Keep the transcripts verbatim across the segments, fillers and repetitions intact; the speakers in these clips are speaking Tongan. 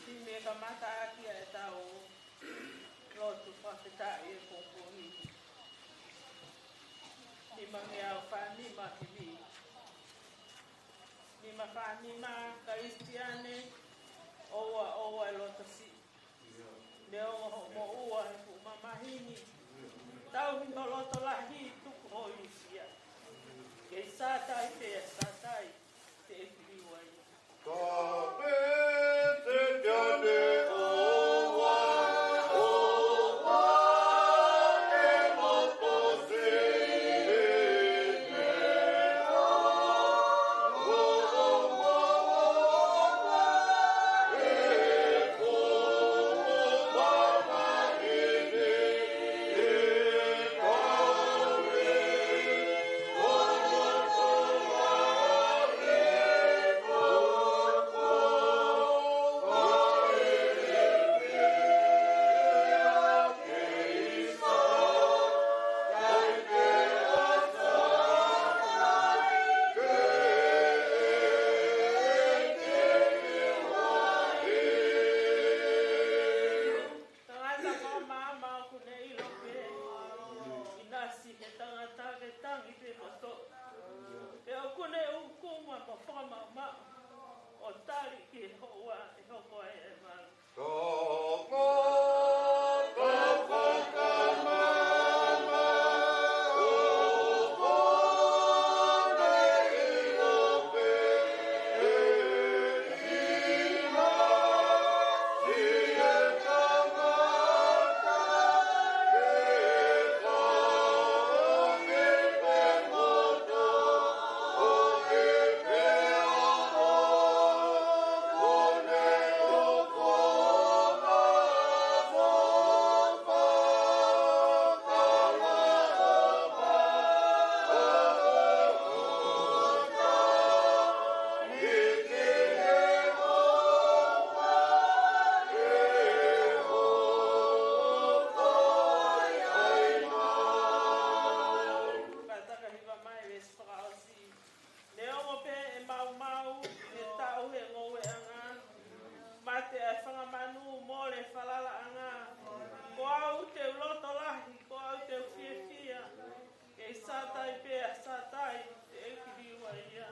Kiʻi meʻa kamata ʻaki ʻa ʻetau lotu fakafetaʻi ʻi he pongipongi ni. Nimangeau fānima kivi. Nima fānima Kalisitiane, ʻoua, ʻoua e loto siʻi. Neongo hoʻo moʻua he fuʻu mamahi ni, tauhi ho loto lahi, tuku hoʻo ilifia. Kei Sātai pē ʻa Sātai, teʻeki liu ai. Ka pete te ane ʻoua, ʻoua e moto se e mea. Tangata fakamāmā ʻoku ne ʻilo pē ʻinasi he tangata ke tangi pē kotoa. Pea ʻoku ne ʻuku ma mo fakamaʻumaʻu ʻo tali ki he houa ʻe hoko ai e malu. Tangata fakamāmā ʻoku ne ʻilo pē Neongo pē ʻe maumau ʻi he taʻu he ngoueʻanga, mate ʻa e fanga manu, mole falalaʻanga, ko au te u loto lahi, ko au te u fiefia, kei Sātai pē ʻa Sātai, teʻeki liu ai ia.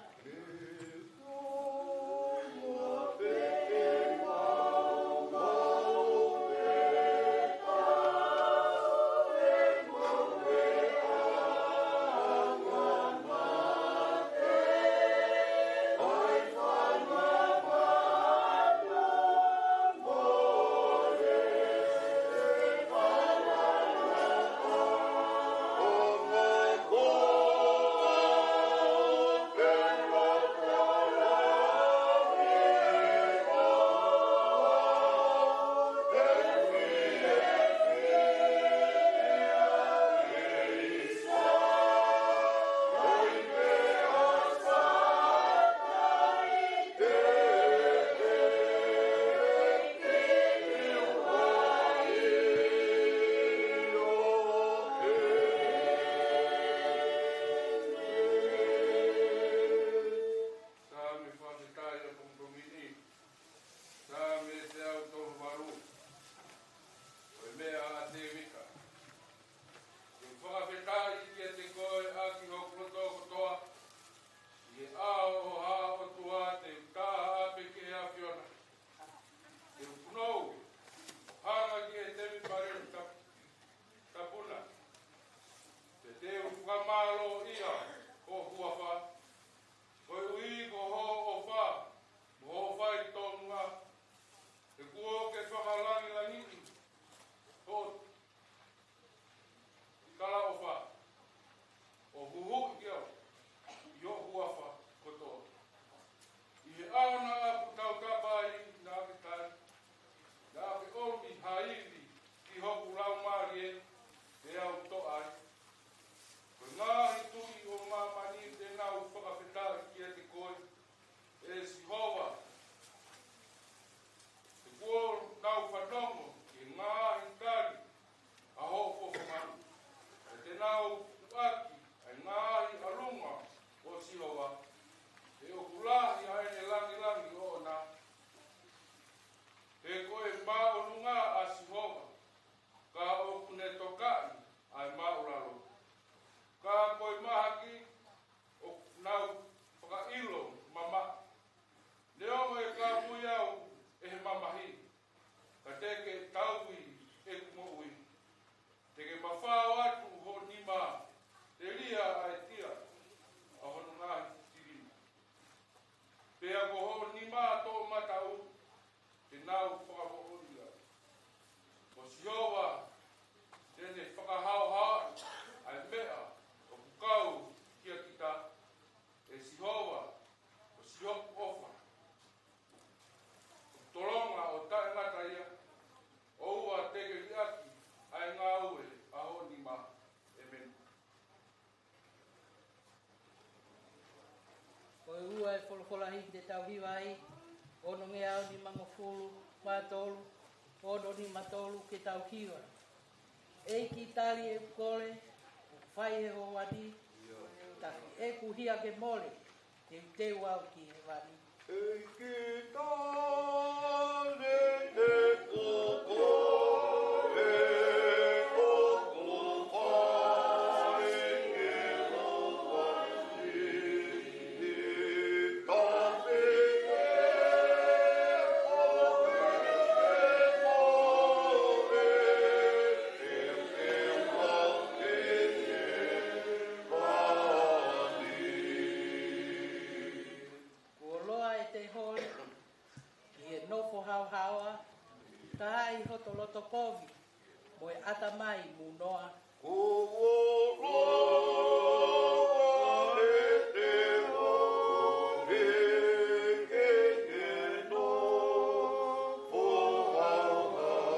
te ke tauhi ʻeku moʻui. Te ke mafao atu ho nima, telia ʻa e tia ʻa hono ngaahi tilima. Pea ko ho nima toʻomataʻu te nau fakamoʻoni ai. Ko Sihova te ne fakahaohaoaʻi ʻa e meʻa ʻoku kau kia kita. ʻE Sihova, ko Sihova ʻofa, tolonga ʻo taʻengata ia, ʻoua te ke liʻaki ʻa e ngāue ʻa ho nima. ʻEmeni. Ko e ua e folofola himi te tau hiva ai, ono ngeau nimangofulu mā tolu, ono nima tolu ke tau hiva. ʻEiki, tali ʻeku kole, ʻoku fai ʻe ho ʻaho ni, tafi ʻeku hia ke mole, teuteu au ki hēvani. ʻEiki, tali ʻeku kole, ʻoku fai ʻe ho ʻaho ni, tafi ʻeku hia ke mole, teuteu au ki hēvani. Kuo loa ʻete holi ki he nofo haohaoa, ka ʻi hoto loto kovi mo e ʻatamai mūnoa. Kuo loa ʻete holi ki he nofo haohaoa,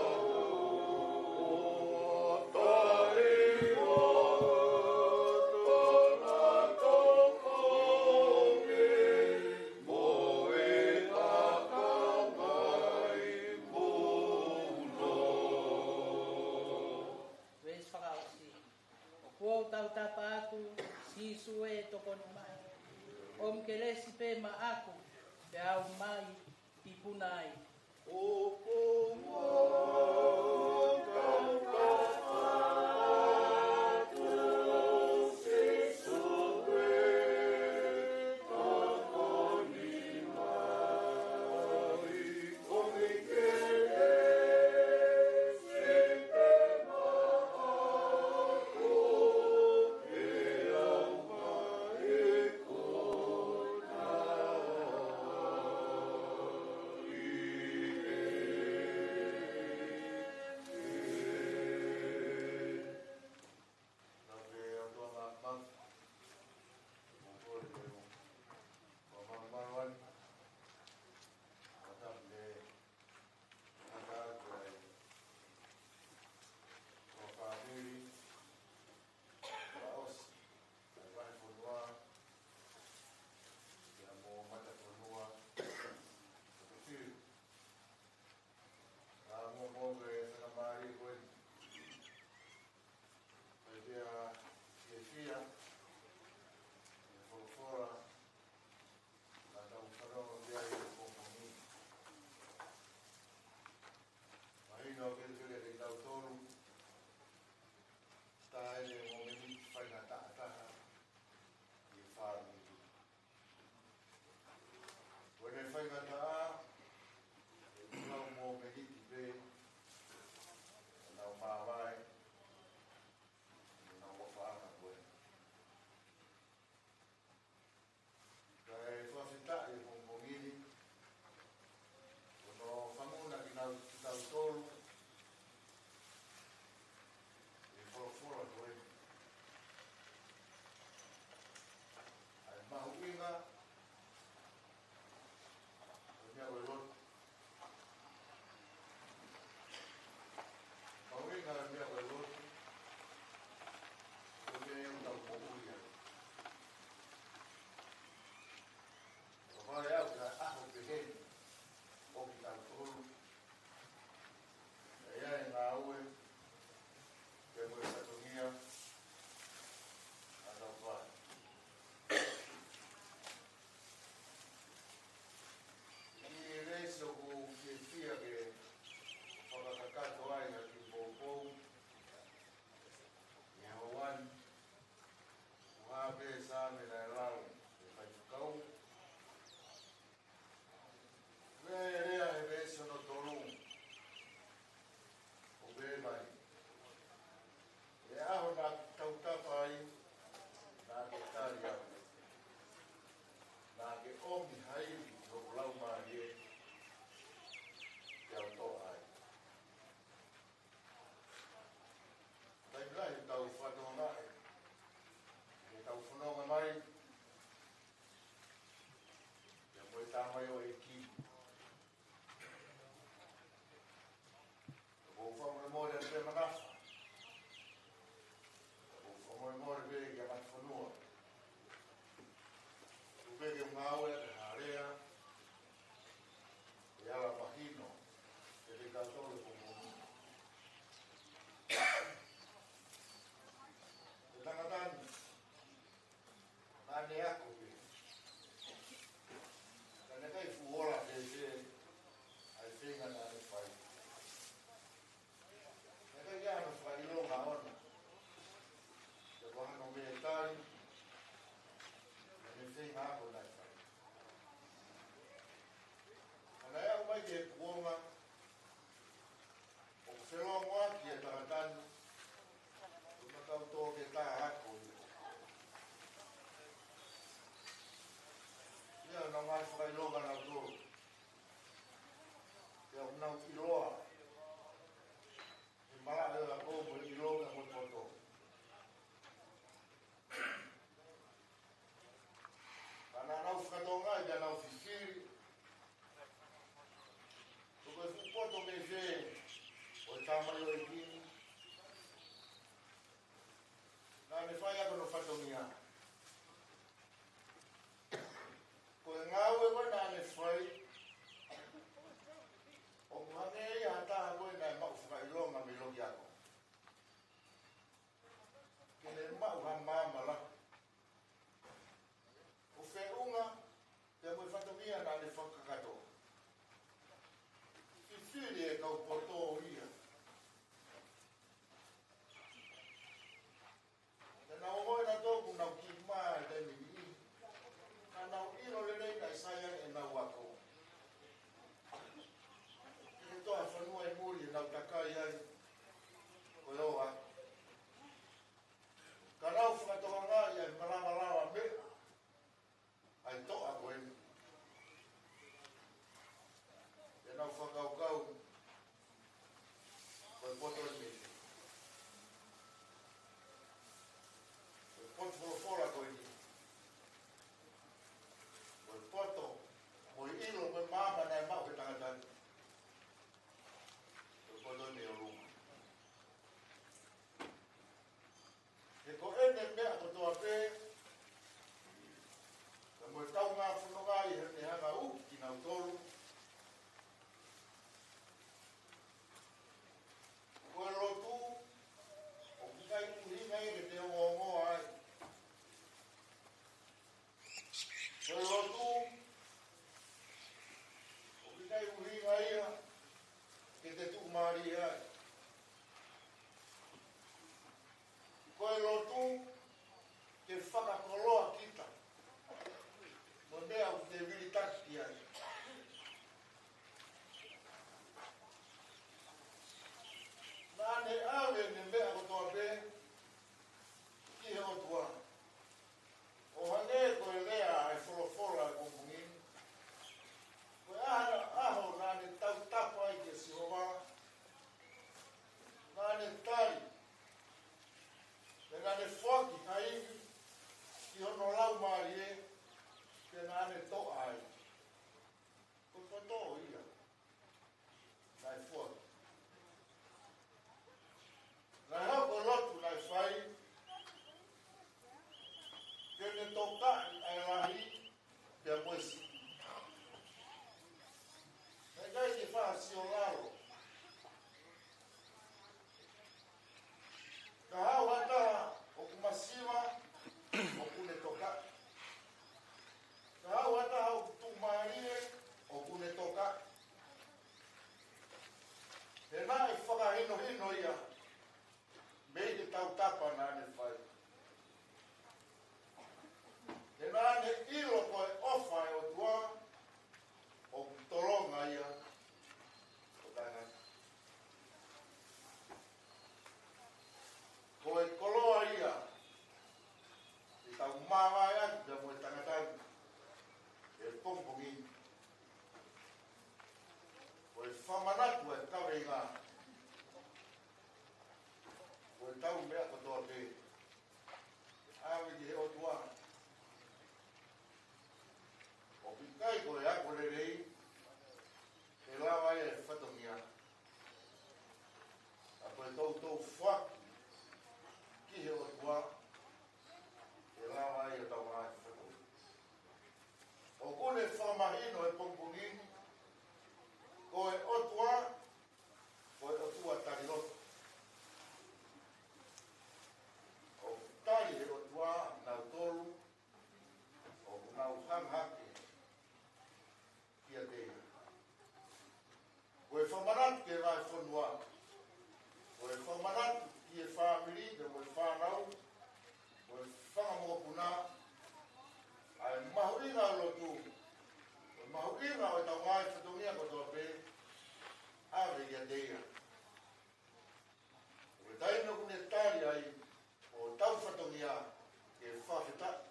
Veesi fakaʻosi. ʻOku ou tautapa atu, Sīsū ē, tokoni mai. ʻOmi kelesi pē maʻaku, pea u mai tipuna ai. ʻenau ʻiloa, ʻi he malaʻe ʻo e ako mo e ʻilo mo e poto. Ka naʻa nau fakatokangaʻi, naʻa nau fifili, ko e fuʻu poto mei fē ʻo e tamaioʻeiki ni. Naʻa ne fai ʻaki hono fatongia. Ko e ngāue ko ē naʻa ne fai, ʻoku hangē ia ha taha ko ē naʻe maʻu fakaʻilonga mei loki ako, ke ne maʻu ha maama lahi ʻo feʻunga pea mo e fatongia naʻa ne fakakakato. Fifili e kau poto ia. Naʻa nau ongoʻi nautolu ʻoku nau kiʻi mā he taimi ni, ka naʻa nau ʻilo lelei naʻe sai ange ʻenau ako. Ke ne toʻo ha fonua ʻi muli ʻenau takai ai ko e ō ako. Ka nau fakatokangaʻi ʻa e malamalama meʻa ʻa e toʻa ko eni. Pea nau fakakaukau, ko e poto eni. Ko e poto folofola ko eni. Ko e poto mo e ʻilo mo e maama naʻe maʻu he tangata ni. Ko e poto eni ʻo Luma. He ko ʻene meʻa kotoa pē, ka mo e kaungā fononga ʻi heʻene hanga ʻo uki kinautolu. Ko e lotu, ʻoku ʻikai ʻuhinga ia ke te ongoongoa ai. Ko e lotu, ʻoku ʻikai ʻuhinga ia ke te tuʻumālie ai. Ko e lotu, ke fakakoloa kita mo e meʻa ʻoku te vilitaki ai. Naʻa ne ʻave ʻene meʻa kotoa pē ki he ʻOtua. ʻO hangē ko e lea ʻa e folofola ʻo e pongipongi ni, ko e ʻaho, ʻaho naʻa ne tautapa ai kia Sihova, naʻa ne tali, pea naʻa ne foaki ha ivi ki hono laumālie, pea naʻa ne toʻa ai. Ko e poto ia naʻe foaki. Naʻe hoko e lotu naʻe fai ke ne tokaʻi ʻa e lahi pea mo e siʻi. Naʻe ʻikai ke faʻa sio lalo. Ka haʻu ha taha ʻoku masiva, ʻoku ne tokaʻi. Ka haʻu ha taha ʻoku tuʻumālie, ʻoku ne tokaʻi. He naʻe fakahinohino ia mei he tautapa naʻa ne fai. He naʻa ne ʻilo ko e ʻofa ʻa e ʻOtua ʻoku tolonga ia ʻo taʻengata. Ko e koloa ia ʻe tau māvae atu pea mo e tangata ni he pongipongi ni. Ko e fakamanatu ʻa e kaveinga, ko e tau meʻa kotoa pē ʻave ki he ʻOtua. ʻOku ʻikai ko e ako lelei ʻe lava ai e fatongia. Ka ko e toutou foaki ki he ʻOtua, ʻe lava ai ʻo tau ngāue fatongia. ʻOku ne fakamahino he pongipongi ni, ko e ʻOtua, ko e ʻOtua tali loto. ʻOku tali he ʻOtua kinautolu ʻoku nau hanga hake kiate ia. Ko e fakamanatu ki he vahefonua, ko e fakamanatu ki he fāmili, ki he fānau, ko e fanga mokopuna, ʻa e mahuʻinga ʻo e lotu, ko e mahuʻinga ʻo e tau ngāue fatongia kotoa pē, ʻave kiate ia. Ko e taimi ʻoku ne tali ai ʻo tau fatongia ke fakafetaʻi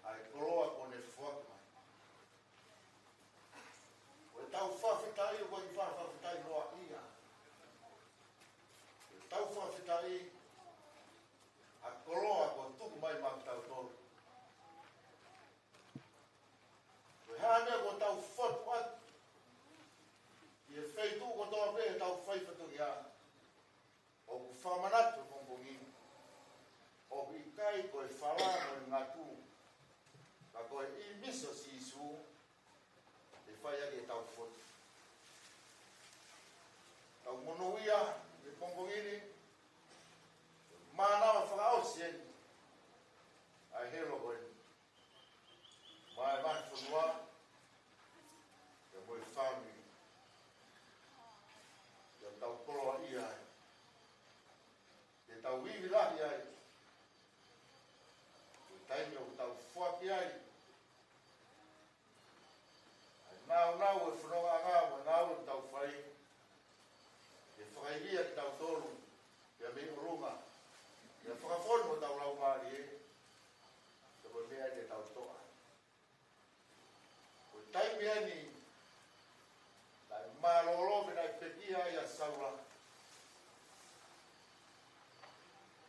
ʻa e koloa kuo ne foaki mai. Ko e tau fakafetaʻi ʻoku ʻikai ʻOku fakamanatu he pongipongi ni, ʻoku ʻikai ko e fala mo e ngatu, ka ko e ʻīmisi ʻo Sīsū ʻe fai ʻaki ʻetau fonu. Tau monūʻia he pongipongi ni, mānava fakaʻosi eni ʻa e helo ko eni maʻa e vahefonua, pea mo e fāmili, ke tau koloaʻia ai, ke tau ivi lahi ai, ko e taimi ʻoku tau foaki ai ʻa e nāunau ʻo e fonongaʻanga mo e ngāue ʻoku tau fai, ke fakaivia kitautolu pea mei ʻolunga, ke fakafonu hotau laumālie, pea ko e meʻa ia ke tau toʻa. Ko e taimi eni naʻe mālōlō pea naʻe pekia ai ʻa Saula.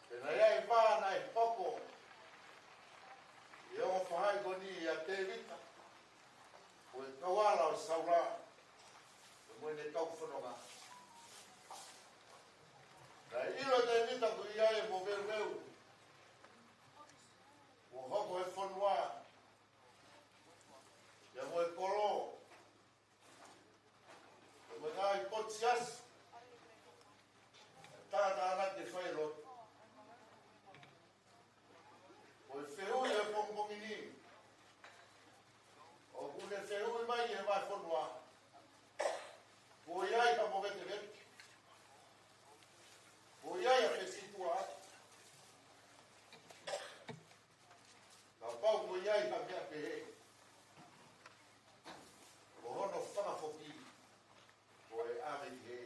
Pea naʻe ʻi ai e vā naʻe hoko ʻi he ongo faʻahi ko eni ʻia Tēvita, ko e kau ala ʻo Saula, pea mo ʻene kau fononga. Naʻe ʻilo ʻe Tēvita ʻoku ʻi ai e moveuveu kuo hoko he fonua, pea mo e kolo, pea mo e ngaahi potu siasi, tātānaki ke fai e lotu. Ko e fehuʻi he pongipongi ni, ʻoku ne fehuʻi mai ʻe he vahefonua, kuo ʻi ai ha movetevete? Kuo ʻi ai ha fesituʻa? Kapau kuo ʻi ai ha meʻa pehē, ko hono fakafoki ko e ʻave ki hē.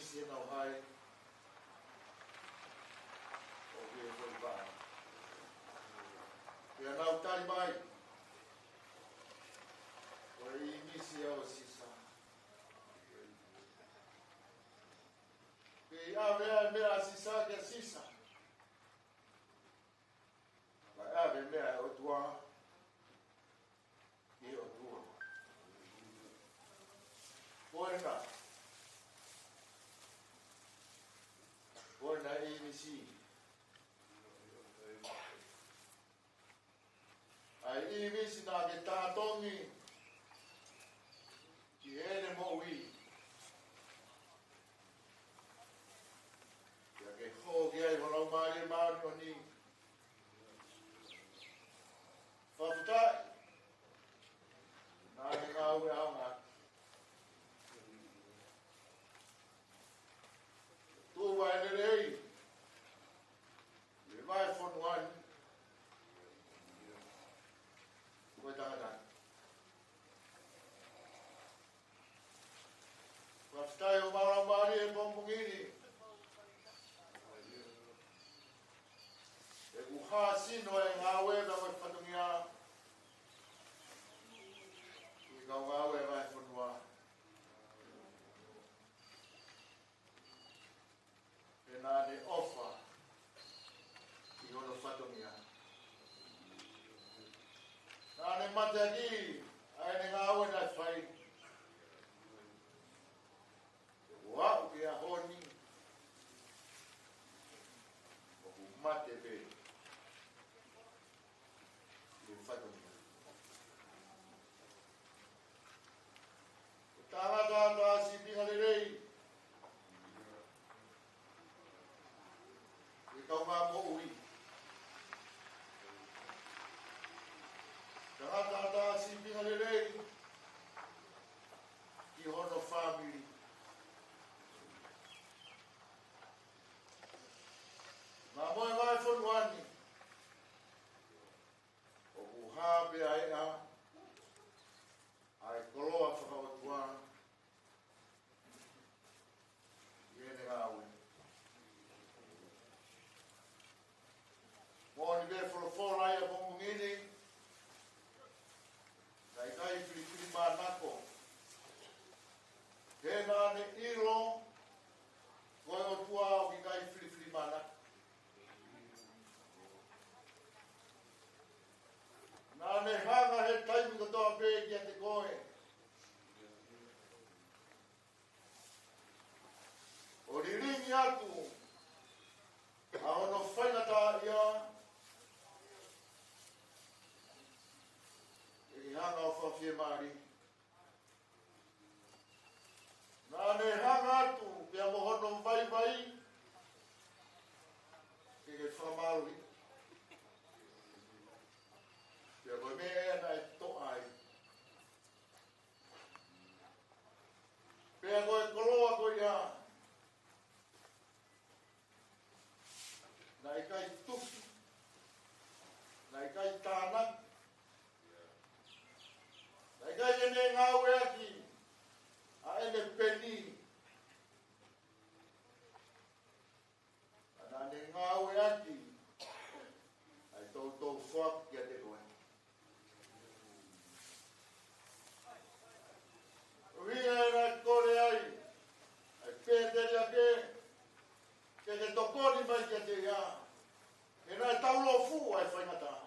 ʻImisi ʻenau hae ʻo ʻi he foʻi vaʻa. Pea nau tali mai, ko e ʻīmisi ia ʻo Sisa. Pea ʻave ʻa e meʻa ʻa Sisa kia Sisa, kae ʻave meʻa ʻa e ʻOtua ki he ʻOtua. Ko ena, ko ena ʻīmisi. ʻA e ʻīmisi naʻa ke tatongi ki heʻene moʻui. Pea ke hoko ai ho Laumālie Māʻoniʻoni. Fakafetaʻi naʻa ne ngāue ʻaonga. Tuʻu ʻa e lelei ʻi he vahefonua ni. Ko e tangata ni. Fakafetaʻi ʻo mālō mālie he pongipongi ni. ʻOku hāsino e ngāue ʻa e fatongia ʻi he kau ngāue ʻa e fonua. He naʻa ne ʻofa ʻi hono fatongia. Naʻa ne mateaki ʻa ʻene ngāue naʻe fai. Pea ʻo aʻu ki he ʻaho ni, ʻoku mate pē ʻi he fatongia. Ko e tangata ʻa e sīpinga lelei ʻi he kaungā moʻui. Tangata ʻa e sīpinga lelei ki hono fāmili. Naʻa mo e vahefonua ni, ʻoku hā pē ʻa e, ʻa e koloa fakaʻotua ʻi heʻene ngāue. Moʻoni pē folofola ia pongipongi ni, naʻe ʻikai filifilimānako. He naʻa ne ʻilo ko e ʻOtua ʻoku ʻikai filifilimānako. Naʻa ne hanga he taimi kotoa pē kiate koe ʻo lilingi atu ʻa hono faingataʻaʻia, ʻe ke hanga ʻo fakafiemālie. Naʻa ne hanga atu pea mo hono vaivai, ke ke fakamālohi. Pea ko e meʻa ia naʻe toʻa ai. Pea ko e koloa ko ia naʻe ʻikai tufi, naʻe ʻikai tānaki, naʻe ʻikai ke ne ngāueʻaki ʻa ʻene peni. Ka naʻa ne ngāueʻaki ʻa e toutou foaki kiate koe. ʻUhinga ia naʻe kole ai ʻa e pēteliake ke ke tokoni mai kiate ia. He naʻe taulōfuʻu ʻa e faingataʻa.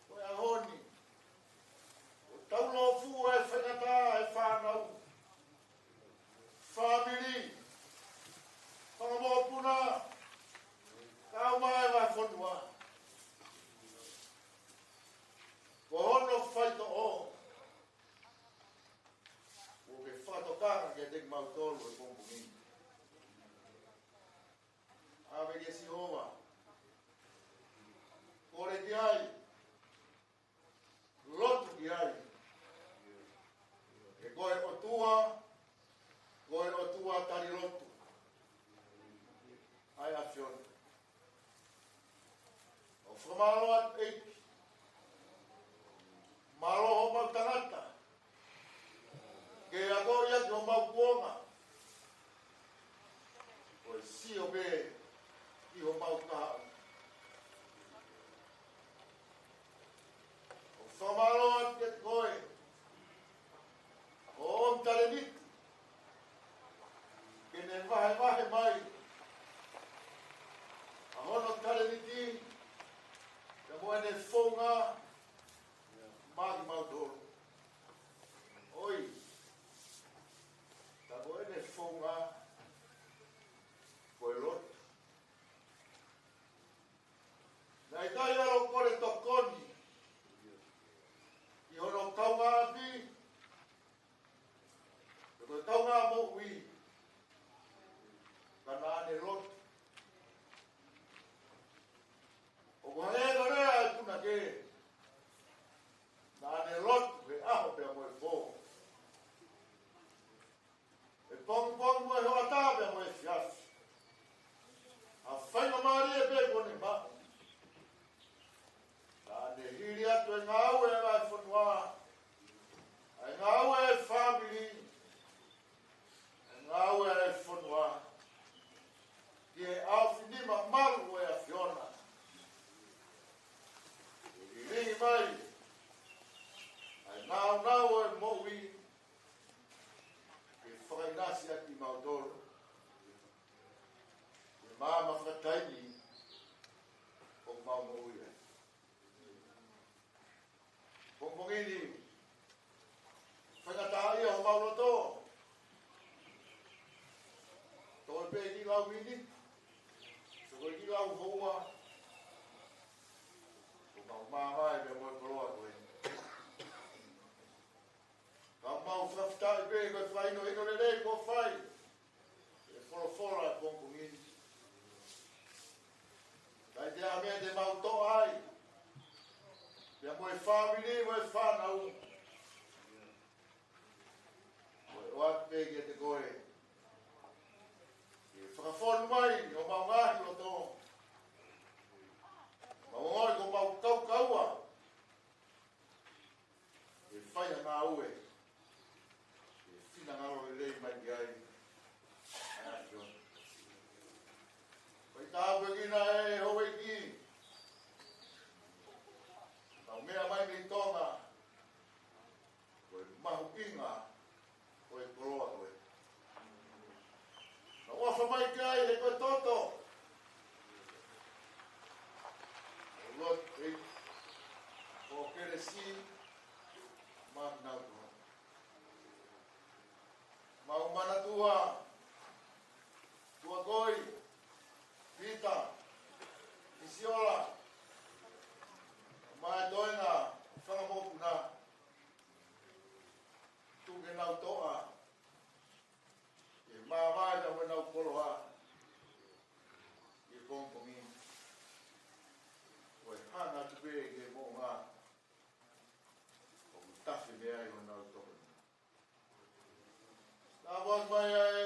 Ko e ʻaho ni, ʻoku taulōfuʻu ʻa e faingataʻa, ʻa e fānau, fāmili, fanga mokopuna, kae ʻumaʻā e vahefonua. Ko hono faitoʻo, ʻoku ke fakatokanga kiate kimautolu he pongipongi ni. ʻAve kia Sihova. Kole ki ai. Lotu ki ai. He ko e ʻOtua, ko e ʻOtua tali lotu ʻa e ʻAfiona. ʻOku fakamālō atu ʻEiki. Mālō homau tangata ke akoʻi ʻaki ho Ka moʻui, ka naʻa ne lotu. ʻOku hangē ko e lea ʻa e punake, naʻa ne lotu he ʻaho pea mo e pō, he pongipongi mo e hoʻatā pea mo e efiafi. ʻA e faingamālie pē kuo ne maʻu, naʻa ne hili atu e ngāue ʻa e fonua, ʻa e ngāue ʻa e fāmili, ʻa e ngāue ʻa e fonua, ki he ʻaofinima malu ʻo e ʻAfiona. ʻE lilingi mai ʻa e nāunau ʻo e moʻui, ke fakaʻinasi ʻaki kimautolu he maama fakataimi ʻoku mau moʻui ai. Pongipongi ni, faingataʻaʻia homau loto. Toe pē kiʻi lau miniti, toe kiʻi lau houa, ʻoku mau māvae pē mo e koloa ko ē. Ka mau fakafetaʻi pē ko e fakahinohino lelei kuo fai ʻe he folofola he pongipongi ni. ʻIkai toe ʻi ai ha meʻa te mau toʻo ai, pea mo e fāmili mo e fānau. Ko e ʻoatu pē kiate koe ke fakafonu mai homau ngaahi loto. Mau ʻoatu ko homau kaukaua ke fai ha ngāue ke finangalo lelei mai ki ai ʻa e ʻAfiona. Ko e tāpuekina ʻe houʻeiki ʻetau meʻa mai mei Tonga, ko e mahuʻinga ʻo e koloa ko ē. Naʻa nau ʻofa mai ki ai he ko e toto. ʻOku lotu ʻEiki, ko e kelesi maʻanautolu. Mau manatua Tuakoi, Pita, Kisiola, mo e toenga fanga mokopuna. Tuku ke nau toʻa ke māvae ʻa ʻenau koloa he pongipongi ni. Ko e hanga atu pē ki he moʻunga, ʻoku tafe mei ai honau tokoni. Tāpuaki mai ʻa e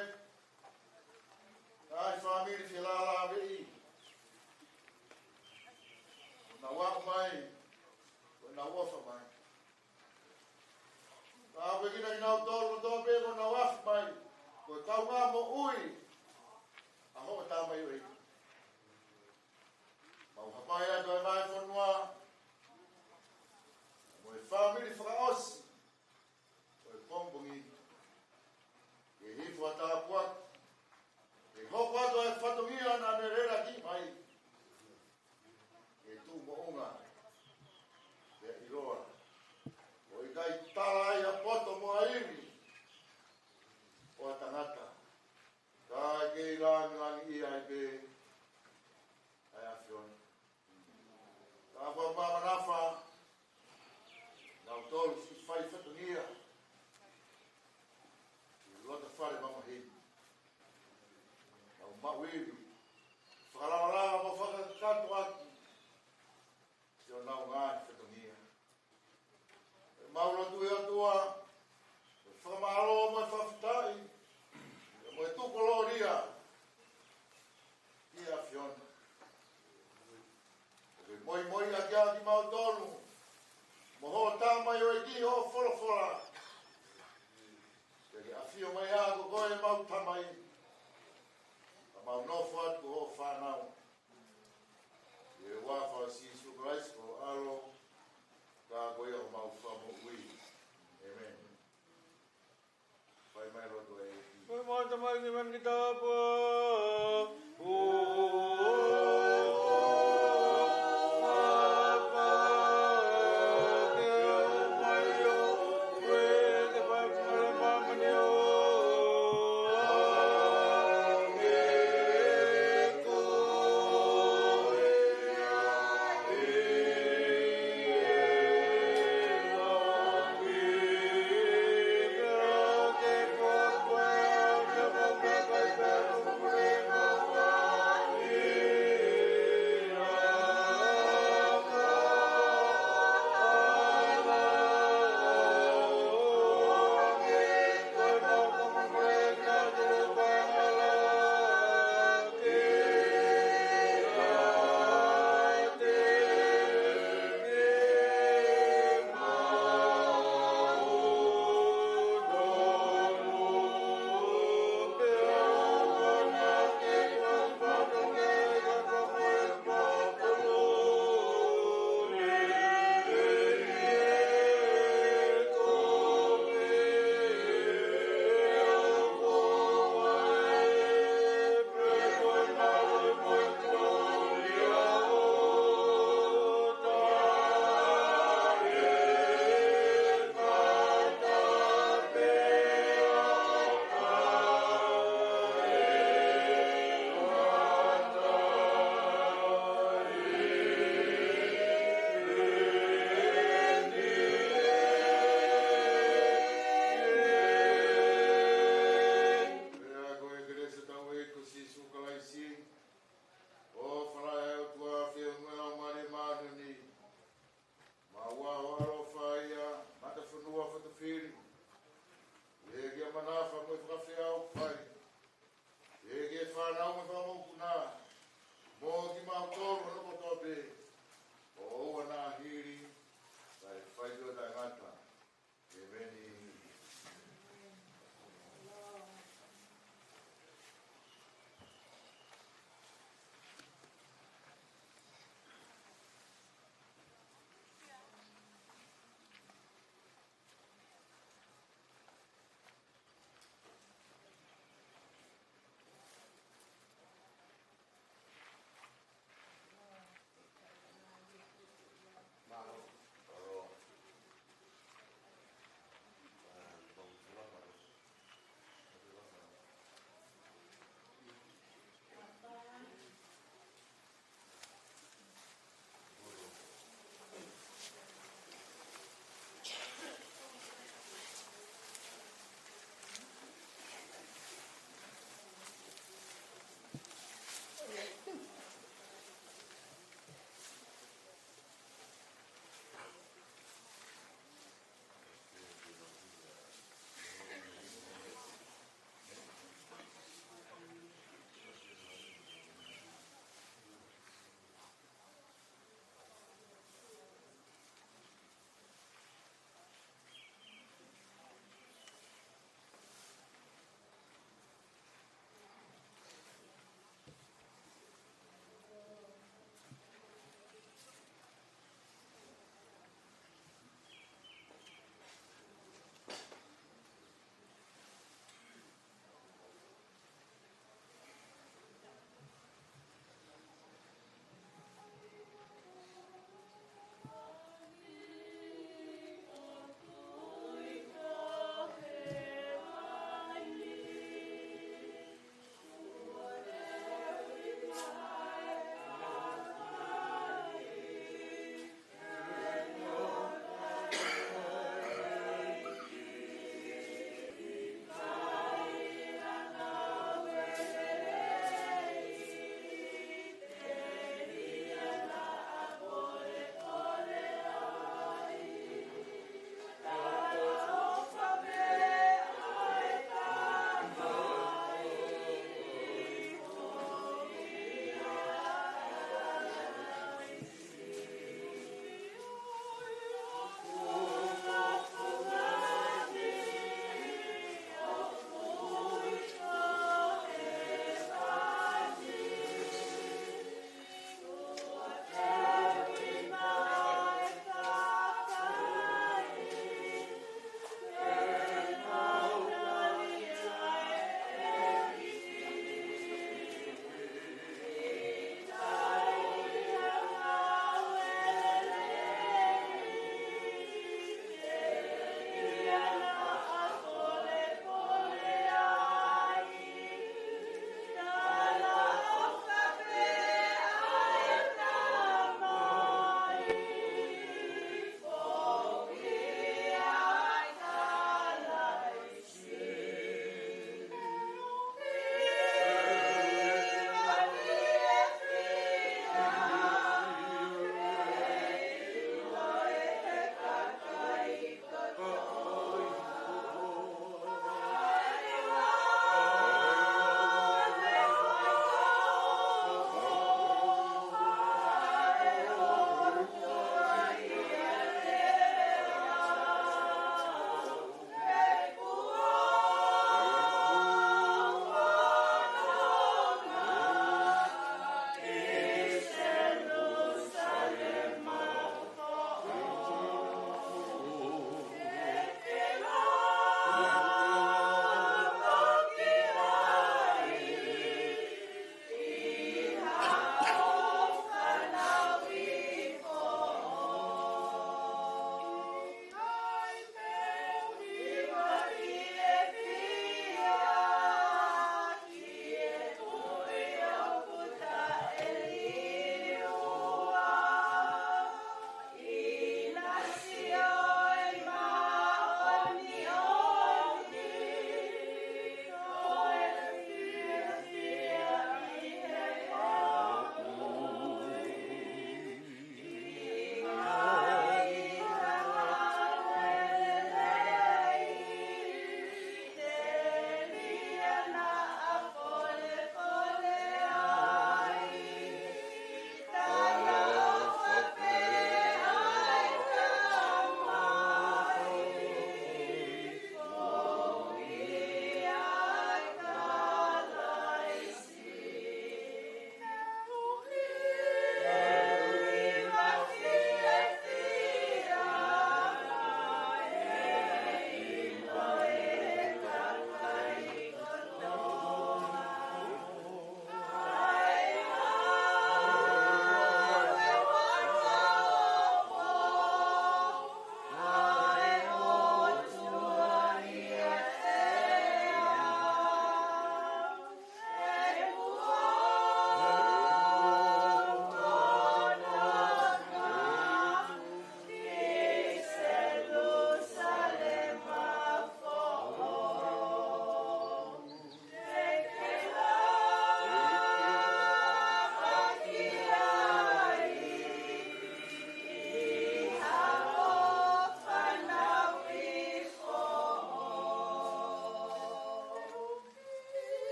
ngaahi fāmili felālāveʻi kuo nau aʻu mai, kuo nau ʻofa mai. Tāpuekina kinautolu kotoa pē kuo nau aʻu mai, ko e kaungā moʻui ʻa hoʻo tamaioʻeiki. Mau hapai atu ʻa e vahefonua mo e fāmili fakaʻosi ʻo e pongipongi ni. Ke hifo ʻa e tāpuaki, ke hoko atu ʻa e fatongia naʻa ne lelaki mai, ke tuʻu moʻunga, pea ʻiloa, ʻo ʻikai tala ai ʻa e poto mo e ivi ʻo e tangata, ka ke lāngilangiʻia ai pē ʻa e ʻAfiona. Tāpuaki mai ʻa e manafa nautolu siʻi fai fatongia ʻi loto fale mamahi. Mau maʻu ivi, fakalavalava mo fakakakato ʻaki siʻonau ngaahi fatongia. Mau lotu ʻe ʻOtua, mo e fakamālō mo e fakafetaʻi, mo e tukulōlia ki he ʻAfiona. Ke moimoi ʻaki ʻa kimautolu mo hoʻo tamaioʻeiki ʻi hoʻo folofola. Ke ke ʻafio mai ʻa ko koe ʻemau Tamai, ka mau nofo atu ko hoʻo fānau. ʻI he huafa ʻo Sīsū Kalaisi ko ho ʻAlo, ka ko ia homau Fakamoʻui. ʻĒmeni. Fai mai lotu ʻEiki. Fai mai Tamai ke mani ki tapu.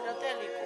Lo te liku.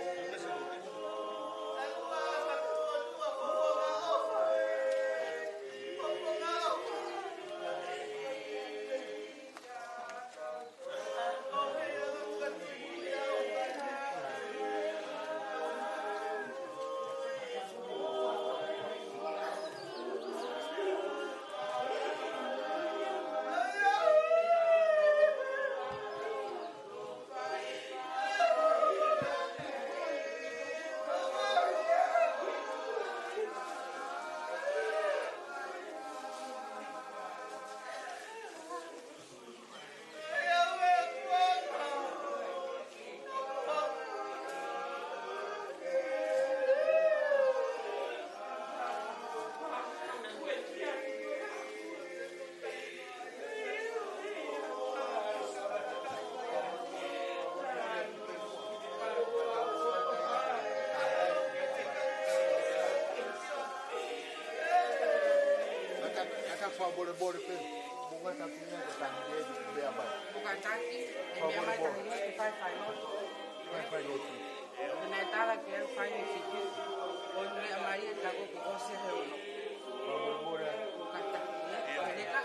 Kata, kata fakabolebole pē. Mo ngata pina ke tangi e di kumbea mai. Ko ka taki, e meʻa mai tahi mai ke fai fai lotu. Fai fai lotu. Ko na e tala ke fai e fitu. Ko na e meʻa mai e tako ko ose he ono. Fakabolebole. Ko ka taki, e, ko e leka.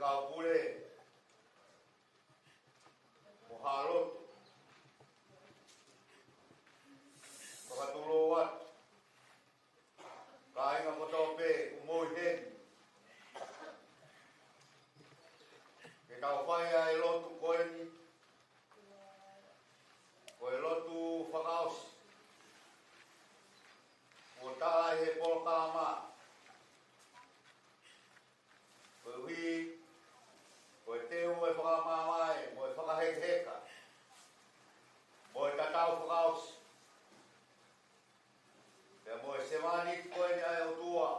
Tau pule mo ha lotu. Fakatulou atu, kāinga kotoa pē ʻoku mou ʻi heni, ke tau fai ʻa e lotu ko eni, ko e lotu fakaʻosi kuo tala ʻi he polokalama, koeʻuhi ko e teu ʻo e fakamāvae mo e fakahekeheka mo e tatau fakaʻosi, pea mo e sevāniti ko eni ʻa e ʻOtua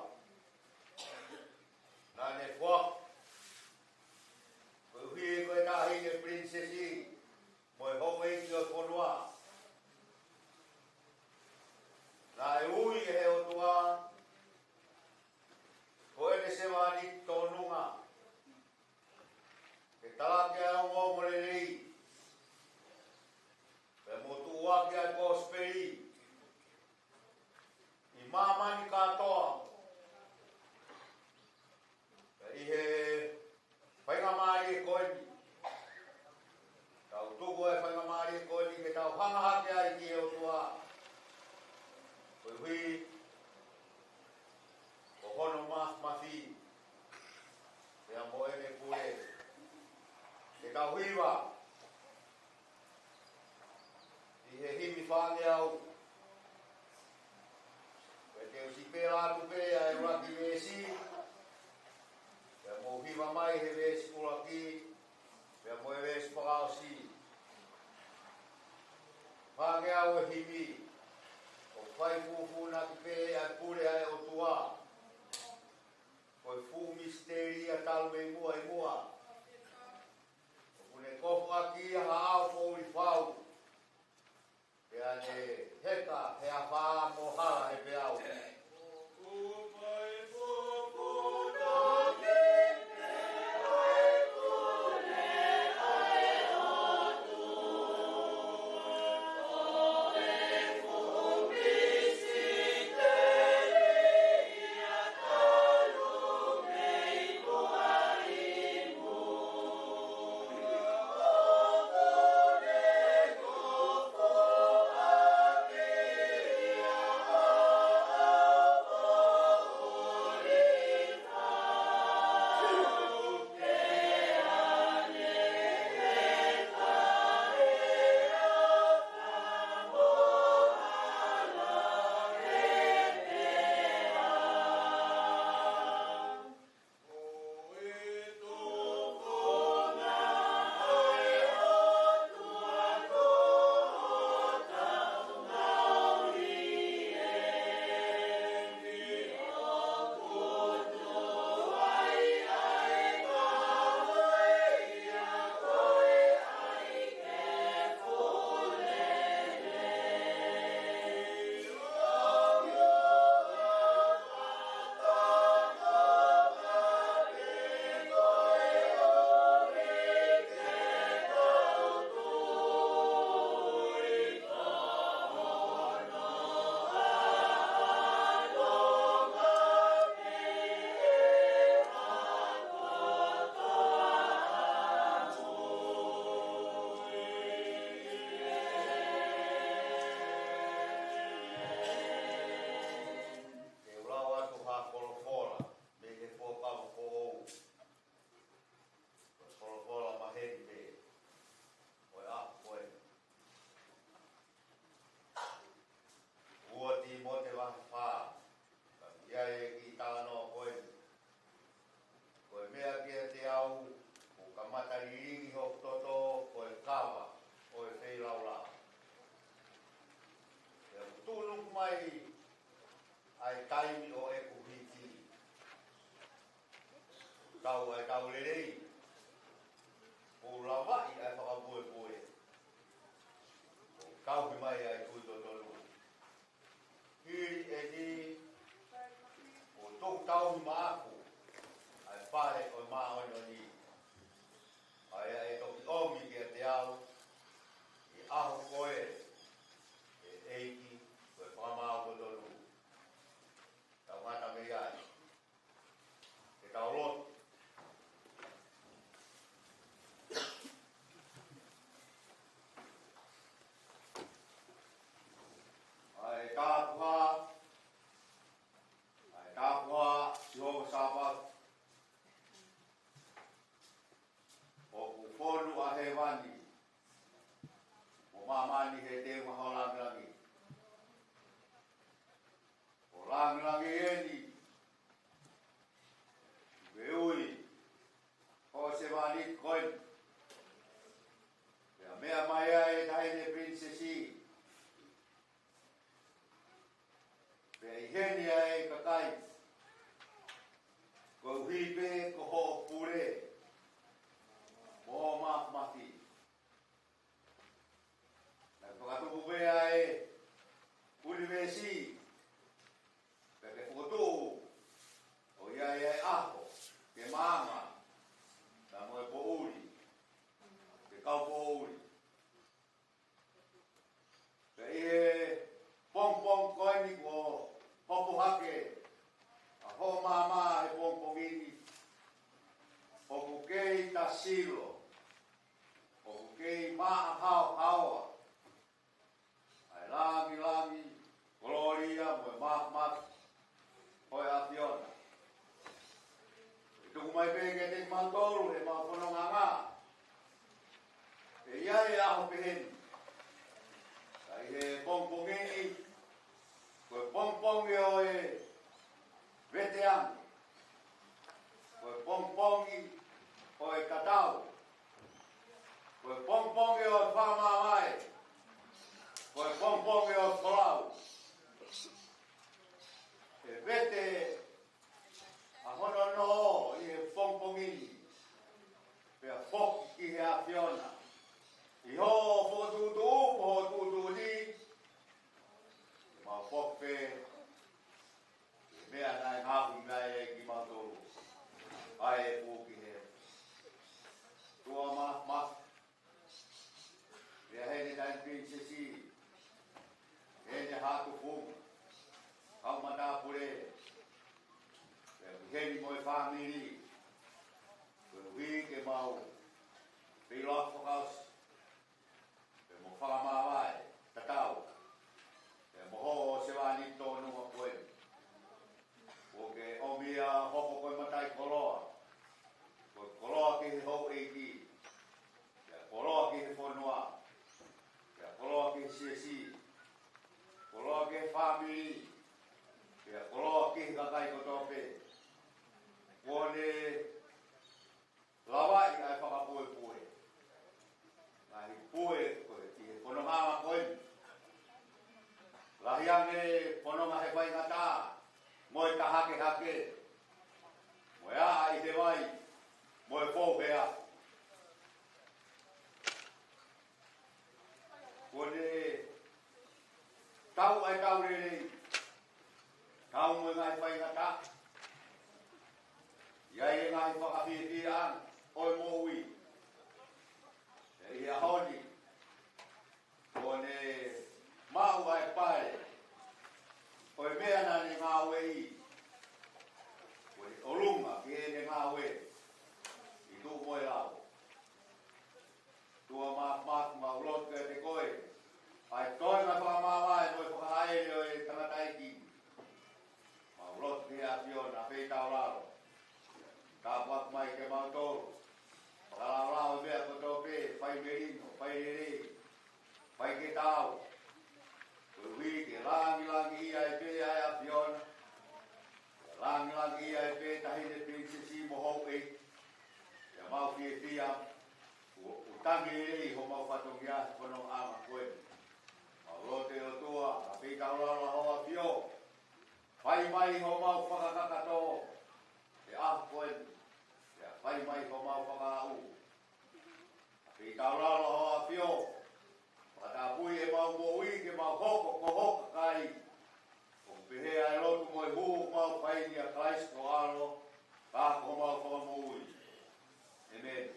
naʻa ne foaki koeʻuhi ko e Taʻahine Pilinisesi mo e Houʻeiki ʻo e fonua. Naʻe ui ʻe he ʻOtua ko ʻene sevāniti tōnunga ke talaki ʻa e ongoongolelei pea mo tuʻuaki ʻa e kosipeli ʻi māmani kātoa. Pea ʻi he faingamālie ko eni, tau tuku e faingamālie ko eni ke tau hanga hake ai ki he ʻOtua, koeʻuhi ko hono māfimafi pea mo ʻene pule. Ke tau hiva ʻi he himi fāngeau. Pea te u sipela atu pē ʻa e ʻuluaki veesi, pea mou hiva mai he veesi ʻuluaki pea mo e veesi fakaʻosi. Fāngeau e himi. ʻOku fai fufūnaki pē ʻa e pule ʻa e ʻOtua, ko e fuʻu misitelia talu mei muʻa ʻi muʻa. ʻOku ne kofuʻaki ia ha ʻao foʻui fau, pea ne heka he afā mo hala he peau. ko eni. Pea meʻa mai ai e taʻahine pilinisesi. Pea ʻi heni ʻa e kakai, koeʻuhi pē ko hoʻo pule mo hoʻo māfimafi. Naʻe fakatupu pē ʻa e ʻunivēsi, pea ke fokotuʻu ʻo ʻi ai ʻa e ʻaho, ke maama, pea mo e poʻuli, ke kau poʻuli. Pea ʻi he pongipongi ko eni kuo hopo hake ʻa hoʻo maama he pongipongi ni, ʻoku kei tasilo, ʻoku kei maʻa haohaoa ʻa e langilangi, kolōlia mo e māfimafi ʻo e ʻAfiona. ʻE tuku mai pē kiate kimautolu ʻemau fonongaʻanga. ʻE ʻi ai e ʻaho peheni. Ka ʻi he pongipongi ni, ko e pongipongi ʻo e veteange. Ko e pongipongi ʻo e tatau. Ko e pongipongi ʻo e fakamāvae. Ko e pongipongi ʻo e folau. ʻE vete ʻa hono noʻo ʻi he pongipongi ni, pea foki ki he ʻAfiona. ʻI hoʻo fokotuʻutuʻu, mo hoʻo tuʻutuʻuni, mau foki pē ki he meʻa naʻe ngaohi mai ai kimautolu, ʻa e pū ki he ʻOtua Māfimafi. Pea ʻi heni e taʻahine pilinisesi, ʻi heni e haʻa tufunga, kau matāpule, pea ʻi heni mo e fāmili, koeʻuhi ke mau feʻiloaki fakaʻosi, pea mo fakamāvae tatau, pea mo hoʻo sevāniti tōnunga ko eni. Kuo ke ʻomi ʻa hoʻo hoko ko e mataʻikoloa, ko e koloa ki he houʻeiki, pea koloa ki he fonua, pea koloa ki he siasi, koloa ki he fāmili, pea koloa ki he kakai kotoa pē. Kuo ne lavaʻi ʻa e fakapuepue. Ngaahi pue ko ē ʻi he fononga ko eni. Lahi ange fononga he faingataʻa, mo e tahakehake, mo e aʻa ʻi he vai, mo e fou he afi. Kuo ne tau ʻa e tau lelei, tau mo e ngaahi faingataʻa. ʻI ai e ngaahi fakafiefiaʻanga ʻo e moʻui. ʻI he ʻaho ni, kuo ne maʻu ʻa e pale ʻo e meʻa naʻa ne ngāueʻi. Kuo ne ʻolunga ki heʻene ngāue ʻi tuʻa mo e lao. ʻOtua Māfimafi, mau lotu kiate koe, ʻa e toenga fakamāvae mo e fakahāʻele ʻo e tangataʻeiki ni. Mau lotu ki he ʻAfiona, feitaulalo. Tāpuaki mai kiate kimautolu. Fakalaulauloto e meʻa kotoa pē, fai melino, fai lelei, fai ke tau. Koeʻuhi ke langilangiʻia ai pē ʻa e ʻAfiona. Ke langilangiʻia ai pē taʻahine pilinisesi mo houʻeiki. Pea mau fiefia, ʻo, ʻo tangi lelei homau fatongia he fononga ko eni. Mau lotu ʻe ʻOtua, ʻa e feitaulalo ʻa hoʻo ʻAfio. Fai mai homau fakakakato he ʻaho ko eni. Pea fai mai homau fakaʻau. ʻA e feitaulalo ʻa hoʻo ʻAfio. Fakatapui ʻemau moʻui ke mau hoko ko ho kakai. ʻOku pehē ʻa e lotu mo e hū ʻoku mau fai ni ʻia Kalaisi ko ho ʻAlo, ka ko homau Fakamoʻui. ʻĒmeni.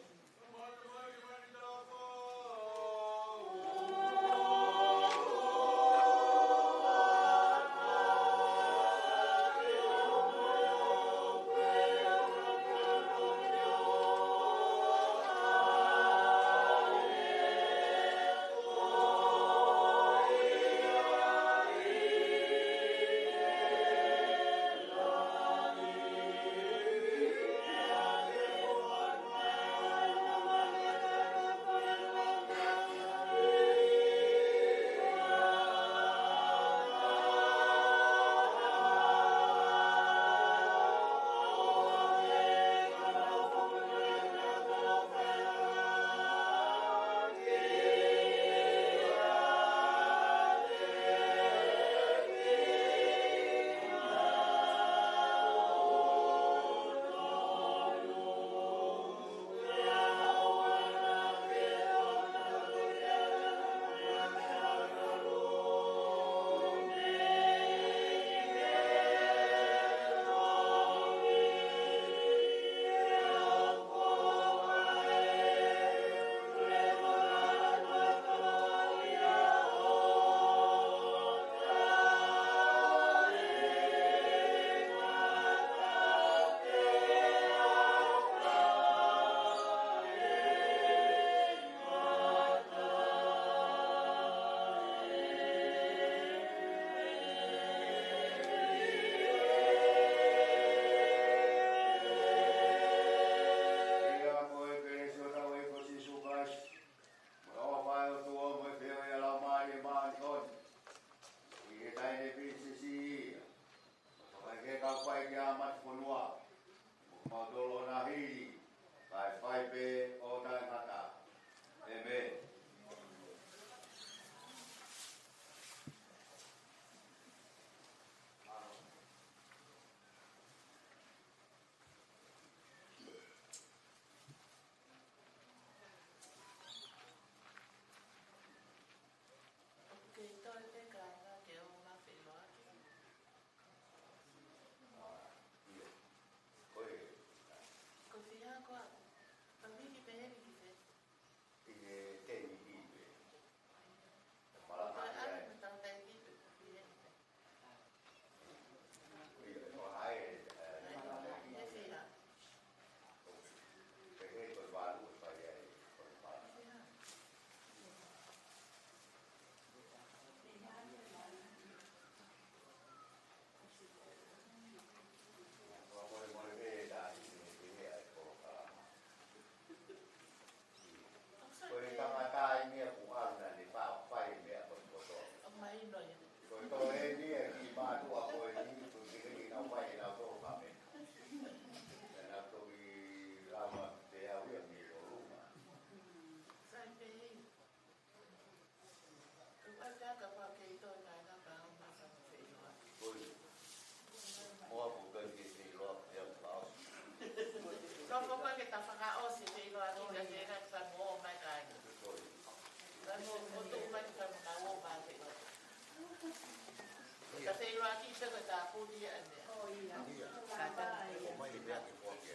Aki se ko ta puli ane. Ia. Kata. Ko mai ni pea ke kuake.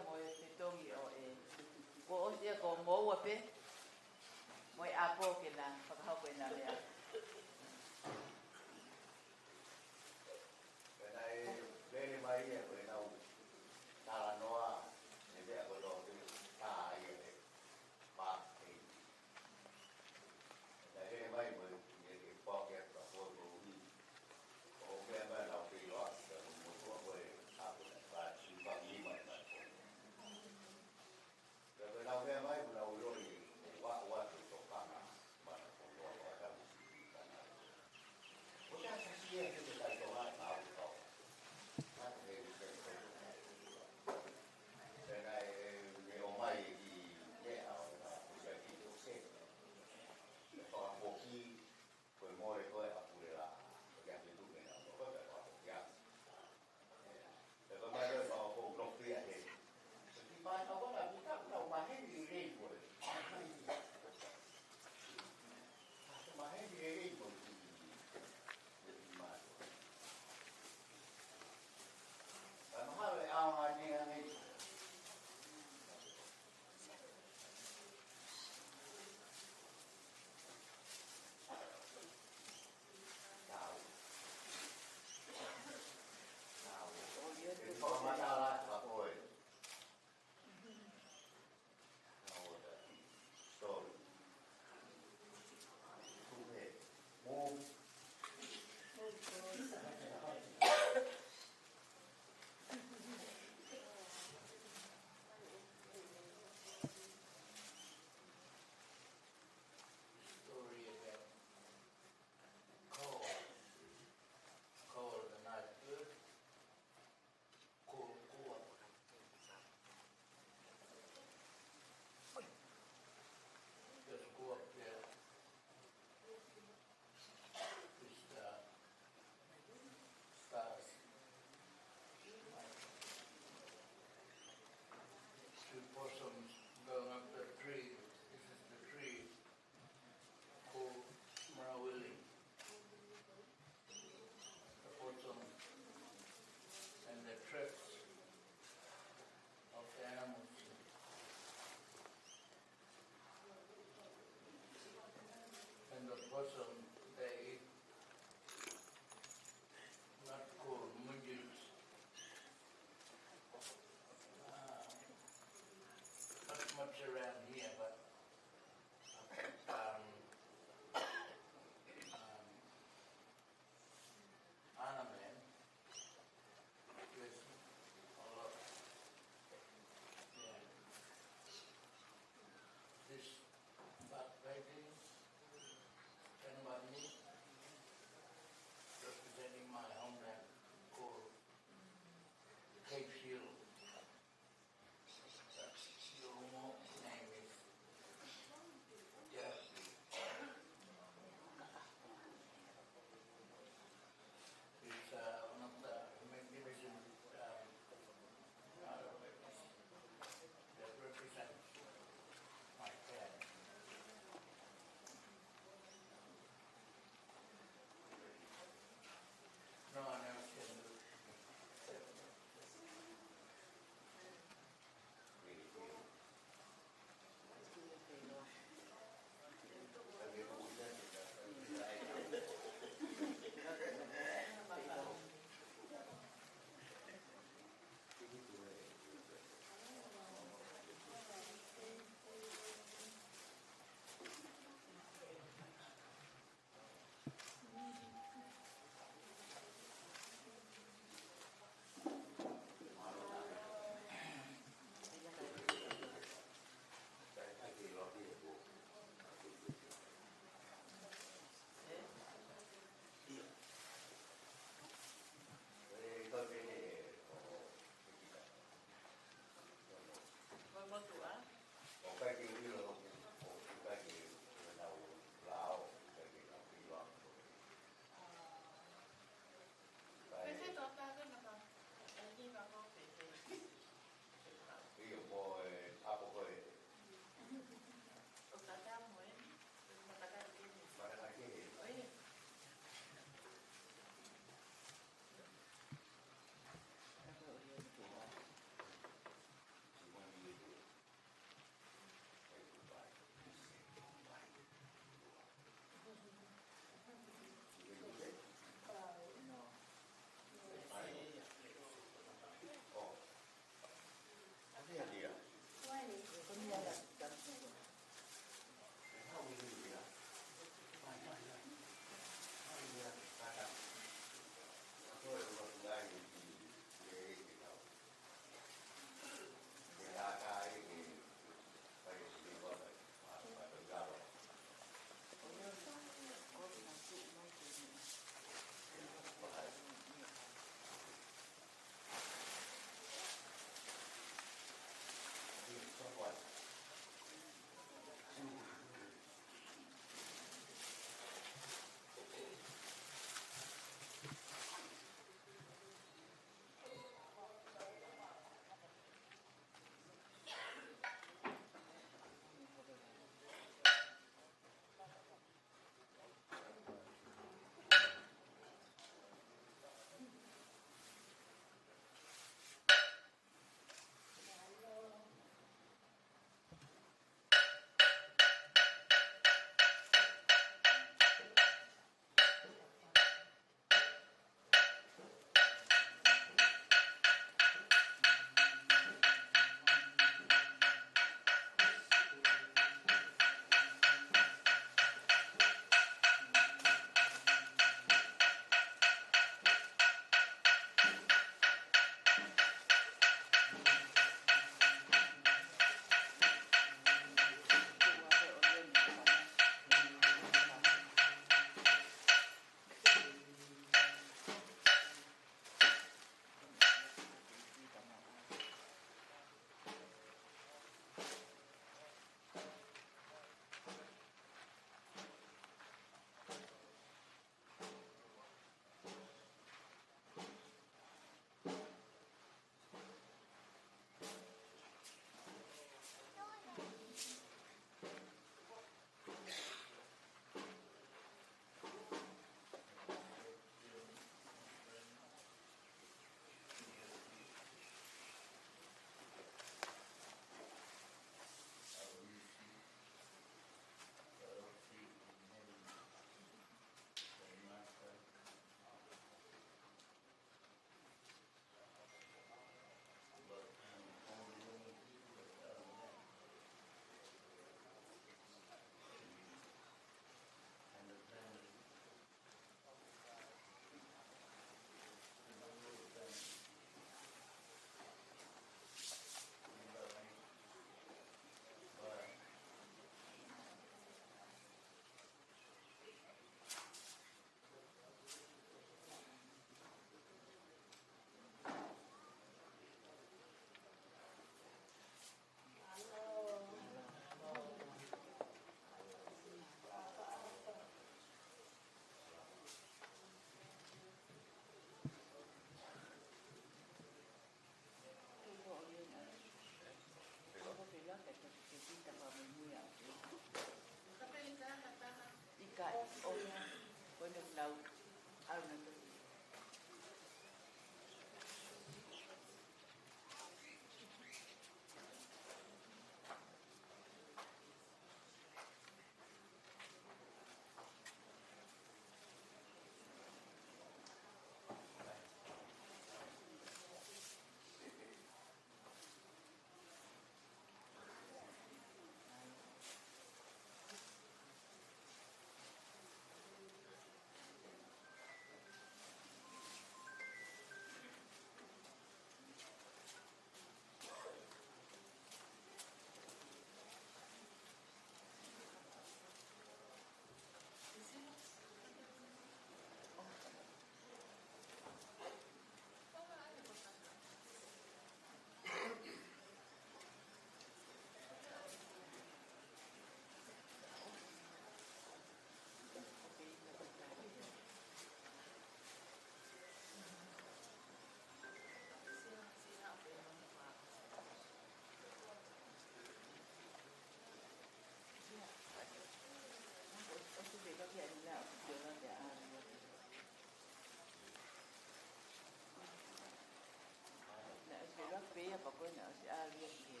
Pea ko ena ʻosi ʻalu ia ki he.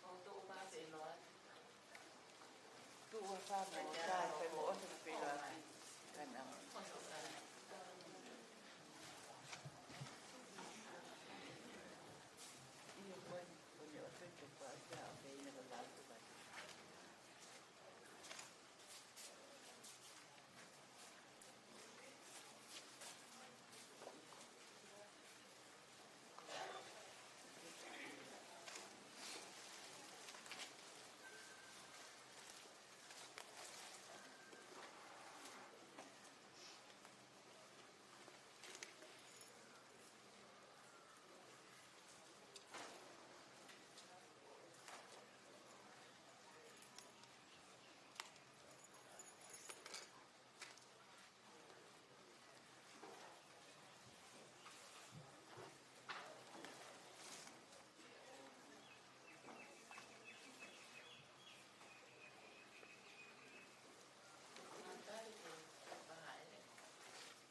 ʻO tuʻu pē ʻo fai loa. Tuʻu ʻo fai mo tae, fai mo ʻosi pē loa ki he kananga. ʻIo, ko eni, ko eni ʻosi tuʻu pē ʻo fai ʻo pehē ʻe ia ko e lau tuʻu pē.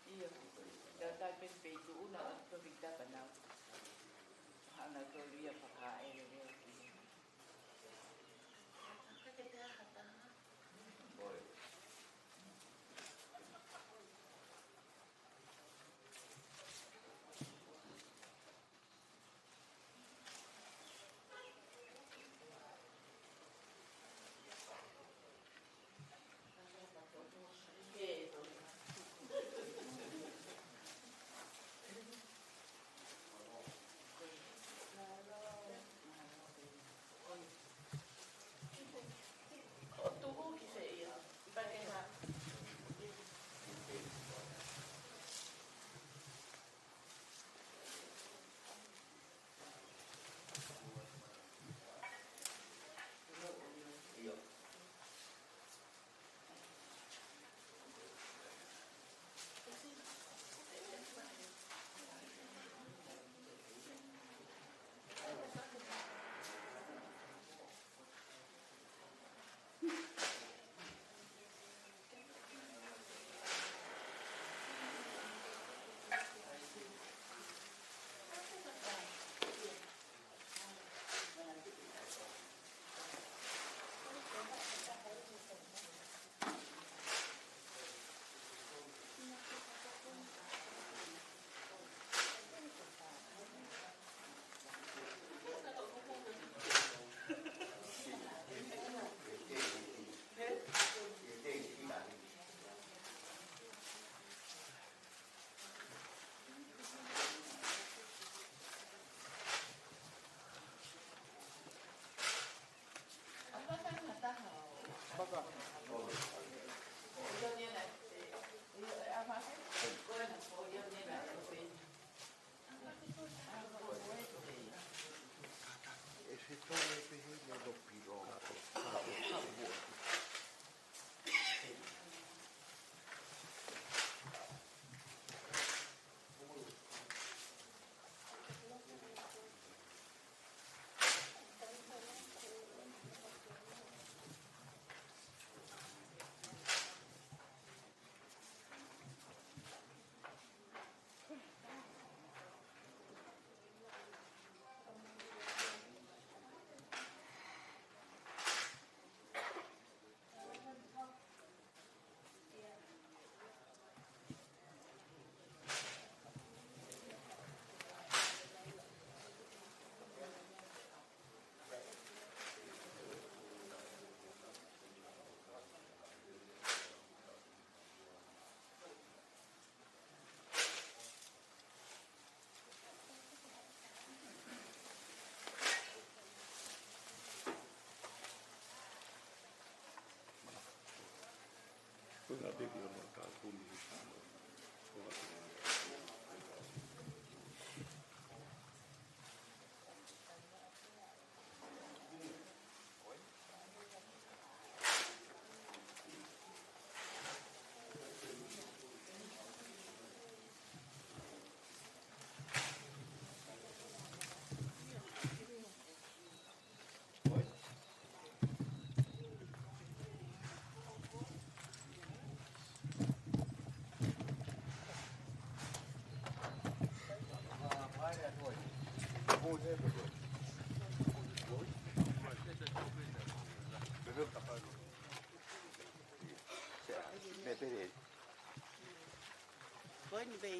ʻIo, tau tai pē pē tuʻu na ʻo toki tapa nau. Hana tolu ia fakaʻele leo ki. ʻO tuʻu ki fē ia? Pakeha. E se tole pehē mo lo pilo. Ko e ngaahi piki ʻo e kātuni. Ko eni pē.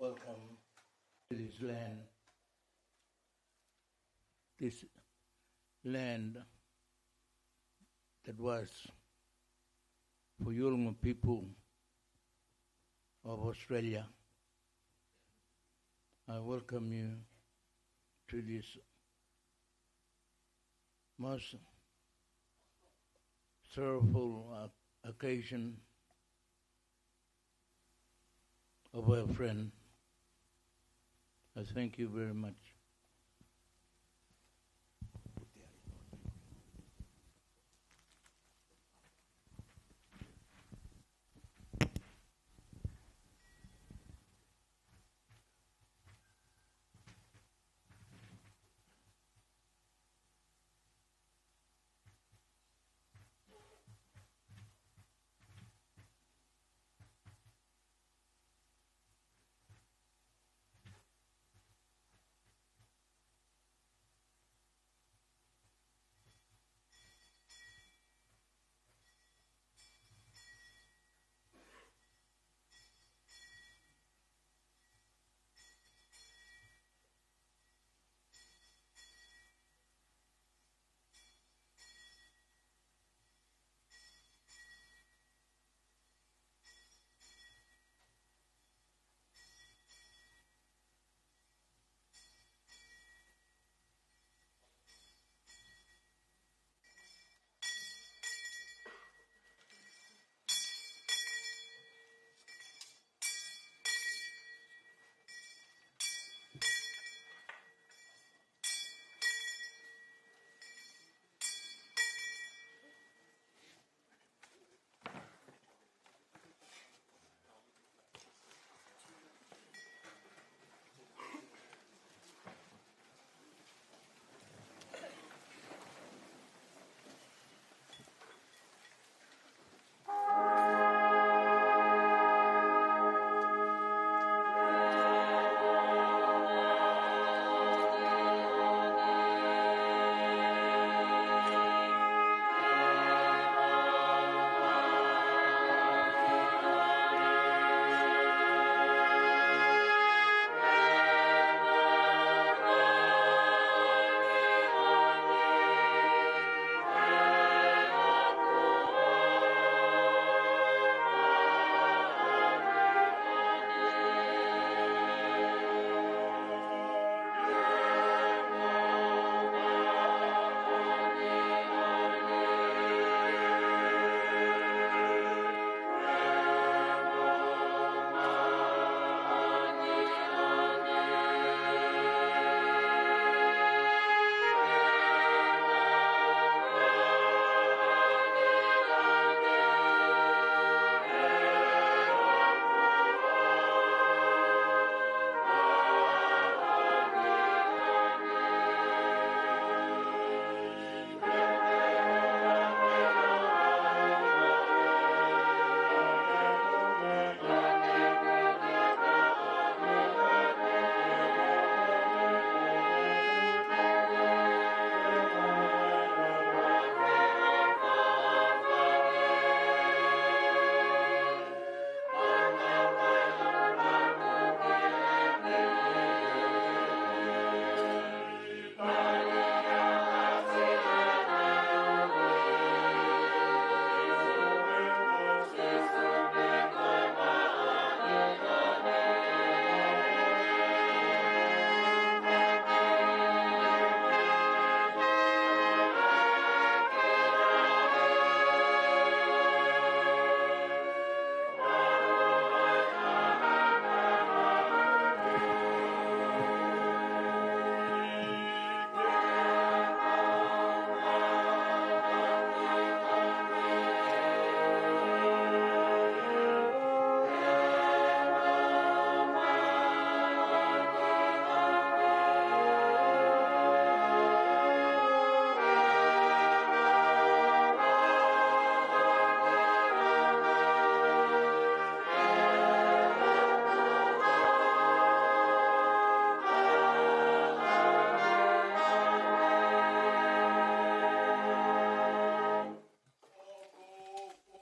Welcome to this land, this land that was for Yolngu people of Australia. I welcome you to this most sorrowful, uh, occasion of our friend. I thank you very much.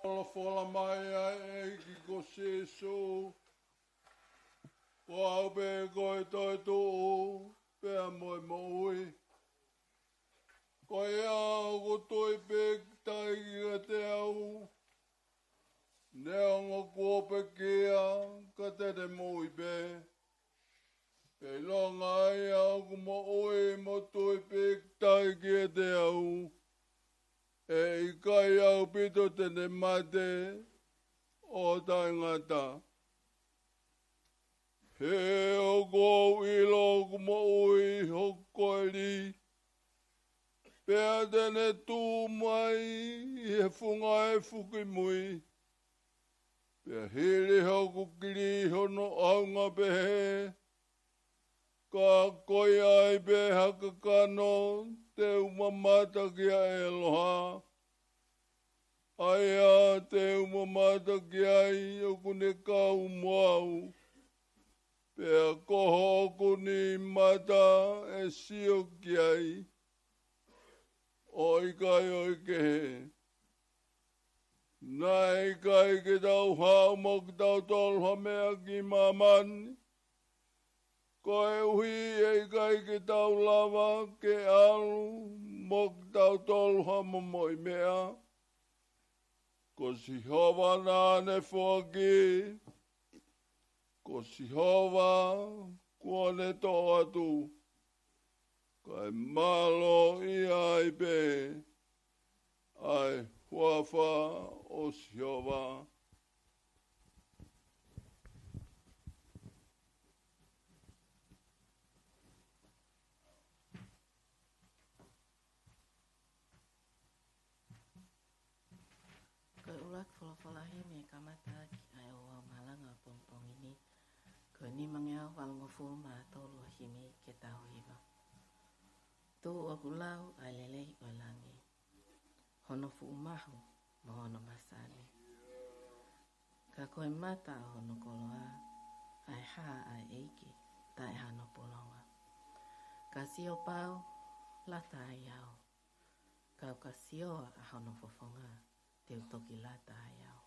Folofola mai ʻa e ʻEiki ko Sīsū, Ko au pē ko e toetuʻu pea mo e moʻui. Ko ia ʻoku tui pīkitai kiate au, neongo kuo pekia, ka te ne moʻui pē. Pea ʻilonga ia ʻoku moʻui mo tui pīkitai kiate au, ʻe ʻikai ʻaupito te ne mate ʻo taʻengata. He ʻoku ou ʻilo ʻoku moʻui hoku koeli, pea te ne tuʻu mai ʻi he funga ʻo e fuki mui. Pea hili hoku kili hono ʻaunga pehē, ka ko ia ai pē ha kakano te u mamata ki ai ʻe ʻaloha. ʻA ia te u mamata ki ai ʻoku ne kau mo au. Pea ko hoku niʻihi mata ʻe sio ki ai, ʻo ʻikai ʻo e kehe. Naʻe ʻikai ke tau haʻu mo kitautolu ha meʻa ki māmani, koeʻuhi ʻe ʻikai ke tau lava ke ʻalu mo kitautolu ha momoʻi meʻa. Ko Sihova naʻa ne foaki, ko Sihova kuo ne toʻo atu, kae mālō ia ai pē ʻa e huafa ʻo Sihova. Ko e ʻuluaki folofola himi ʻe kamata ʻaki ʻa e ouau malanga ʻo e pongipongi ni, ko e nimangeau valungofulu mā tolu ʻo e himi ke tau hiva. Tuʻu ʻoku lau ʻa e lelei ʻo e langi, hono fuʻu mahu mo hono masani. Ka ko e mata ʻo hono koloa, ʻa e hā ʻa e ʻEiki, taʻe hano pulonga. Ka sio pau, lata ai au. Ka u ka sio ʻa hono fofonga, te u toki lata ai au.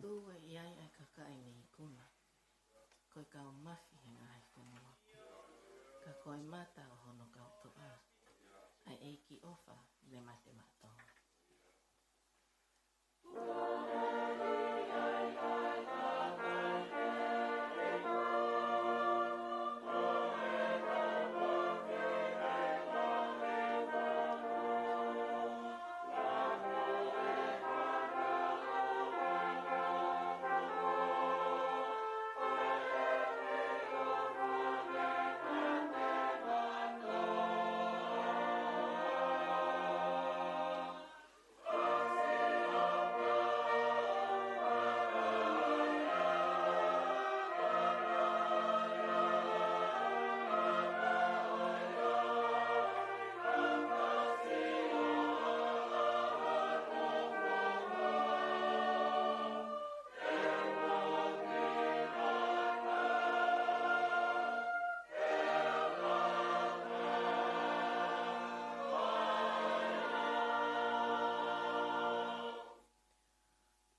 Tuʻu ʻi ai ʻa e kakai mei ikuna, ko e kau mafi he ngaahi fonua. Ka ko e mata ʻo hono kau toʻa, ʻa e ʻEiki ʻofa ne mate maʻa Tonga.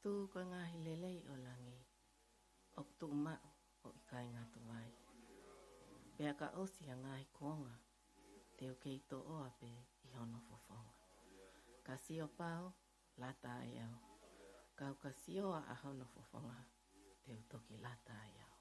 Tuʻu ko e ngaahi lelei ʻo langi, ʻoku tuʻu maʻu ʻo ʻikai ngata vai. Pea ka ʻosi ʻa e ngaahi kuonga, te u kei toʻoa pē ʻi hono fofonga. Ka sio pau, lata ai au. Kau ka sio ʻa hono fofonga, te u toki lata ai au.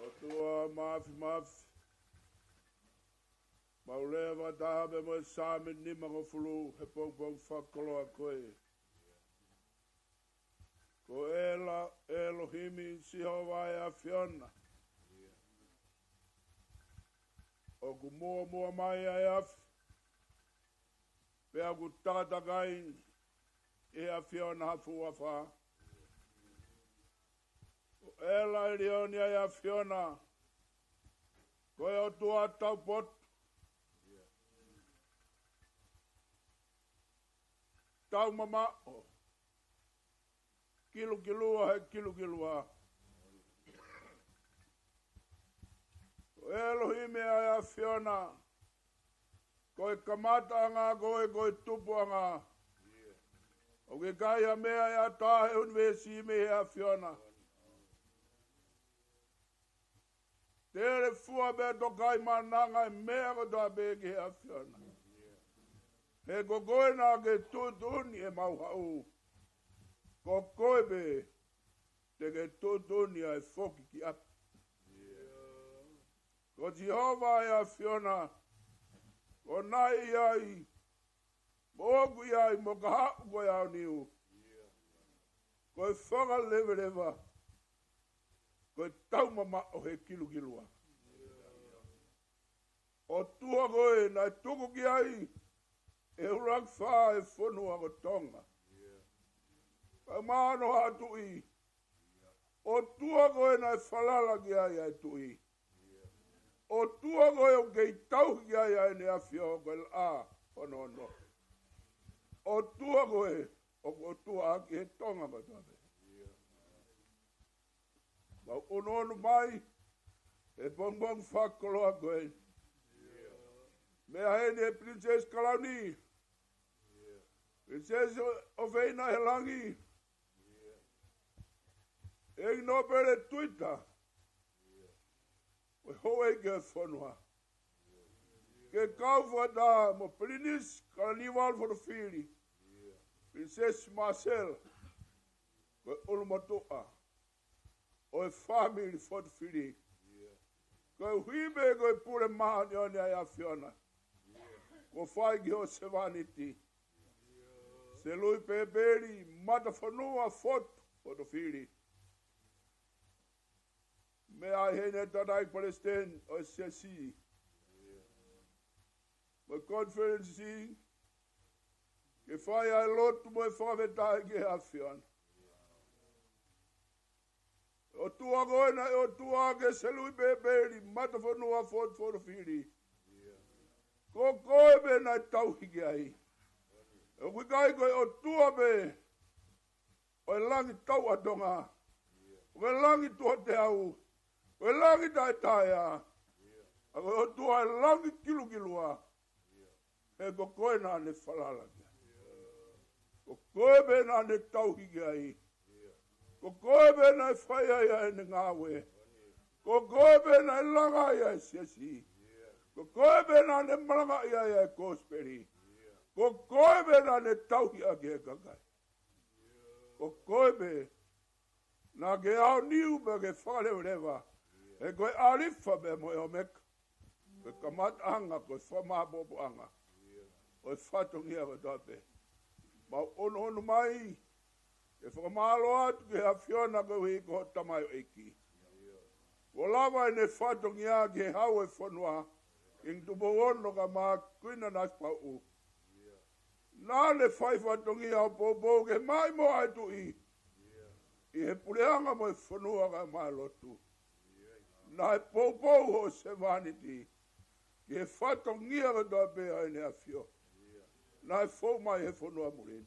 ʻOtua Mafimafi, mau lea fakataha pē mo e Saame nimangofulu he pongipongi fakakoloa ko ē. Ko ʻEla, ʻElohimi, Sihova ʻa e ʻAfiona. ʻOku muʻomuʻa mai ʻa e afi, pea ʻoku takatakai ʻe he ʻAfiona ha fuʻu afā. Ko ʻEla ʻElioni ʻa e ʻAfiona, ko e ʻOtua taupotu, taumamaʻo, kilukilua he kilukilua. Ko ʻElohimi ʻa e ʻAfiona, ko e kamataʻanga koe, ko e tupuʻanga. ʻOku ʻikai ha meʻa ʻe ʻatā he ʻunivēsi mei he ʻAfiona. Telefua pea tokaimaʻananga e meʻa kotoa pē ki he ʻAfiona. He ko koe naʻa ke tuʻutuʻuni ʻemau haʻu. Ko koe pē te ke tuʻutuʻuni ʻa e foki ki ʻapi. Ko Sihova ʻa e ʻAfiona, ko naʻe ʻi ai, mo ʻoku ʻi ai, mo ka haʻu ko e aoniu. Ko e fakaleveleva, ko e taumamaʻo he kilukilua. ʻOtua ko ē naʻe tuku ki ai ʻe he ʻUluaki Fā e fonua ko Tonga. Kae ʻumaʻā hono haʻa tuʻi. ʻOtua ko ē naʻe falala ki ai ʻa e tuʻi. ʻOtua ko ē ʻoku kei tauhi ki ai ʻa ʻEne ʻAfio ko e laʻā hono ono. ʻOtua ko ē ʻoku ʻOtua ʻaki ʻe he Tonga kotoa pē. Mau ʻunuʻunu mai he pongipongi fakakoloa ko ē. Meʻa heni ʻe Pilinisesi Kalauni, Pilinisesi ʻo, ʻofeina ʻi he langi, ʻEiki Nōpele Tuita, ko e houʻeiki ʻo e fonua, ke kau fakataha mo Pilinisi Kalaniuvalu Fotofili, Pilinisesi Māsela, ko e ʻulumotuʻa ʻo e fāmili Fotofili. Koeʻuhi pē ko e pule māʻoniʻoni ʻa e ʻAfiona kuo fai ki hoʻo sevāniti, Selui Pēpeli Matafonua Fotu Fotofili. Meʻa ai heni ʻa e tangataʻeiki palesiteni ʻo e siasi mo e konifelenisi, ke fai ʻa e lotu mo e fakafetaʻi ki he ʻAfiona. ʻOtua ko ē naʻe ʻOtua ʻaki ʻa Selui Pēpeli Matafonua Fotu Fotofili, ko koe pē naʻe tauhi ki ai. ʻOku ʻikai ko e ʻOtua pē ʻo e langi tauʻatonga, ʻo e langi tuʻateau, ʻo e langi taʻetaea, ka ko e ʻOtua ʻo e langi kilukilua. He ko koe naʻa ne falala ki ai. Ko koe pē naʻa ne tauhi ki ai. Ko koe pē naʻe fai ai ʻa ʻene ngāue. Ko koe pē naʻe langa ai ʻa e siasi. Ko koe pē naʻa ne malangaʻi ai e kosipeli. Ko koe pē naʻa ne tauhi ʻaki e kakai. Ko koe pē naʻa ke aoniu pea ke fakalevaleva. He ko e ʻAlifa pea mo e ʻOmeka. Ko e kamataʻanga, ko e fakamāʻopoʻopoʻanga ʻo e fatongia kotoa pē. Mau ʻunuʻunu mai ke fakamālō atu ki he ʻAfiona koeʻuhi ko e tamaioʻeiki. Kuo lava ʻene fatongia ki he hau ʻo e fonua, Kingi Tupou Ono kae ʻumaʻā Kuini Nanasipauʻu. Naʻa ne fai fatongia ʻo poupou ke maʻimoa e tuʻi ʻi he puleʻanga mo e fonua kae ʻumaʻā e lotu. Naʻe poupou hoʻo sevāniti ki he fatongia kotoa pē ʻa ʻEne ʻAfio naʻe fou mai he fonua muli ni.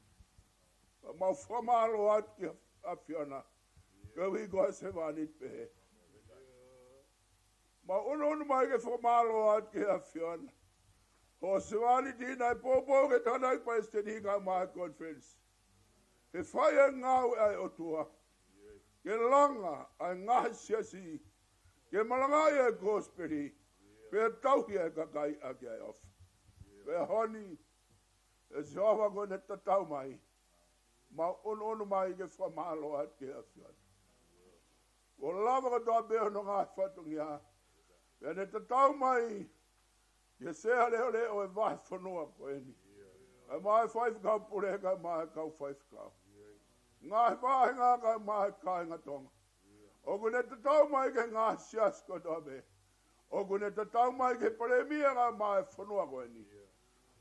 Pea mau fakamālō atu ki he ʻAfiona koeʻuhi ko e sevāniti pehē. Mau ʻunuʻunu mai ke fakamālō atu ki he ʻAfiona. Hoʻo sevāniti naʻe poupou ki he tangataʻeiki palesiteni kae ʻumaʻā e konifelenisi. Ke fai e ngāue ʻa e ʻOtua. Ke langa ʻa e ngaahi siasi. Ke malangaʻi e kosipeli. Pea tauhi e kakai ʻaki ʻa e ʻofa. Pea honi, ʻe Sihova, ko ʻene tatau mai. Mau ʻunuʻunu mai ke fakamālō atu ki he ʻAfiona. Kuo lava kotoa pē hono ngaahi fatongia. Pea ne tatau mai ki he sea leʻoleʻo ʻo e vahefonua ko eni. Kae ʻumaʻā e faifekau pule, kae ʻumaʻā e kau faifekau. Ngaahi vāhenga kae ʻumaʻā e kāinga Tonga. ʻOku ne tatau mai ki he ngaahi siasi kotoa pē. ʻOku ne tatau mai ki he palēmia kae ʻumaʻā e fonua ko eni.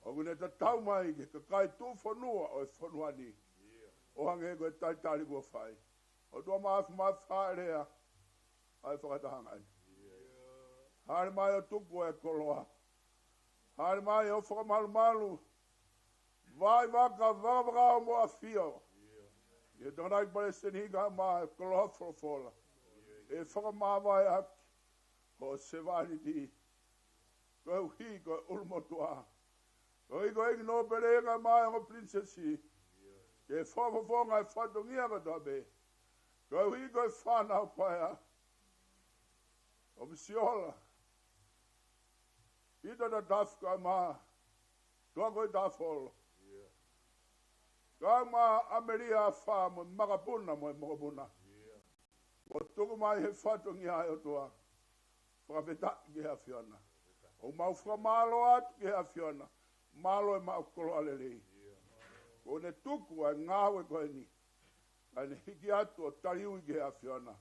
ʻOku ne tatau mai ki he kakai tuʻufonua ʻo e fonua ni. ʻO hangē ko e talitali kuo fai. ʻOtua Mafimafi, hāʻele ā ʻa e fakatahaʻanga ni. Hāʻele mai ʻo tuku e koloa. Hāʻele mai ʻo fakamalumalu. Vaivaka, vakavakavakau mo ʻafio ʻi he tangataʻeiki palesiteni kae ʻumaʻā e koloa folofola. ʻE fakamāvaeʻaki hoʻo sevāniti koeʻuhi ko e ʻulumotuʻa. Koeʻuhi ko e ʻEiki Nōpele kae ʻumaʻā e ongo pilinisesi. Ke fakafofonga e fatongia kotoa pē. Koeʻuhi ko e fānau paea ʻo Misiola, Pita Tatafu kae ʻumaʻā Tuʻakoitafolo. Kae ʻumaʻā ʻAmelia Afā mo e makapuna mo e mokopuna. Kuo tuku mai he fatongia ʻa e ʻOtua. Fakafetaʻi ki he ʻAfiona. ʻOku mau fakamālō atu ki he ʻAfiona. Mālō e maʻu koloa lelei. Kuo ne tuku ʻa e ngāue ko eni. Kae ne hiki atu ʻo taliui ki he ʻAfiona.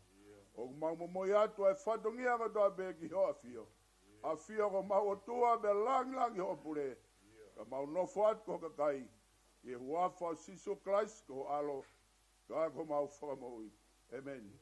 ʻOku mau momoi atu ʻa e fatongia kotoa pē ki hoʻo ʻAfio. ʻAfio ko homau ʻOtua pea langilangi hoʻo pule. Ka mau nofo atu ko ho kakai. ʻI he huafa ʻo Sīsū Kalaisi ko ho ʻAlo. Ka ko homau Fakamoʻui. ʻĒmeni.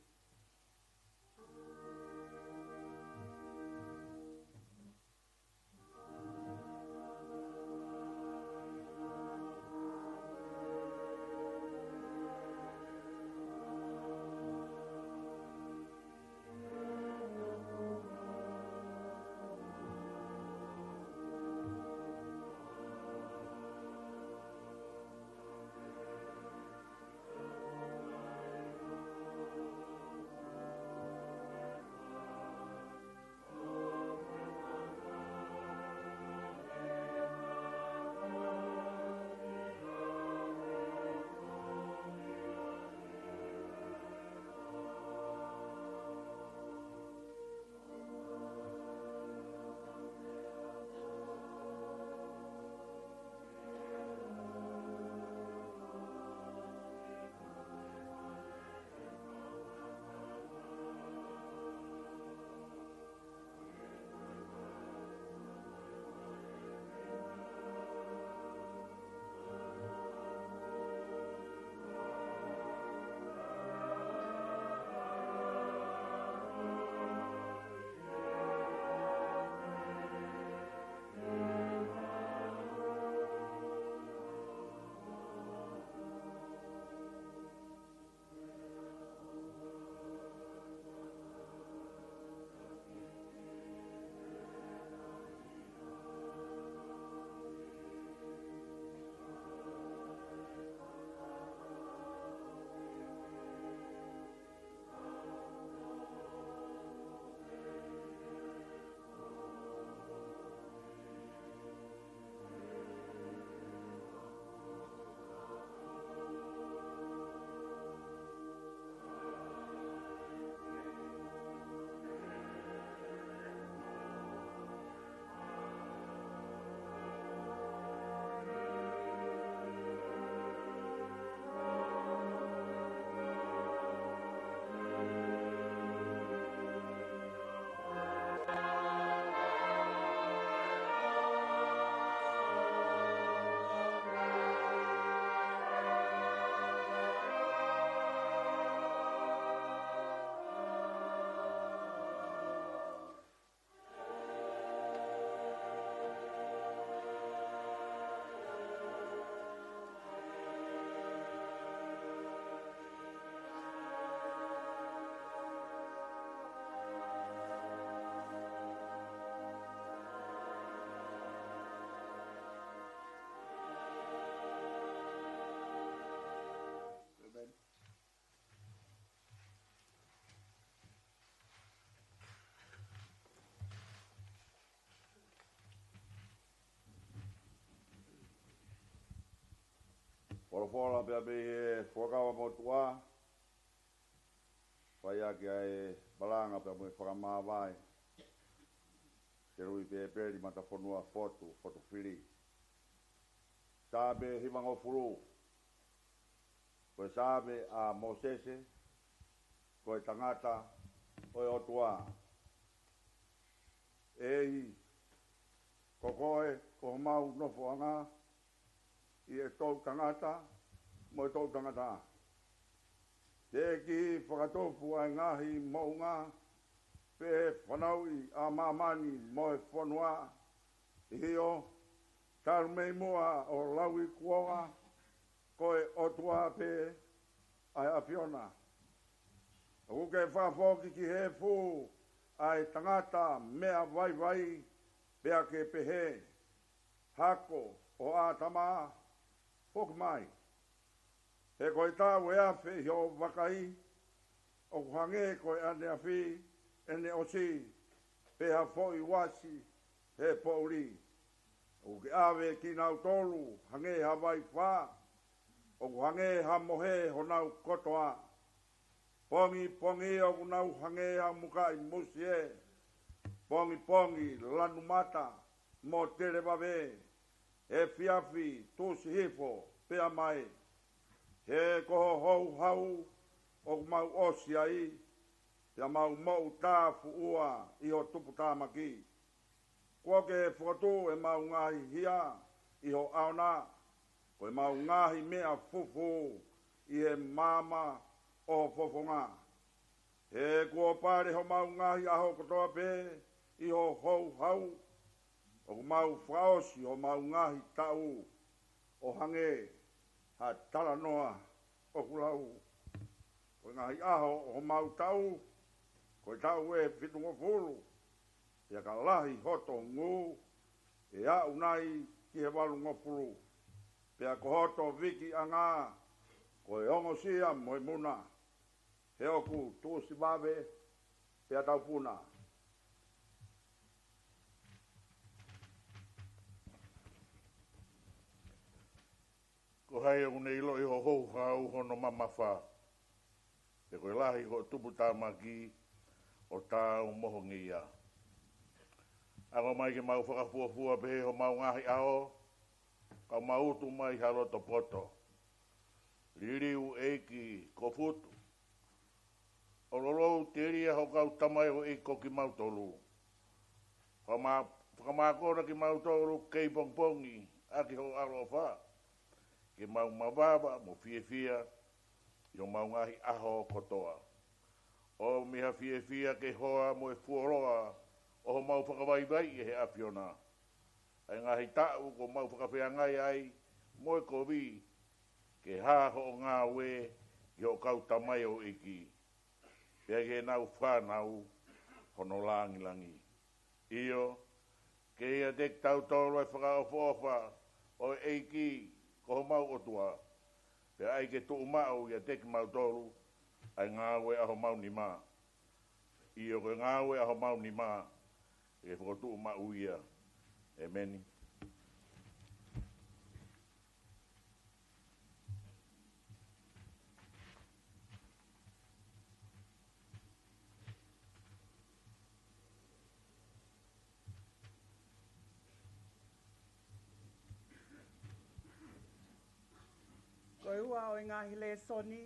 Folofola pea mei he Fuakava Motuʻa, fai ʻaki ʻa e malanga pea mo e fakamāvae. Te Lui Pēpeli, Matafonua Fotu, Fotu Fili. Saame hivangofulu. Ko e Saame ʻa Mōsese, ko e tangata ʻo e ʻOtua. ʻEiki, ko koe ko homau nofoʻanga ʻi he toʻutangata mo e toʻutangata. Teʻeki fakatupu ʻa e ngaahi moʻunga pe fanauʻi ʻa māmani mo e fonua. ʻIo, talu mei muʻa ʻo lauikuonga, ko e ʻOtua pē ʻa e ʻAfiona. ʻOku ke fakafoki ki he efu ʻa e tangata meʻa vaivai, pea ke pehē: Hako, ʻo ʻĀtama, foki mai. He ko e taʻu ʻe afe ʻi hoʻo vakai, ʻoku hangē ko e ʻaneafi ʻene ʻosi, pe ha foʻi uasi he poʻuli. ʻOku ke ʻave kinautolu hangē ha vaifā, ʻoku hangē ha mohe honau kotoa. Pongipongi ʻoku nau hangē ha mukaʻi musie, pongipongi lanu mata mo televave, efiafi tuʻusi hifo pea mae. He ko ho houhau ʻoku mau ʻosi ai, pea mau moʻutāfuʻua ʻi ho tuputāmaki. Kuo ke fokotuʻu ʻemau ngaahi hia ʻi ho ʻaona, ko ʻemau ngaahi meʻa fufū ʻi he maama ʻo ho fofonga. He kuo pale homau ngaahi ʻaho kotoa pē ʻi ho houhau, ʻoku mau fakaʻosi homau ngaahi taʻu ʻo hangē ha talanoa ʻoku lau. Ko e ngaahi ʻaho ʻo homau taʻu, ko e taʻu ʻe fitungofulu, pea ka lahi hoto ngū, ʻe aʻu nai ki he valungofulu. Pea ko hoto vikiʻanga, ko e ongosia mo e muna. He ʻoku tuʻusi vave, pea taupuna. Ko hai ʻoku ne ʻiloʻi ho houhau hono mamafa, pe ko e lahi ho tuputāmaki ʻo taau mo ho ngeia? Ako mai ke mau fakafuofua pehē homau ngaahi ʻaho, ka mau utu mai ha loto poto. Liliu, ʻEiki, ko Futu, ʻo lolou telia ho kau tamaioʻeiki ko kimautolu. Fakama-, fakamākona kimautolu kei pongipongi ʻaki ho ʻaloʻofa, ke mau mavava mo fiefia ʻi homau ngaahi ʻaho kotoa. ʻOmi ha fiefia ke hoa mo e fuoloa ʻo homau fakavaivaiʻi ʻe he ʻAfiona ʻa e ngaahi taʻu kuo mau fakafeangai ai mo e kovi, ke hā hoʻo ngāue ʻi ho kau tamaioʻeiki, pea ki heʻenau fānau hono lāngilangi. ʻIo, ke ʻiate kitautolu ʻa e fakaʻofoʻofa ʻo e ʻEiki ko homau ʻOtua, pea ʻai ke tuʻumaʻu ʻiate kimautolu ʻa e ngāue ʻa homau nima. ʻIo, ko e ngāue ʻa homau nima, ke fokotuʻu maʻu ia. ʻEmeni. Ko e ua ʻo e ngaahi lēsoni,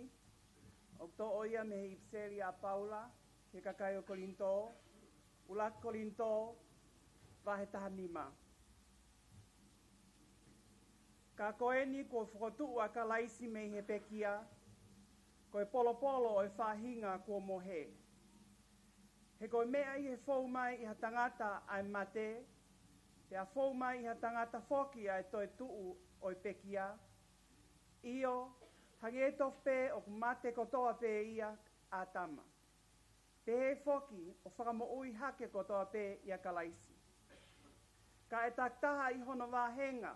ʻoku toʻo ia mei he ʻipiseli ʻa Paula ki he kakai ʻo Kolinitō, ʻUluaki Kolinitō, vahe taha nima. Ka ko eni kuo fokotuʻu ʻa Kalaisi mei he pekia, ko e polopolo ʻo e faʻahinga kuo mohe. He ko e meʻa ʻi he fou mai ʻi ha tangata ʻa e mate, pea fou mai ʻi ha tangata foki ʻa e toetuʻu ʻo e pekia. ʻIo, hangē tofu pē ʻoku mate kotoa pē ʻia ʻĀtama, pehē foki ʻo fakamoʻui hake kotoa pē ʻia Kalaisi. Ka ʻe takitaha ʻi hono vāhenga,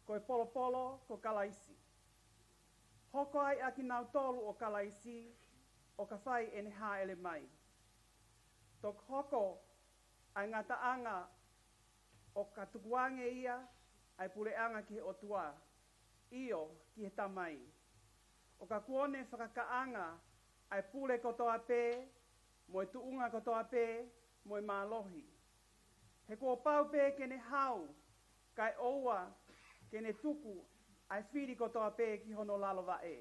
ko e polopolo ko Kalaisi. Hoko ai ʻa kinautolu ʻo Kalaisi, ʻo ka fai ʻene hāʻele mai. Toki hoko ʻa e ngataʻanga ʻo ka tukuange ia ʻa e puleʻanga ki he ʻOtua. ʻio ki he Tamai, ʻo ka kuo ne fakakaʻanga ʻa e pule kotoa pē, mo e tuʻunga kotoa pē, mo e mālohi. He kuo pau pē ke ne hau, kae ʻoua ke ne tuku ʻa e fili kotoa pē ki hono lalo vaʻe.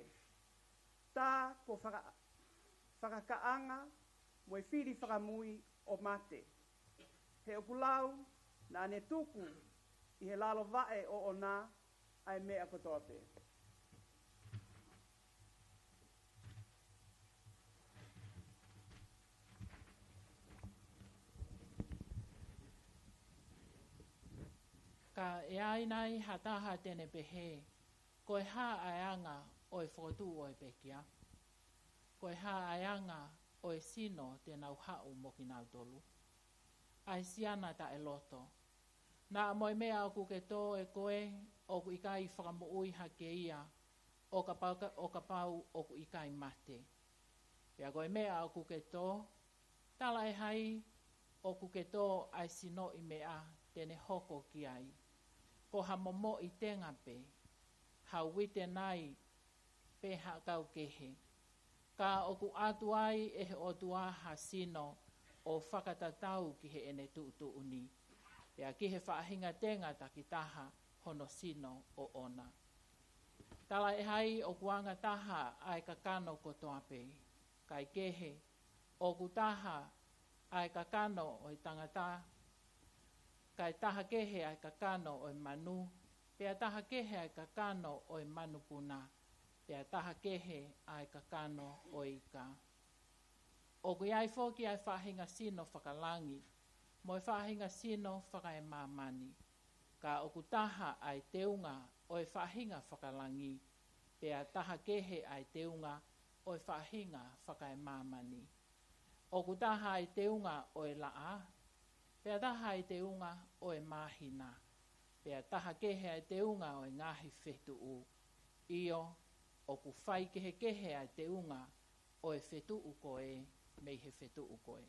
Tā kuo faka-, fakakaʻanga mo e fili fakamui ʻo mate. He ʻoku lau naʻa ne tuku ʻi he lalo vaʻe ʻoʻona ʻa e meʻa kotoa pē. Ka ʻe ʻi ai nai ha taha te ne pehē, ko e hā ʻa e anga ʻo e fokotuʻu ʻo e pekia? Ko e hā ʻa e anga ʻo e sino te nau haʻu mo kinautolu? ʻA e siana taʻeloto. Naʻa mo e meʻa ʻoku ke tō ʻe koe, ʻoku ʻikai fakamoʻui hake ia, ʻo kapau, ʻo kapau ʻoku ʻikai mate. Pea ko e meʻa ʻoku ke tō, talaʻehai ʻoku ke tō ʻa e sinoʻi meʻa te ne hoko ki ai, ko ha momoʻi tenga pē, ha uite nai pe ha kau kehe. Ka ʻoku ʻatu ai ʻe he ʻOtua ha sino ʻo fakatatau ki heʻene tuʻutuʻuni, pea ki he faʻahinga tenga takitaha hono sino ʻoʻona. Talaʻehai ʻoku anga taha ʻa e kakano kotoa pē, kae kehe, ʻoku taha ʻa e kakano ʻo e tangata, kae taha kehe ʻa e kakano ʻo e manu, pea taha kehe ʻa e kakano ʻo e manupuna, pea taha kehe ʻa e kakano ʻo e ika. ʻOku ʻi ai foki ʻa e faʻahinga sino fakalangi, mo e faʻahinga sino fakaemāmani. Ka ʻoku taha ʻa e teunga ʻo e faʻahinga fakalangi, pea taha kehe ʻa e teunga ʻo e faʻahinga fakaemāmani. ʻOku taha ʻa e teunga ʻo e laʻā, pea taha ʻa e teunga ʻo e māhina, pea taha kehe ʻa e teunga ʻo e ngaahi fetuʻu. ʻIo, ʻoku faikehekehe ʻa e teunga ʻo e fetuʻu ko ē mei he fetuʻu ko ē.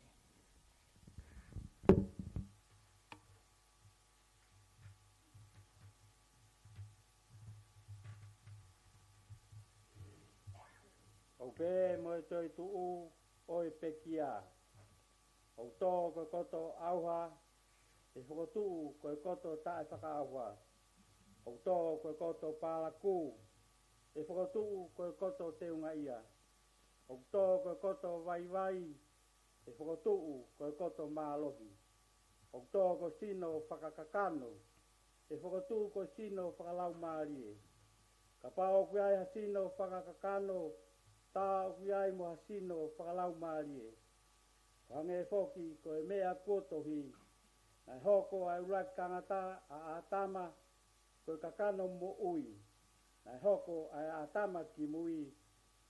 ʻOku pehē mo e toetuʻu ʻo e pekia. ʻOku tō ko e koto ʻauha, ʻe fokotuʻu ko e koto taʻefakaʻauha. ʻOku tō ko e koto palaku, ʻe fokotuʻu ko e koto teungaʻia. ʻOku tō ko e koto vaivai, ʻe fokotuʻu ko e koto mālohi. ʻOku tō ko e sino fakakakano, ʻe fokotuʻu ko e sino fakalaumālie. Kapau ʻoku ʻi ai ha sino fakakakano, tā ʻoku ʻi ai mo ha sino fakalaumālie. ʻO hangē foki ko e meʻa kuo tohi, naʻe hoko ʻa e ʻuluaki tangata, ʻa ʻĀtama, ko e kakano moʻui. Naʻe hoko ʻa ʻĀtama kimui,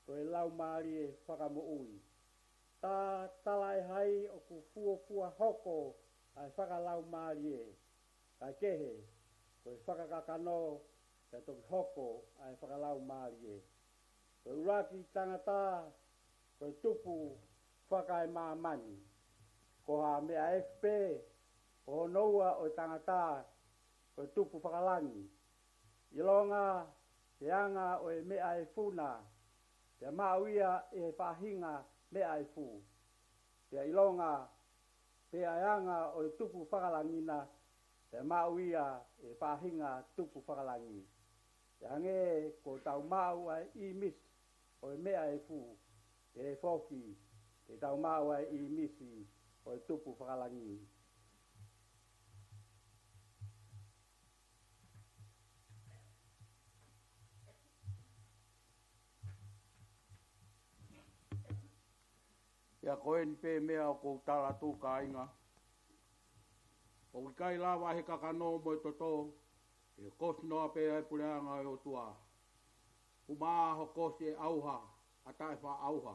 ko e laumālie fakamoʻui. Tā talaʻehai ʻoku fuofua hoko ʻa e fakalaumālie, kae kehe, ko e fakakakano, pea toki hoko ʻa e fakalaumālie. Ko e ʻuluaki tangata, ko e tupu fakaemāmani. Ko ha meʻa efu pē, ko hono ua ʻo e tangata, ko e tupu fakalangi. ʻIlonga, he anga ʻo e meʻa efu na, pea maʻu ia ʻe he faʻahinga meʻa efu. Pea ʻilonga, pea ʻe anga ʻo e tupu fakalangi na, pea maʻu ia ʻe he faʻahinga tupu fakalangi. Pea hangē kuo tau maʻu ʻa e ʻīmisi ʻo e meʻa efu, pehē foki, te tau maʻu ʻa e ʻīmisi ʻo e tupu fakalangi. Pea ko eni pē meʻa ʻoku ou tala atu kāinga. ʻOku ʻikai lava ʻe he kakano mo e toto, ʻe kosi noa pē ʻa e puleʻanga ʻo e ʻOtua. Puma ho kosi ʻe ʻauha, ʻa taʻefakaʻauha.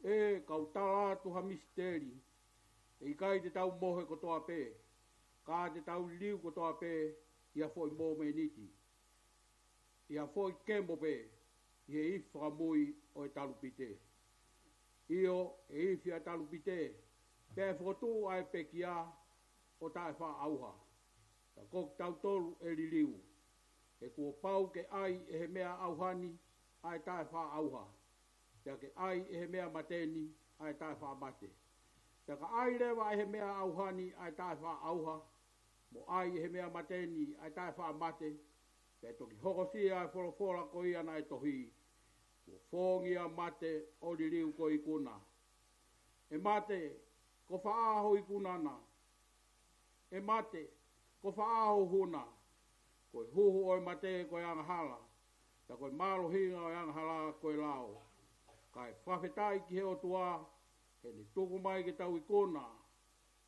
ʻE, kau tala atu ha misiteli, ʻe ʻikai te tau mohe kotoa pē, ka te tau liliu kotoa pē, ʻi ha foʻi momeniti. ʻI ha foʻi kemo pē, ʻi he ifi fakamui ʻo e talupite. ʻIo, ʻe ifi ʻa e talupite, pea ʻe fokotuʻu ʻa e pekia ʻo taʻefakaʻauha. Ka ko kitautolu ʻe liliu. He kuo pau ke ʻai ʻe he meʻa ʻauha ni ʻa e taʻefaʻaʻauha, pea ke ʻai ʻe he meʻa mate ni ʻa e taʻefaʻamate. Pea ka ʻai leva ʻe he meʻa ʻauha ni ʻa e taʻefaʻaʻauha, mo ʻai ʻe he meʻa mate ni ʻa e taʻefaʻamate, pea toki hokosia ʻa e folofola ko ia naʻe tohi: Kuo fōngia mate ʻo liliu ko e ikuna. ʻE mate, ko fē ho ikuna na? ʻE mate, ko fē ho huna? Ko e huhu ʻo e mate ko e angahala, pea ko e mālohinga ʻo e angahala ko e lao. Kae fakafetaʻi ki he ʻOtua, he ne tuku mai ke tau ikuna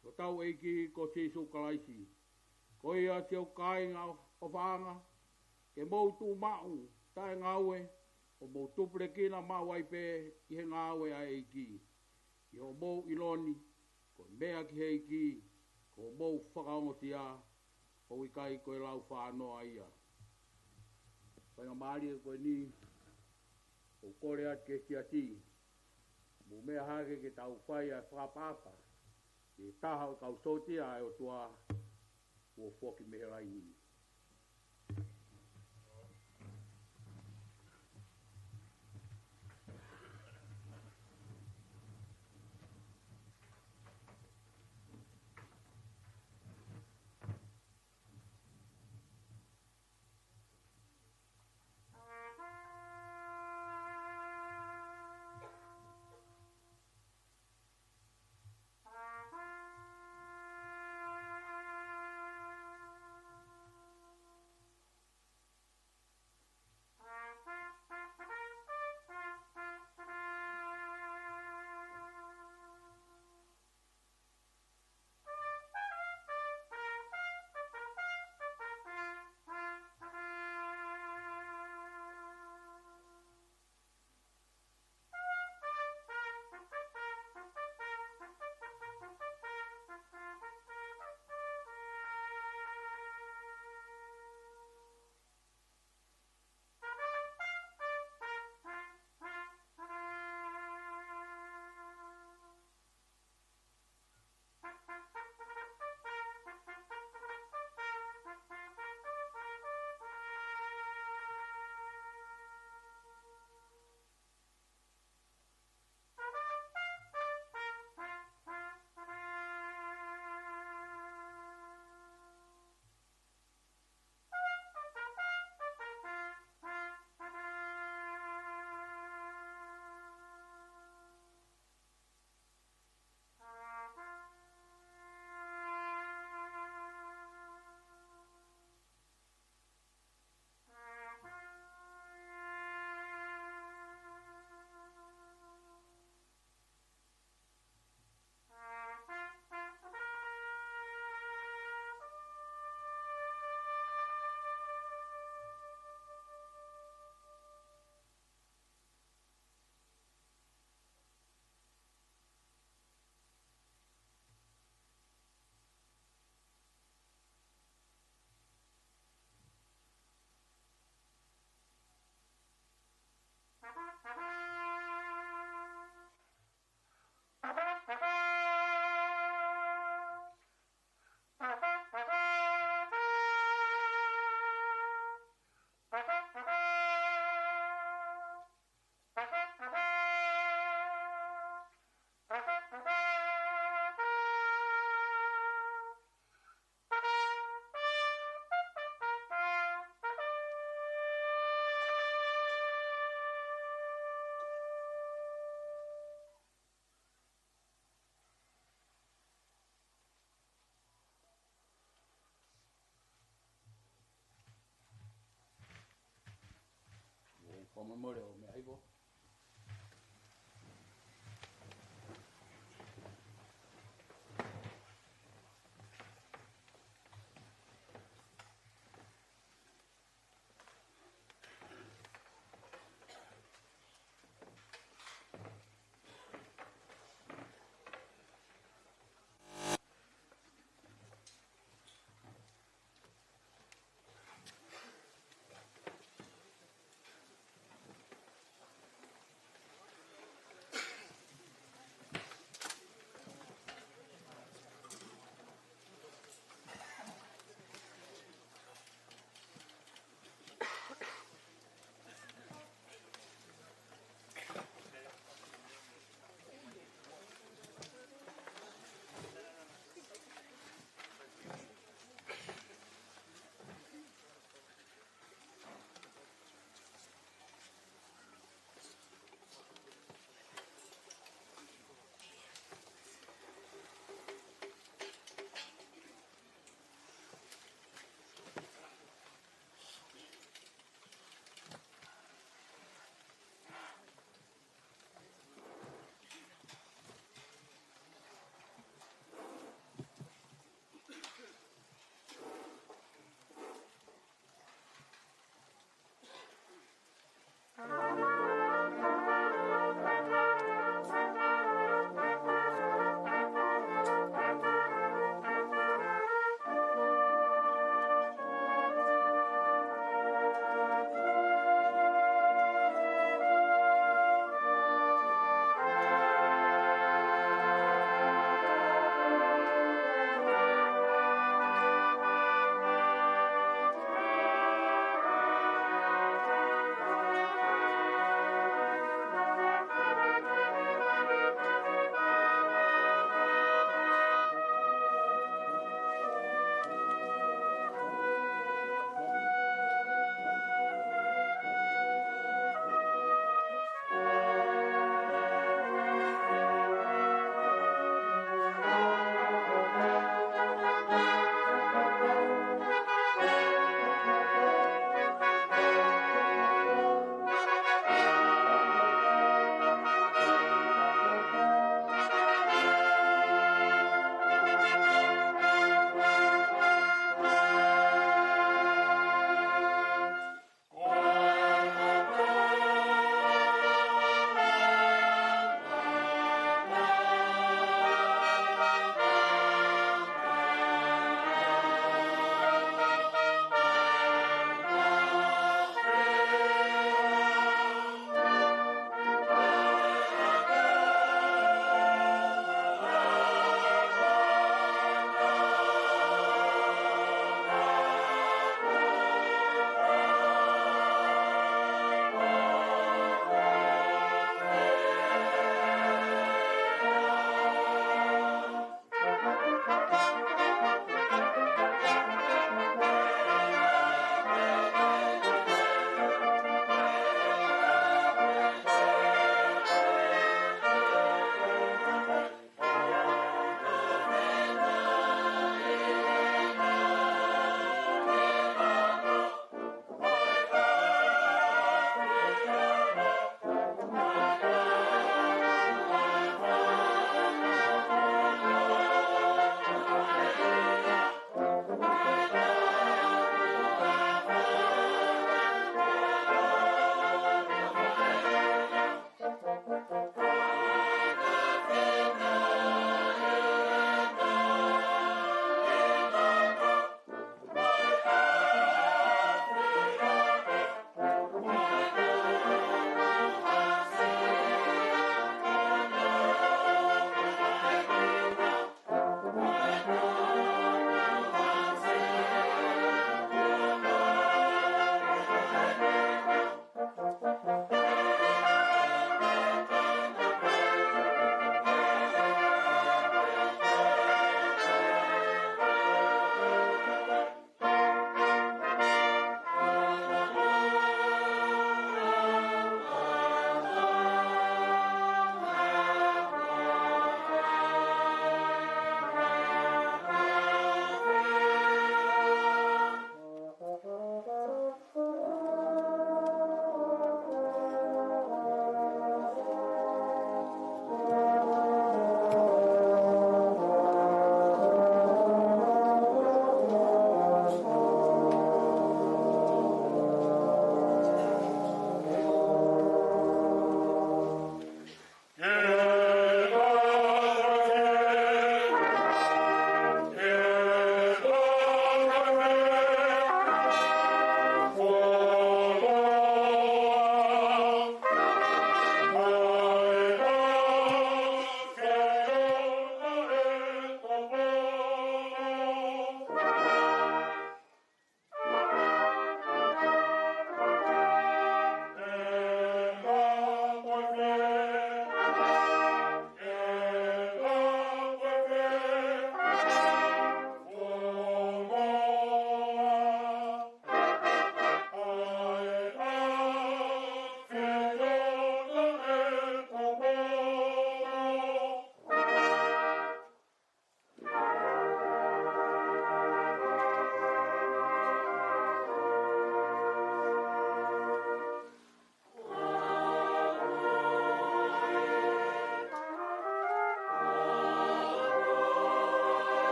ki hotau ʻEiki ko Sīsū Kalaisi. Ko ia, siʻoku kāinga ʻofaʻanga, ke mou tuʻu maʻu taʻengaue, ʻo mou tupulekina maʻu ai pē ʻi he ngāue ʻa e ʻEiki, ʻi hoʻomou ʻilo ni ko e meʻa ki he ʻEiki ko hoʻomou fakaongosia, ʻoku ʻikai ko e lau fānoa ia. Faingamālie ko eni, ʻoku kole atu ki he siasi, mou meʻa hake ke tau fai ʻa e fakaʻapaʻapa ki he taha ʻo e kau sōtia ʻa e ʻOtua kuo foki mei he laini. ʻOku fakamolemole ʻo meʻa hifo.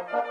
ʻOku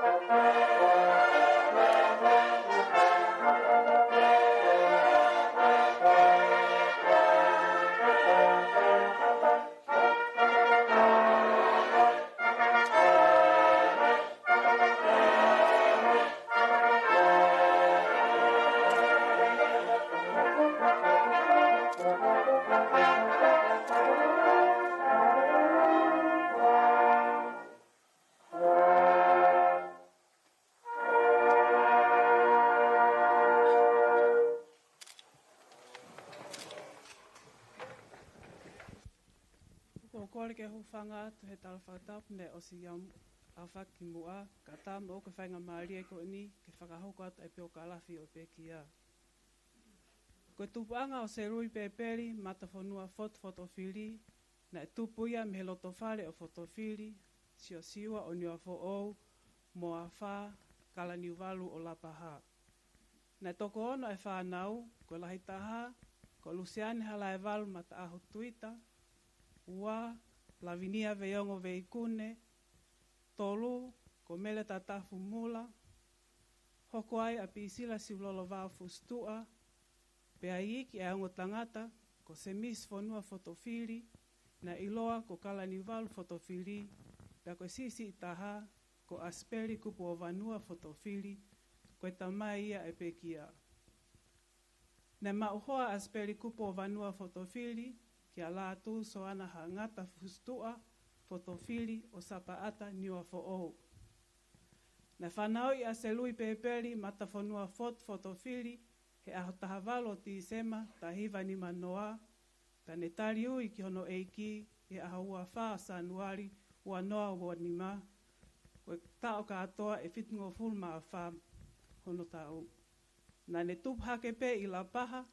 ou kole ke u hūfanga atu he tala fakatapu ne ʻosi ʻamu ʻafaki muʻa, kae ʻatā moʻoku e faingamālie ko eni ke fakahoko atu e piokalafi ʻo e pekia. Ko e tupuʻanga ʻo Selui Pepeli Matafonua Fotu Fotofili, naʻe tupu ia mei he lotofale ʻo Fotofili, Siosiua ʻo Niuafoʻou, mo Afā Kalaniuvalu ʻo Lapaha. Naʻe toko ono e fānau, ko e lahi taha ko Lusiane Halaevalu Mataʻaho Tuita, ua, Lavinia Veiongo Veikune, tolu, ko Mele Tatafu Mula, hoko ai ʻa Pisila Siulolo Vao Fusitua, pea iiki ʻa e ongo tangata ko Semisi Fonua Fotofili, naʻe ʻiloa ko Kalaniuvalu Fotofili, pea ko e siʻisiʻi taha ko ʻAsipeli Kupuovanua Fotofili, ko e tamai ia e pekia. Naʻe maʻu hoa ʻa ʻAsipeli Kupuovanua Fotofili kia Lātū Soana Haʻangata Fusitua Fotofili ʻo Sapaʻata, Niuafoʻou. Naʻe fanauʻi ʻa Selui Pepeli Matafonua Fotu Fotofili he ʻaho taha valu ʻo Tīsema taha hiva nima noa, pea ne taliui ki hono ʻEiki he ʻaho ua fā ʻo Sānuali ua noa ua nima, ko e taʻu kātoa ʻe fitungofulu mā fā hono taʻu. Naʻa ne tupu hake pē ʻi Lapaha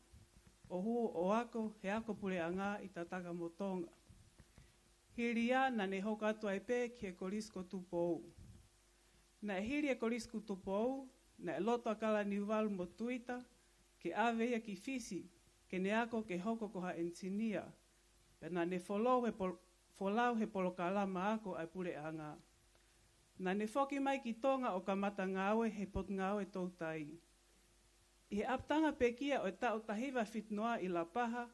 ʻo hū ʻo ako he ako puleʻanga ʻi Tatakamotonga. Hili ia naʻa ne hoko atu ai pē ki he Kolisi ko Tupou. Naʻe hili e Kolisi ko Tupou, naʻe loto ʻa Kalaniuvalu mo Tuita ke ʻave ia ki Fisi ke ne ako ke hoko ko ha ʻenisinia, pea naʻa ne folau he pol-, folau he polokalama ako ʻa e puleʻanga. Naʻa ne foki mai ki Tonga ʻo kamata ngāue he Potungāue Toutai. ʻI he ʻapitanga pekia ʻo e taʻu taha hiva fitu noa ʻi Lapaha,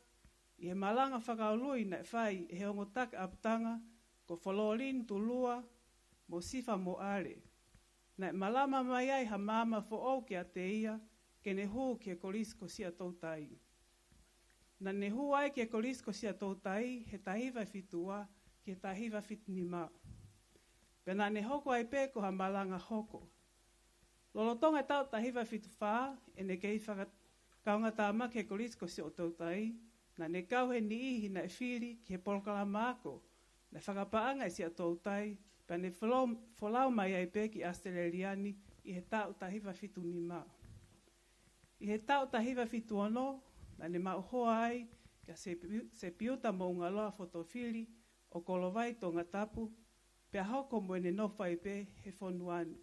ʻi he malanga fakaului naʻe fai ʻe he ongo taki ʻapitanga ko Fololini Tulua mo Sifa Moʻale, naʻe malama mai ai ha maama foʻou kiate ia ke ne hū ki he Kolisi ko Siaʻatoutai. Naʻa ne hū ai ki he Kolisi ko Siaʻatoutai he taha hiva fitu ua ki he taha hiva fitu nima. Pea naʻa ne hoko ai pē ko ha malanga hoko. Lolotonga e taʻu taha hiva fitu fā, ʻene kei fakakaungātāmaki he Kolisi ko Siaʻatoutai, naʻa ne kau he niʻihi naʻe fili ki he polokalama ako naʻe fakapaʻanga ʻe Siaʻatoutai, pea ne folau, folau mai ai pē ki ʻAositelēlia ni ʻi he taʻu taha hiva fitu nima. ʻI he taʻu taha hiva fitu ono, naʻa ne maʻu hoa ai kia Sepiu-, Sepiuta Moʻungaloa Fotofili ʻo Kolovai, Tongatapu, pea hoko mo ʻene nofo ai pē he fonua ni.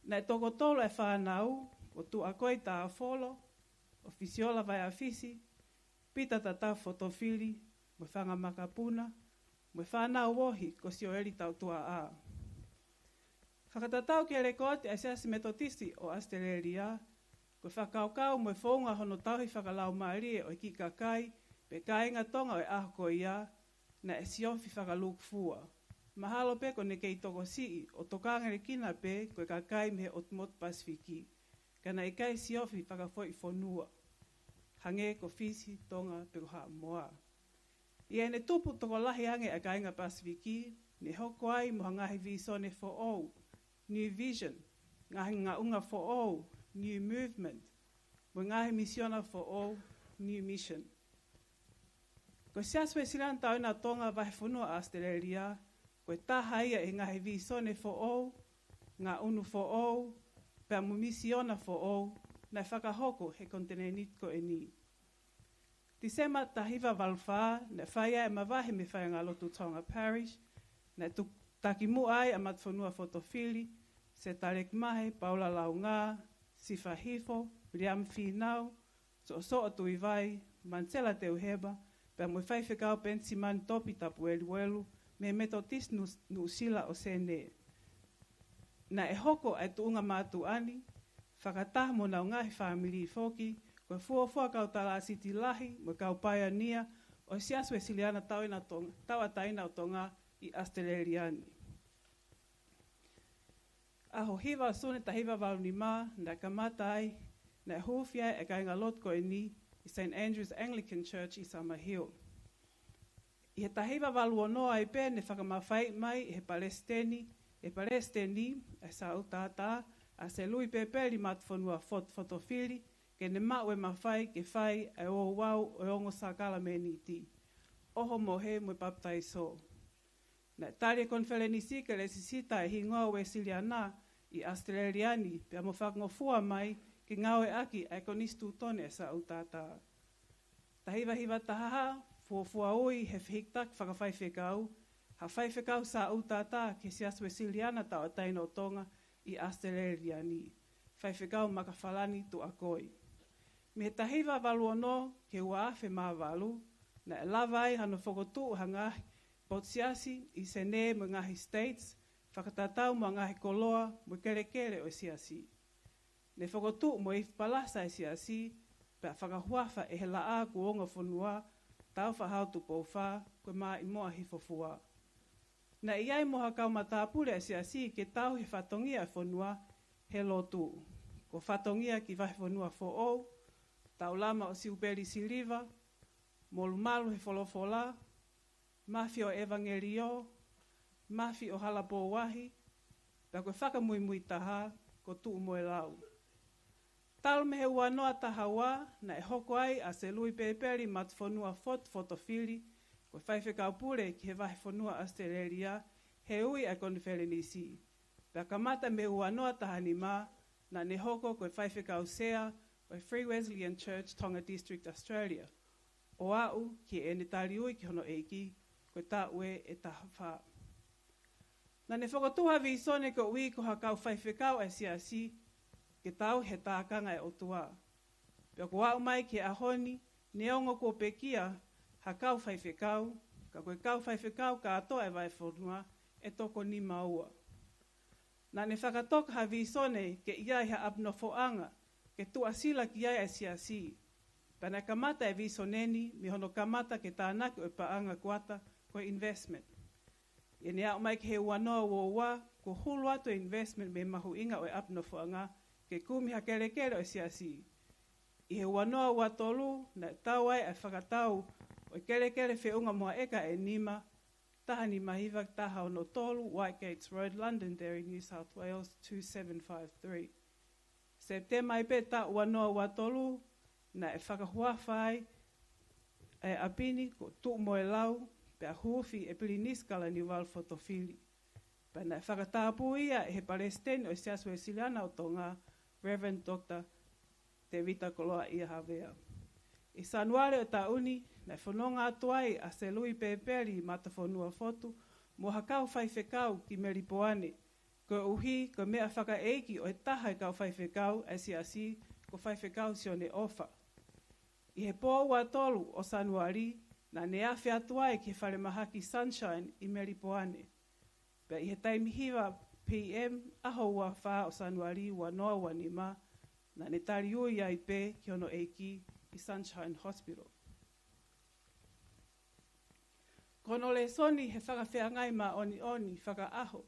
Naʻe toko tolu e fānau, ko Tuʻakoi Tāfolo, ʻo Fisiola Vaiafisi, Pita Tatafu Fotofili, mo e fanga makapuna, mo e fānau ohi ko Sioeli Tautuaʻā. Fakatatau ki he lekooti ʻa e Siasi Metotisi ʻo ʻAositelēlia, ko e fakakaukau mo e founga hono tauhi fakalaumālie ʻo e kiʻi kakai pe kāinga Tonga ʻo e ʻaho ko ia, naʻe siofi fakalūkufua. Mahalo pē ko ʻene kei tokosiʻi ʻo tokangelekina pē ko e kakai mei he ʻotu motu Pasifiki, ka naʻe ʻikai siofi fakafoʻi fonua, hangē ko Fisi, Tonga, pe ko Haʻamoa. ʻI heʻene tupu tokolahi ange ʻa e kāinga Pasifiki, ne hoko ai mo ha ngaahi vīsone foʻou, new vision, ngaahi ngaʻunga foʻou, new movement, mo e ngaahi misiona foʻou, new mission. Ko e Siasi Uēsiliana Tauʻatāina ʻo Tonga Vahefonua ʻAositelēlia, ko e taha ia ʻi he ngaahi vīsone foʻou, ngaʻunu foʻou, pea mo e misiona foʻou, naʻe fakahoko he konitinēniti ko eni. Tīsema taha hiva valu fā, naʻe fai ai e mavahe mei he Faiʻanga Lotu Tonga Parish, naʻe tu-, takimuʻa ai ʻa Matafonua Fotofili, Sētā Lekimahe, Paula Laungā, Sifa Hifo, Viliami Fīnau, Soʻosoʻo Tuivai, Manisela Teuhema, pea mo e Faifekau Penisimani Topi Tapueluelu, mei he Metotisi Nu-, Nuʻusila ʻo Senē. Naʻe hoko ʻa e tuʻunga mātuʻa ni, fakataha mo honau ngaahi fāmili foki, ko e fuofua kau talāsiti lahi mo e kau paionia ʻo e Siasi Uēsiliana Tauʻatāina ʻo Tonga, Tauʻatāina ʻo Tonga ʻi ʻAositelēlia ni. ʻAho hiva ʻo Sune taha hiva valu nima, naʻe kamata ai, naʻe hūfia ai e kāingalotu ko eni ʻi Saint Andrew's Anglican Church ʻi Summerhill. ʻI he taha hiva valu ono ai pē ne fakamafaiʻi mai ʻe he palesiteni, ʻe he palesiteni ʻa e SUTT, ʻa Selui Pepeli Matafonua Fot-, Fotofili, ke ne maʻu e mafai ke fai ʻa e ouau ʻo e ongo sākalamēniti, ʻoho mohe mo e papitaiso. Naʻe tali e konifelenisi ke lesisita e hingoa Uēsiliana ʻi ʻAositelēlia ni, pea mo fakangofua mai ke ngāueʻaki ʻa e konisitūtone ʻa e SUTT. Taha hiva hiva taha, fuofua ui ʻe he fehikitaki fakafaifekau ha faifekau SUTT ki he Siasi Uēsiliana Tauʻatāina ʻo Tonga ʻi ʻAositelēlia ni, Faifekau Makafalani Tuʻakoi. Mei he taha hiva valu ono ki he ua afe mā valu, naʻe lava ai hano fokotuʻu ha ngaahi potu siasi ʻi Senē mo e ngaahi States, fakatatau mo e ngaahi koloa mo e kelekele ʻo e siasi. Ne fokotuʻu mo ifi palasa e siasi, pea fakahuafa ʻe he Laʻā Kuonga Fonua, Tāufaʻāhau Tupou Fā, ko e Maʻimoa Hifofua. Naʻe ʻi ai mo ha kau matāpule ʻa e siasi ke tauhi e fatongia ʻa e fonua he lotu. Ko Fatongia ki Vahefonua Foʻou, Taulama ʻo Siupeli Siliva, Molumalu he Folofola, Mafi ʻo ʻEvangelio, Mafi ʻo Halapouahi, pea ko e fakamuimui taha ko Tuʻu mo e Lau. Talu mei he ua noa taha ua, naʻe hoko ai ʻa Selui Pepeli Matafonua Fot-, Fotofili ko e faifekau pule ki he Vahefonua ʻAositelēlia, he ui ʻa e konifelenisi. Pea kamata mei he ua noa taha nima, naʻa ne hoko ko e faifekau sea ʻo e Free Wesleyan Church Tonga District Australia, ʻo aʻu ki heʻene tali ui ki hono ʻEiki, ko e taʻu ē ʻe taha fā. Naʻa ne fokotuʻu ha vīsone koeʻuhi ko ha kau faifekau ʻa e siasi ke tauhi e tākanga ʻa e ʻOtua. Pea kuo aʻu mai ki he ʻaho ni, neongo kuo pekia ha kau faifekau, ka ko e kau faifekau kātoa ʻa e vahefonua ʻe toko nima ua. Naʻa ne fakatoka ha vīsone ke ʻi ai ha ʻapi nofoʻanga ke tuʻasila ki ai ʻa e siasi. Pea naʻe kamata e vīsone ni mei hono kamata ke tānaki ʻo e paʻanga kuata ko e investment. ʻI heʻene aʻu mai ki he ua noa ua ua, kuo hulu atu e investment mei he mahuʻinga ʻo e ʻapi nofoʻanga ke kumi ha kelekele ʻo e siasi. ʻI he ua noa ua tolu, naʻe tau ai ʻa e fakatau ʻo e kelekele feʻunga mo ha ʻeka ʻe nima, taha nima hiva taha ono tolu White Gates Road, Londonderry, New South Wales, two seven five three. Sepitema ai pē taʻu ua noa ua tolu, naʻe fakahuafa ai ʻa e ʻapi ni ko Tuʻu mo e Lau, pea huufi ʻe Pilinisi Kalaniuvalu Fotofili. Pea naʻe fakatapui ia ʻe he Palesiteni ʻo e Siasi Uēsiliana ʻo Tonga, Reverend Doctor Tevita Koloaʻia Havea. ʻI Sānuali ʻo e taʻu ni, naʻe fononga atu ai ʻa Selui Pepeli Matafonua Fotu mo ha kau faifekau ki Melipoane, koeʻuhi ko e meʻa fakaʻeiki ʻo e taha e kau faifekau ʻa e siasi, ko Faifekau Sione ʻOfa. ʻI he pō ua tolu ʻo Sānuali, naʻa ne afe atu ai ki he falemahaki Sunshine ʻi Melipoane. Pea ʻi he taimi hiva P M ʻaho ua fā ʻo Sānuali ua noa ua nima, naʻa ne tali ui ai pē ki hono ʻEiki ʻi Sunshine Hospital. Ko hono lēsoni he fakafeangai māʻoniʻoni fakaʻaho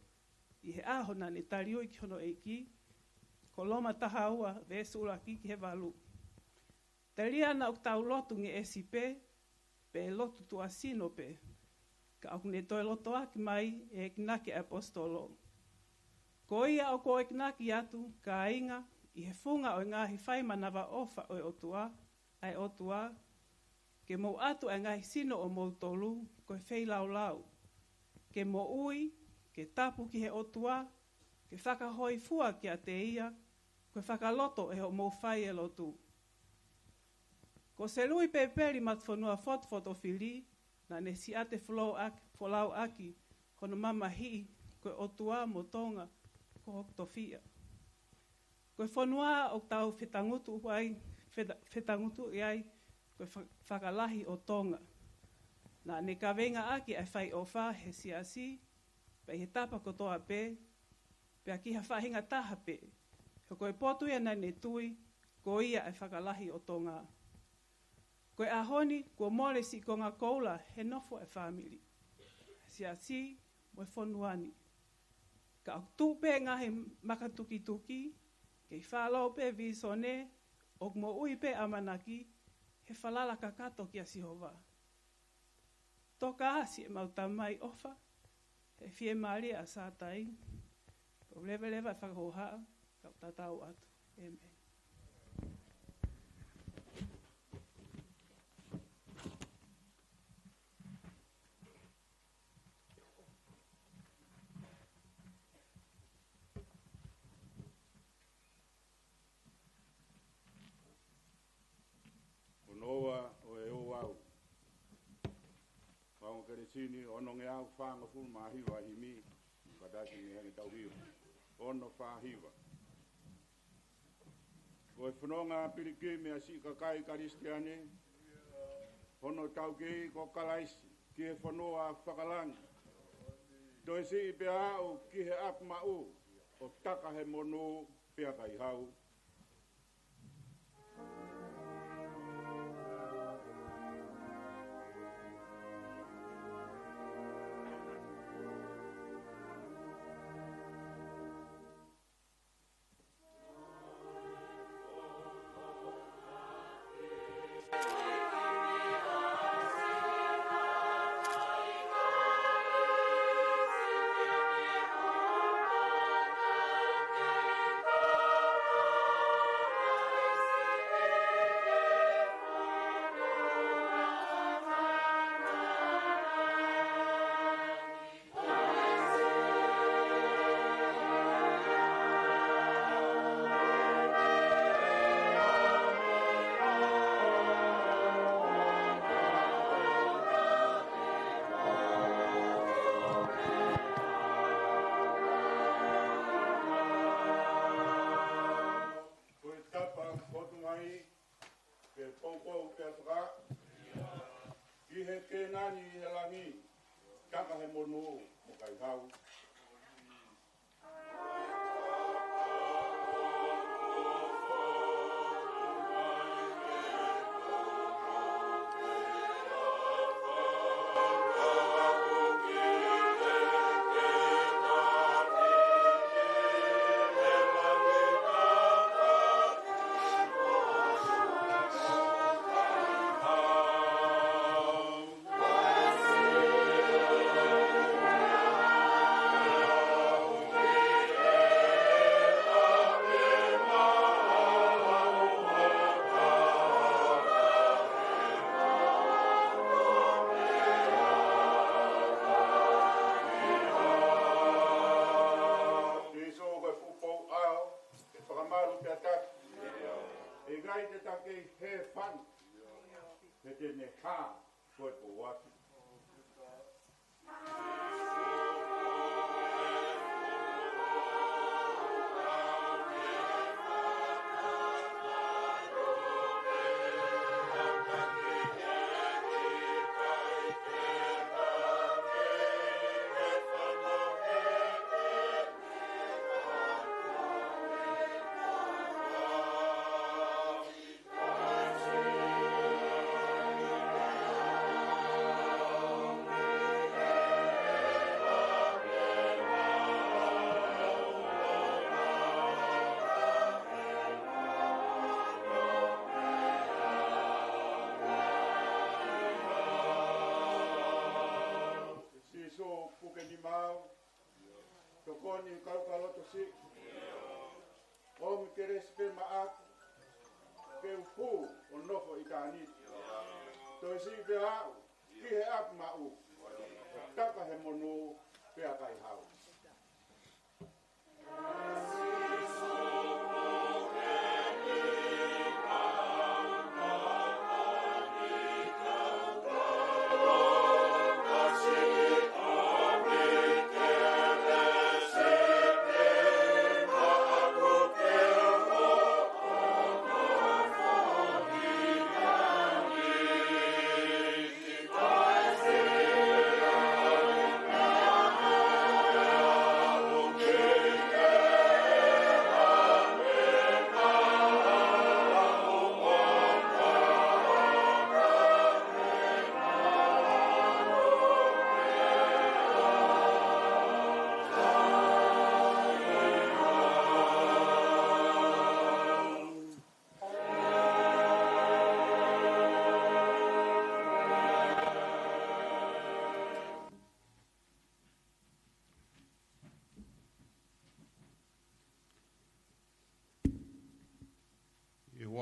ʻi he ʻaho naʻa ne tali ui ki hono ʻEiki, ko Loma taha ua, veesi ʻuluaki ki he valu. Telia naʻa ʻoku tau lotu ngeʻesi pē, pe lotu tuʻasino pē, ka ʻoku ne toe lotoʻaki mai e enginaki ʻa e ʻaposetolo. Ko ia ʻoku ou enginaki atu, kāinga, ʻi he funga ʻo e ngaahi fai manavaʻofa ʻo e ʻOtua, ʻa e ʻOtua, ke mou ʻatu ʻa e ngaahi sino ʻo moutolu ko e feilaulau, ke moʻui, ke tapu ki he ʻOtua, ke fakahōifua kiate ia, ko e fakaloto ʻe hoʻomou fai e lotu. Ko Selui Pepeli Matafonua Fotu Fotofili, naʻa ne siʻate folauʻaki, folauʻaki hono mamahiʻi ko e ʻOtua mo Tonga ko hoku tofiʻa. Ko e fonua ʻoku tau fetangutu ai, feta-, fetangutuʻi ai, ko e fa-, fakalahi ʻo Tonga. Naʻa ne kaveingaʻaki ʻa e fai ʻofa he siasi, pea ʻi he tapa kotoa pē, pea ki ha faʻahinga taha pē, he ko e potu ia naʻa ne tui, ko ia ʻa e fakalahi ʻo Tonga. Ko e ʻaho ni, kuo mole siʻi konga koula he nofo ʻa e fāmili, siasi mo e fonua ni. Ka ʻoku tuʻu pē ngaahi makatukituki, kei fālō pē vīsone, ʻoku moʻui pē ʻamanaki, he falala kakato kia Sihova. Toka ā siʻemau tamai ʻofa, he fiemālie ʻa Sātai, ʻoku leveleva e fakahōhaʻa, kau tatau atu. ʻĒmeni. Ko e ua ʻo e ouau. Fakaongo Kelesi ni, onongeau fāngofulu mā hiva himi, ka tasi ni hangē tau hiva. Ono fā hiva. Ko e fononga pilikimi ʻa siʻi kakai Kalisitiane, hono taukei ko Kalaisi, ki he fonua fakalangi. Toe siʻi pea aʻu ki he ʻapi maʻu, ʻo taka he monū pea kai hau. Ko e tapa fotu mai, ke poupou pea toka. Ki he Kēnani ʻi he langi, taka he monū mo kai hau. Sīsū ko e fuʻu pou ʻao, ʻe fakamalu pea taki. ʻE ʻikai te taki he fani. He te ne hā ko e pou atu. Sīsū puke nima au, tokoni kau ka loto siʻi. ʻOmi kelesi pē maʻaku, ke u hū ʻo nofo ʻitāniti. Toe siʻi pea aʻu ki he ʻapi maʻu, ʻo taka he monū pea kai hau.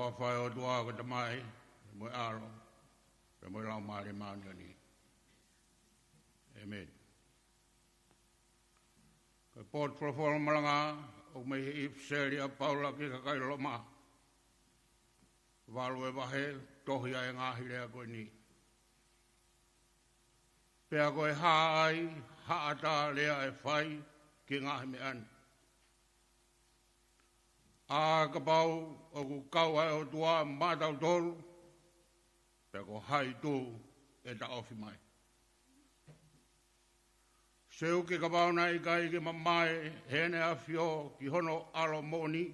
ʻOfa ʻa e ʻOtua ko e Tamai, mo e ʻAlo, mo e Laumālie Māʻoniʻoni. ʻĒmeni. Ko e potu folofola malanga, ʻoku mei he ʻIpiseli ʻa Paula ki he kakai Loma. Valu e vahe, tohi ʻa e ngaahi lea ko eni. Pea ko e hā ai haʻata lea ʻe fai ki he ngaahi meʻa ni? ʻA kapau ʻoku kau ʻa e ʻOtua maʻatautolu, pea ko hai tū ʻe taʻofi mai? Seuke kapau naʻe ʻikai ke mamae ʻe heʻene ʻAfio ki hono ʻAlo moʻoni,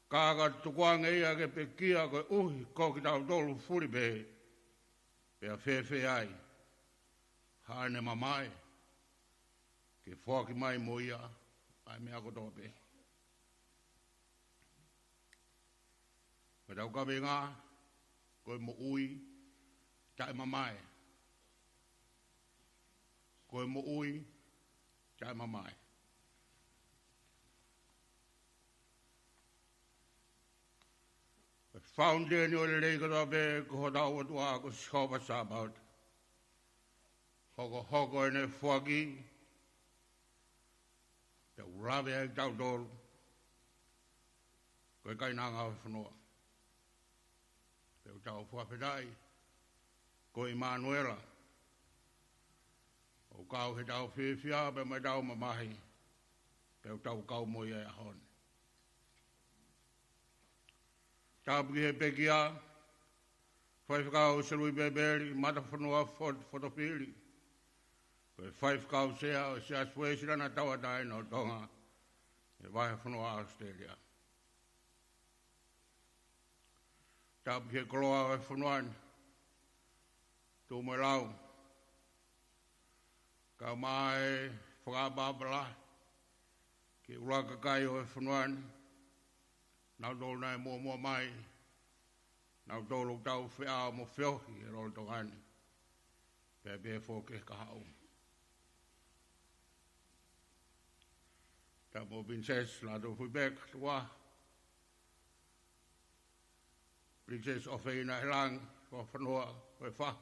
ka ka tukuange ia ke pekia koeʻuhi ko kitautolu fulipē, pea fēfē ai haʻane mamae ke foaki mai mo ia ʻa e meʻa kotoa pē? Ko ʻetau kaveinga, ko e moʻui taʻemamae. Ko e moʻui taʻemamae. Ko e fauniteni ʻo e lelei kotoa pē ko hotau ʻOtua ko Sihova Sāpaoti. Hokohoko ʻene foaki, pea ʻoku lave ai kitautolu ko e kainanga ʻo e fonua. Pea ʻoku tau fakafetaʻi ko ʻImanuela, ʻoku kau heʻetau fiefia pea mo ʻetau mamahi, pea ʻoku tau kau mo ia he ʻaho ni. Tapu ki he pekia, Faifekau Selui Pepeli, Matafonua Fot-, Fotofili. Ko e Faifekau Sea ʻo e Siasi Uēsiliana Tauʻatāina ʻo Tonga, he vahefonua ʻAositelēlia. Tapu ki he koloa ʻo e fonua ni, Tuʻi mo e Lau. Kau mai fakaʻapaʻapa lahi ki he ʻuluaki kakai ʻo e fonua ni, nautolu naʻe muʻomuʻa mai, nautolu ʻoku tau feʻao mo feohi he lolotonga ni, pea pehē foki ki he kahaʻu. Tapu mo Pilinisesi Lātūfuipeka, Tuʻa, Pilinisesi ʻOfeina ʻi Langi, Vahefonua ʻo e Fahu.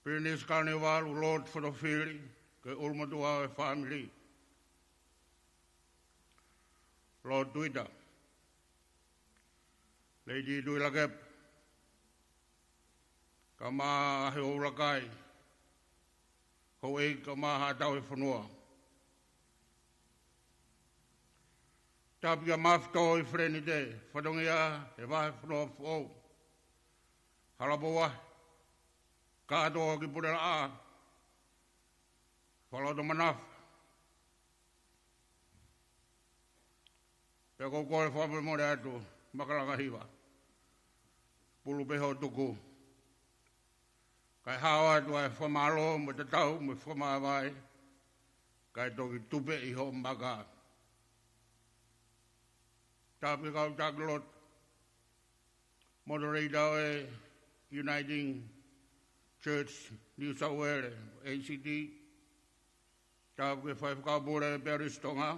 Pilinisi Kalaniuvalu, Lord Fotofili, ko e ʻulumotuʻa ʻo e fāmili. Lord Tuita, Lady Tuʻilakepa, kae ʻumaʻā ʻa e ʻuluaki houʻeiki kae ʻumaʻā haʻa tauhi fonua. Tapu kia Mafitoi Felenite, fatongia he vahefonua foʻou, Halapovahe, kātoa ki Pulelaʻā, Fakalotomanafo. Pea ʻoku ou kole fakamolemole atu, Makalanga Hiva, pulu pē hoʻo tuku. Kae hao atu ʻa e fakamālō mo e tatau mo e fakamāvae, kae toki tupeʻi hoʻo maka. Tapu ki he kau taki lotu, moderator ʻo e Uniting Church New South Wales, A C T. Tapu ki he Faifekau Pule Pearisi Tonga.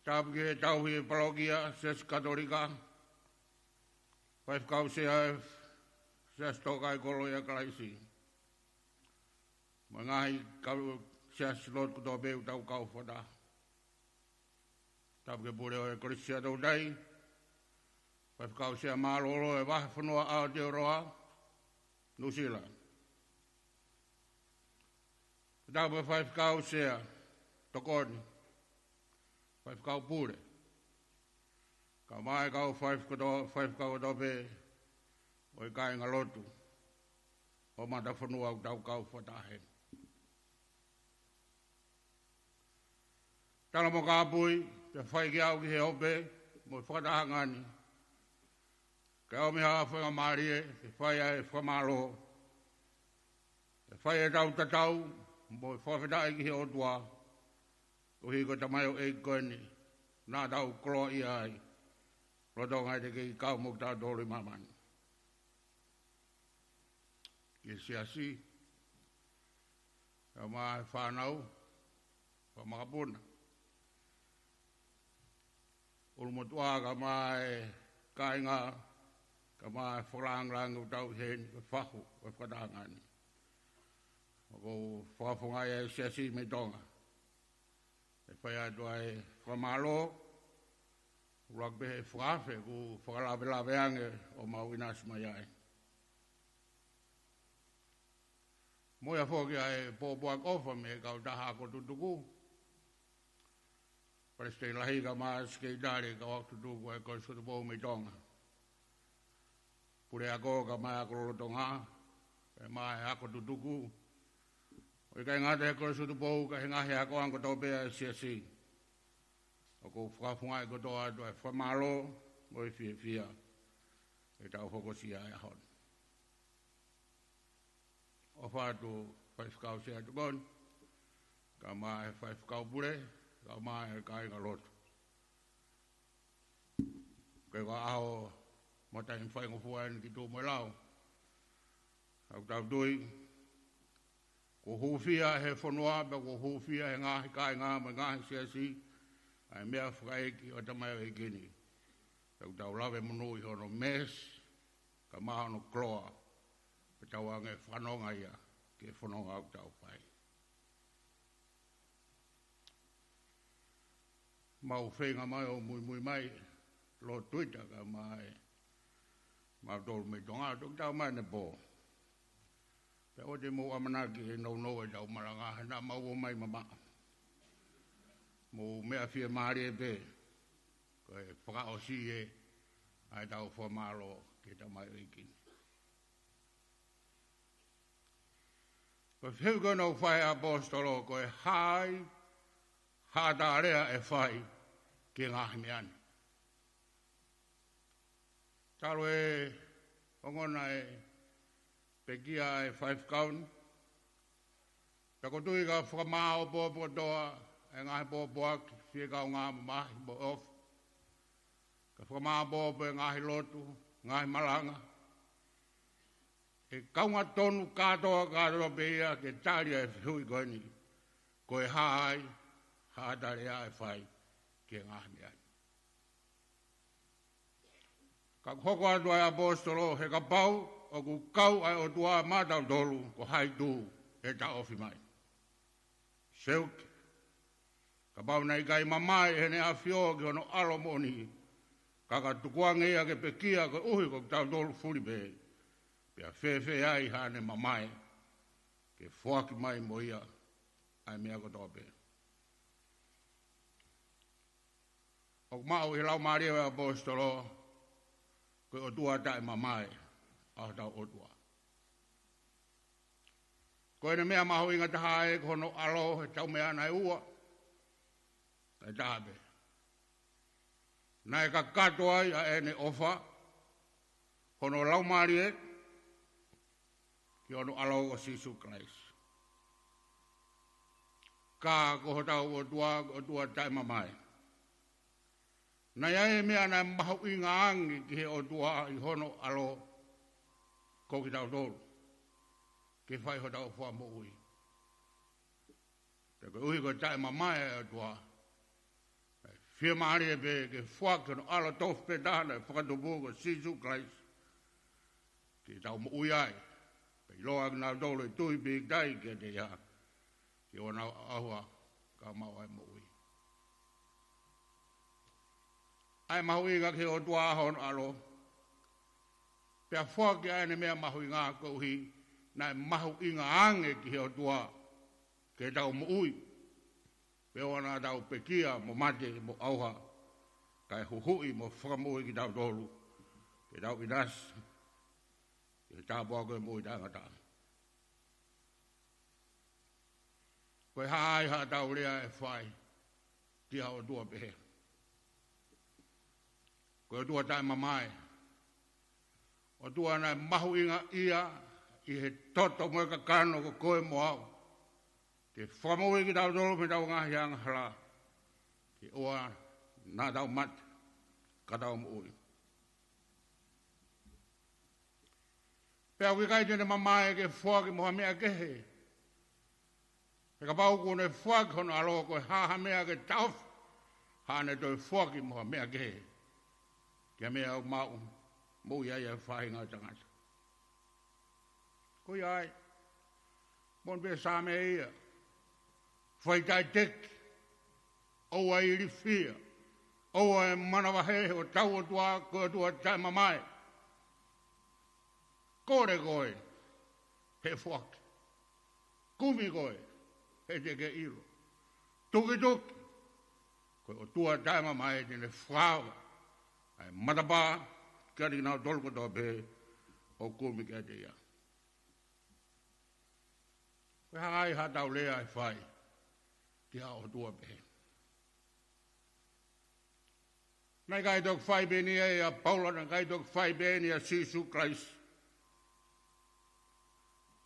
Tapu ki he tauhi ʻo e palokia, Siasi Katolika. Faifekau Sea ʻo e Siasi Tōkaikolo ʻia Kalaisi. Mo e ngaahi kau siasi lotu kotoa pē ʻoku tau kau fakataha. Tapu ki he pule ʻo e Kolisi ʻa Toutai, Faifekau Sea Mālōlō ʻo e Vahefonua ʻAotearoa, Nuʻusila. Tapu ki he Faifekau Sea, Tokoni, Faifekau Pule, kae ʻumaʻā e kau faifekau koto-, faifekau kotoa pē ʻo e kāingalotu ʻo Matafonua ʻoku tau kau fakataha heni. Tala mo kāpui, pea fai kiate au ki he ope mo e fakatahaʻanga ni, kae ʻomi ha faingamālie ke fai ai e fakamālō, ke fai ʻetau tatau mo e fakafetaʻi ki he ʻOtua, koeʻuhi ko e tamaioʻeiki ko eni naʻa tau koloaʻia ai lolotonga ʻetau kei kau mo kitautolu ʻi māmani. Ki he siasi, kae ʻumaʻā e fānau, fakamakapuna. ʻulumotuʻa kae ʻumaʻā e kāinga, kae ʻumaʻā e fakalāngilangi ʻoku tau ʻi heni, ko e fahu ʻo e fakatahaʻanga ni. ʻOku ou fakafofongaʻi ʻa e Siasi mei Tonga. ʻE fai atu ʻa e fakamālō, ʻuluaki pē he fakaafe kuo fakalavelave ange ʻo mau ʻinasi mai ai. Mo ia foki ʻa e pōpoaki ʻofa mei he kautaha ako tutuku. Palesiteni Lahi kae ʻumaʻā e Sekelitali ʻo e kau ako tutuku ʻa e Kolisi ʻo Tupou mei Tonga. Puleako kae ʻumaʻā e ako lolotonga, kae ʻumaʻā e ako tutuku. ʻO ʻikai ngata he Kolisi ʻo Tupou ka he ngaahi akoʻanga kotoa pē ʻa e Siasi. ʻOku ou fakafofongaʻi kotoa atu ʻa e fakamālō mo e fiefia ʻi heʻetau hokosia ʻa e ʻaho ni. ʻOfa atu Faifekau Sea Tokoni, kae ʻumaʻā e Faifekau Pule, kae ʻumaʻā e kāingalotu. Ko e ʻaho mo e taimi faingofua eni ki tuʻu mo e lao. ʻOku tau tui, kuo hūfia he fonua, pea kuo hūfia he ngaahi kāinga mo e ngaahi siasi, ʻa e meʻa fakaʻeiki ʻo e tamaioʻeiki ni. ʻOku tau lave monū ʻi hono mēsi, kae ʻumaʻā hono koloa, pea tau hanga ʻo fanongo ia ki he fononga ʻoku tau fai. Mau feinga mai ʻo muimui mai, lo Twitter kae ʻumaʻā e mautolu mei Tonga, toki tau mai ʻanepō. Pea ʻoua te mou ʻamanaki ʻe nounou ʻetau malanga, he naʻa mau ō mai mamaʻo. Mou meʻa fiemālie pē, ko e fakaʻosi ē ʻa ʻetau fakamālō ki he tamaioʻeiki ni. Ko e fehuʻi ko ena ʻoku fai ʻe he ʻaposetolo, ko e hā ai haʻata lea ʻe fai ki he ngaahi meʻa ni. Talu e ongona e pekia ʻa e faifekau ni, pea ʻoku ou tui ka fakamāʻopoʻopo kotoa e ngaahi pōpoaki, fie kaungā mamahi mo e ʻofa. Ka fakamāʻopoʻopo e ngaahi lotu, ngaahi malanga. ʻE kaunga tonu kātoa, kātoa pē ia ke tali ʻa e fehuʻi ko eni. Ko e hā ai haʻata lea ʻe fai ki he ngaahi meʻa ni. Ka ʻoku hoko atu ʻa e ʻaposetolo, he kapau ʻoku kau ʻa e ʻOtua maʻatautolu, ko hai tū ʻe taʻofi mai? Seuke. Kapau naʻe ʻikai mamae ʻe heʻene ʻAfio ki hono ʻAlo moʻoni, ka ka tukuange ia ke pekia koeʻuhi ko kitautolu fuli pē, pea fēfē ai haʻane mamae ke foaki mai mo ia ʻa e meʻa kotoa pē? ʻOku maʻu ʻi he laumālie ʻo e ʻaposetolo, ko e ʻOtua taʻemamae ʻa hotau ʻOtua. Ko ʻene meʻa mahuʻinga taha ē ko hono ʻAlo, he tau meʻa naʻe ua, taʻetaha pē. Naʻe kakato ai ʻa ʻene ʻofa, hono laumālie, ki hono ʻAlo ko Sīsū Kalaisi. Ka ko hotau ʻOtua, ko e ʻOtua taʻemamae. Naʻe ʻi ai e meʻa naʻe mahuʻinga ange ki he ʻOtua ʻi hono ʻAlo, ko kitautolu, ke fai hotau fakamoʻui. Pea koeʻuhi ko e taʻemamae ʻa e ʻOtua, ʻe fiemālie pē ke foaki hono ʻAlo tofu pē taha naʻe fakatupu ko Sīsū Kalaisi, ke tau moʻui ai, pea ʻiloa kinautolu ʻe tui pīkitai kiate ia, ke ʻoua naʻa ʻauha ka maʻu ʻa e moʻui. ʻA e mahuʻinga ki he ʻOtua ʻa hono ʻAlo, pea foaki ʻa ʻene meʻa mahuʻinga koeʻuhi naʻe mahuʻinga ange ki he ʻOtua ke tau moʻui. Pea ʻoua naʻa tau pekia mo mate mo ʻauha, kae huhuʻi mo fakamoʻui kitautolu, ke tau ʻinasi ki he tāpuaki ʻo e moʻui taʻengata. Ko e hā ai haʻatau lea ʻe fai ki ha ʻOtua pehē? Ko e ʻOtua taʻemamae. ʻOtua naʻe mahuʻingaʻia ʻi he toto mo e kakano ko koe mo au, ke fakamoʻui kitautolu mei heʻetau ngaahi angahala, ke ʻoua naʻa tau mate ka tau moʻui. Pea ʻoku ʻikai te ne mamae ke foaki mo ha meʻa kehe. He kapau kuo ne foaki hono ʻAlo, ko e hā ha meʻa ke taʻofi ʻa ʻene toe foaki mo ha meʻa kehe, ki ha meʻa ʻoku maʻu, moʻui ai ʻa e faʻahinga ʻo e tangata. Ko ia ai, moʻoni pē Saame ia, fai taʻeteki, ʻoua ʻe ilifia, ʻoua ʻe manavahē, he ko hotau ʻOtua ko e ʻOtua taʻemamae. Kole koe, he ʻe foaki. Kumi koe, he te ke ʻilo. Tukituki, ko e ʻOtua taʻemamae te ne fakaava ʻa e matapā kiate kinautolu kotoa pē ʻoku kumi kiate ia. Ko e hā ai haʻatau lea ʻe fai ki ha ʻOtua pehē? Naʻe ʻikai toki fai pē eni ia ʻa Paula, naʻe ʻikai toki fai pē eni ʻa Sīsū Kalaisi.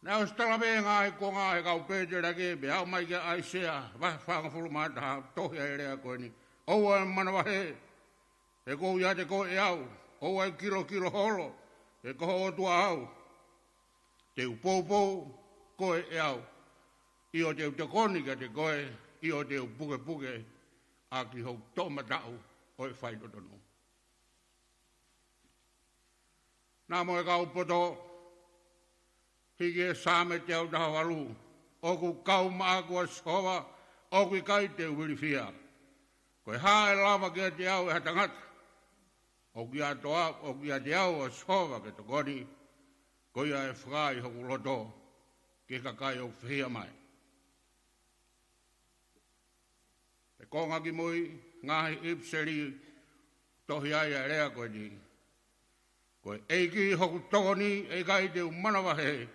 Naʻe ʻosi tala pē ngaahi konga he kau pēteliake, pea aʻu mai kia ʻAisea, vahe fāngofulu mā taha, tohi ai e lea ko eni. ʻOua ʻe manavahē, he ʻoku ou ʻiate koe au, ʻoua ʻe kilokilo holo, he ko ho ʻOtua au. Te u poupou koe ʻe au, ʻio te u tokoni kiate koe, ʻio te u pukepuke ʻaki hoku toʻomataʻu ʻo e faitotonu. Naʻa mo e kau poto, hiki e Saame teau taha valu, ʻoku kau maʻaku ʻa Sihova, ʻoku ʻikai te u ilifia. Ko e hā ʻe lava kiate au ʻe ha tangata? ʻOku ʻiate au, ʻoku ʻiate au ʻa Sihova ke tokoni, ko ia ʻe fakaai hoku loto ki he kakai ʻoku fihia mai. He konga kimui, ngaahi ʻipiseli, tohi ai ʻa e lea ko eni. Ko e ʻEiki hoku tokoni, ʻe ʻikai te u manavahē,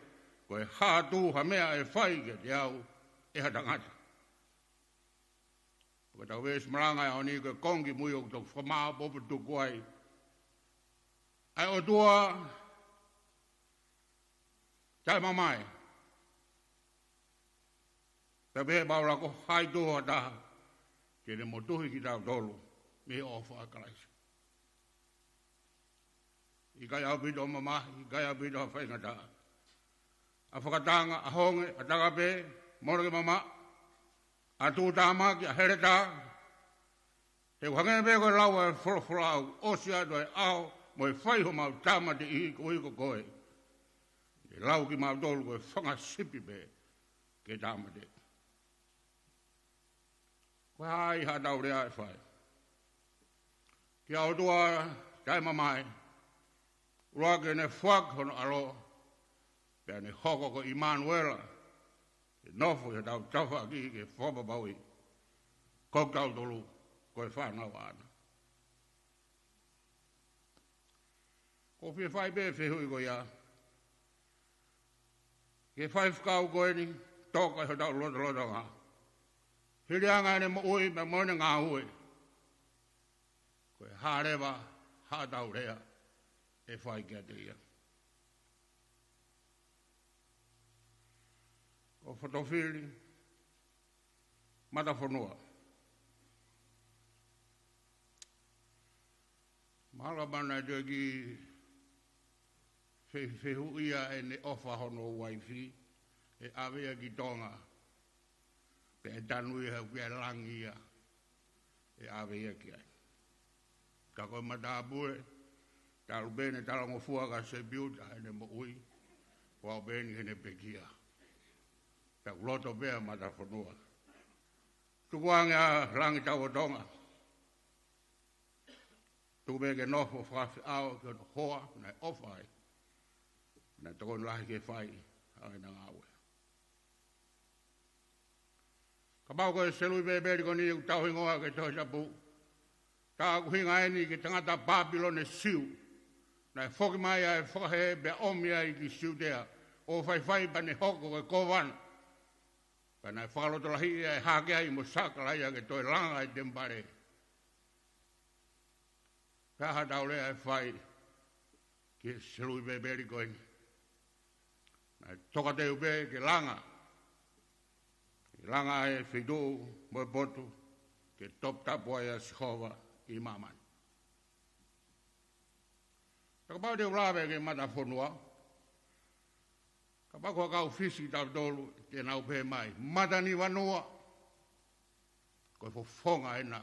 ko e hā atu ha meʻa ʻe fai kiate au ʻe ha tangata. Ko ʻetau veesi malanga ʻaho ni ko e konga kimui ʻoku toki fakamāʻopoʻopo tuku ai ʻa e ʻOtua taʻemamae. Pea pehē ʻe Paula ko hai tuʻo taha te ne motuhi kitautolu mei he ʻofa ʻa Kalaisi. ʻIkai ʻaupito mamahi, ʻikai ʻaupito ha faingataʻa. ʻA fakatanga, ʻa honge, ʻa takape, mole ke mamaʻo, ʻa tuʻutāmaki, ʻa heletā. He ʻoku hangē pē ko e lau ʻa e folofola, ʻoku ʻosi atu ʻa e ʻaho mo e fai homau tāmateʻi, koeʻuhi ko koe te lau kimautolu ko e fanga sipi pē ke tāmateʻi. Ko e hā ai haʻatau lea ʻe fai ki ha ʻOtua taʻemamae? ʻUluaki, ʻene foaki hono ʻAlo, pea ne hoko ko ʻImanuela, ke nofo ʻi hotau tafaʻaki ke fakapapauʻi ko kitautolu ko e fānau ʻaʻana. ʻOku ou fie fai pē fehuʻi ko ia ki he faifekau ko eni, toka ʻi hotau lotolotonga. Hili ange ʻene moʻui pea mo ʻene ngāue, ko e hā leva haʻatau lea ʻe fai kiate ia? Ko Fotofili Matafonua. Mahalo pē naʻe toe kiʻi fe-, fehuʻia ʻene ʻofa hono uaifi, ʻe ʻave ia ki Tonga, pea ʻe tanu ia he ʻoku ʻi ai e langi ia ʻe ʻave ia ki ai. Ka ko e matāpule, talu pē ʻene talangofua kia Sepiuta heʻene moʻui, ʻo aʻu pē eni heʻene pekia. Tau loto pē ʻa Matafonua. Tukuange ʻa Langitauʻatonga. Tuku pē ke nofo fakafeʻao ki hono hoa naʻe ʻofa ai, naʻe tokoni lahi ke fai ʻa ʻena ngāue. Kapau ko e selui Pēpeli ko eni ʻoku tau hingoa ki he Tohi Tapu, tā ʻoku hinga eni ki he tangata Pāpilone Siu. Naʻe foki mai ʻa e fakahē pea ʻomi ai ki Siutea, ʻo faifai pea ne hoko ko e kōvana. Pea naʻe fakalotolahiʻi ʻa e hake ai mo Sakalaia ke toe langa e temipale. Ko e hā haʻatau lea ʻe fai ki he selui Pēpeli ko eni? Naʻe tokateu pē ke langa, ke langa e feituʻu mo e potu ke toputapu ai ʻa Sihova ʻi māmani. Pea kapau te u lave ki he Matafonua, kapau ko e kau Fisi kitautolu te nau pehē mai, Matanivanua, ko e fofonga ʻena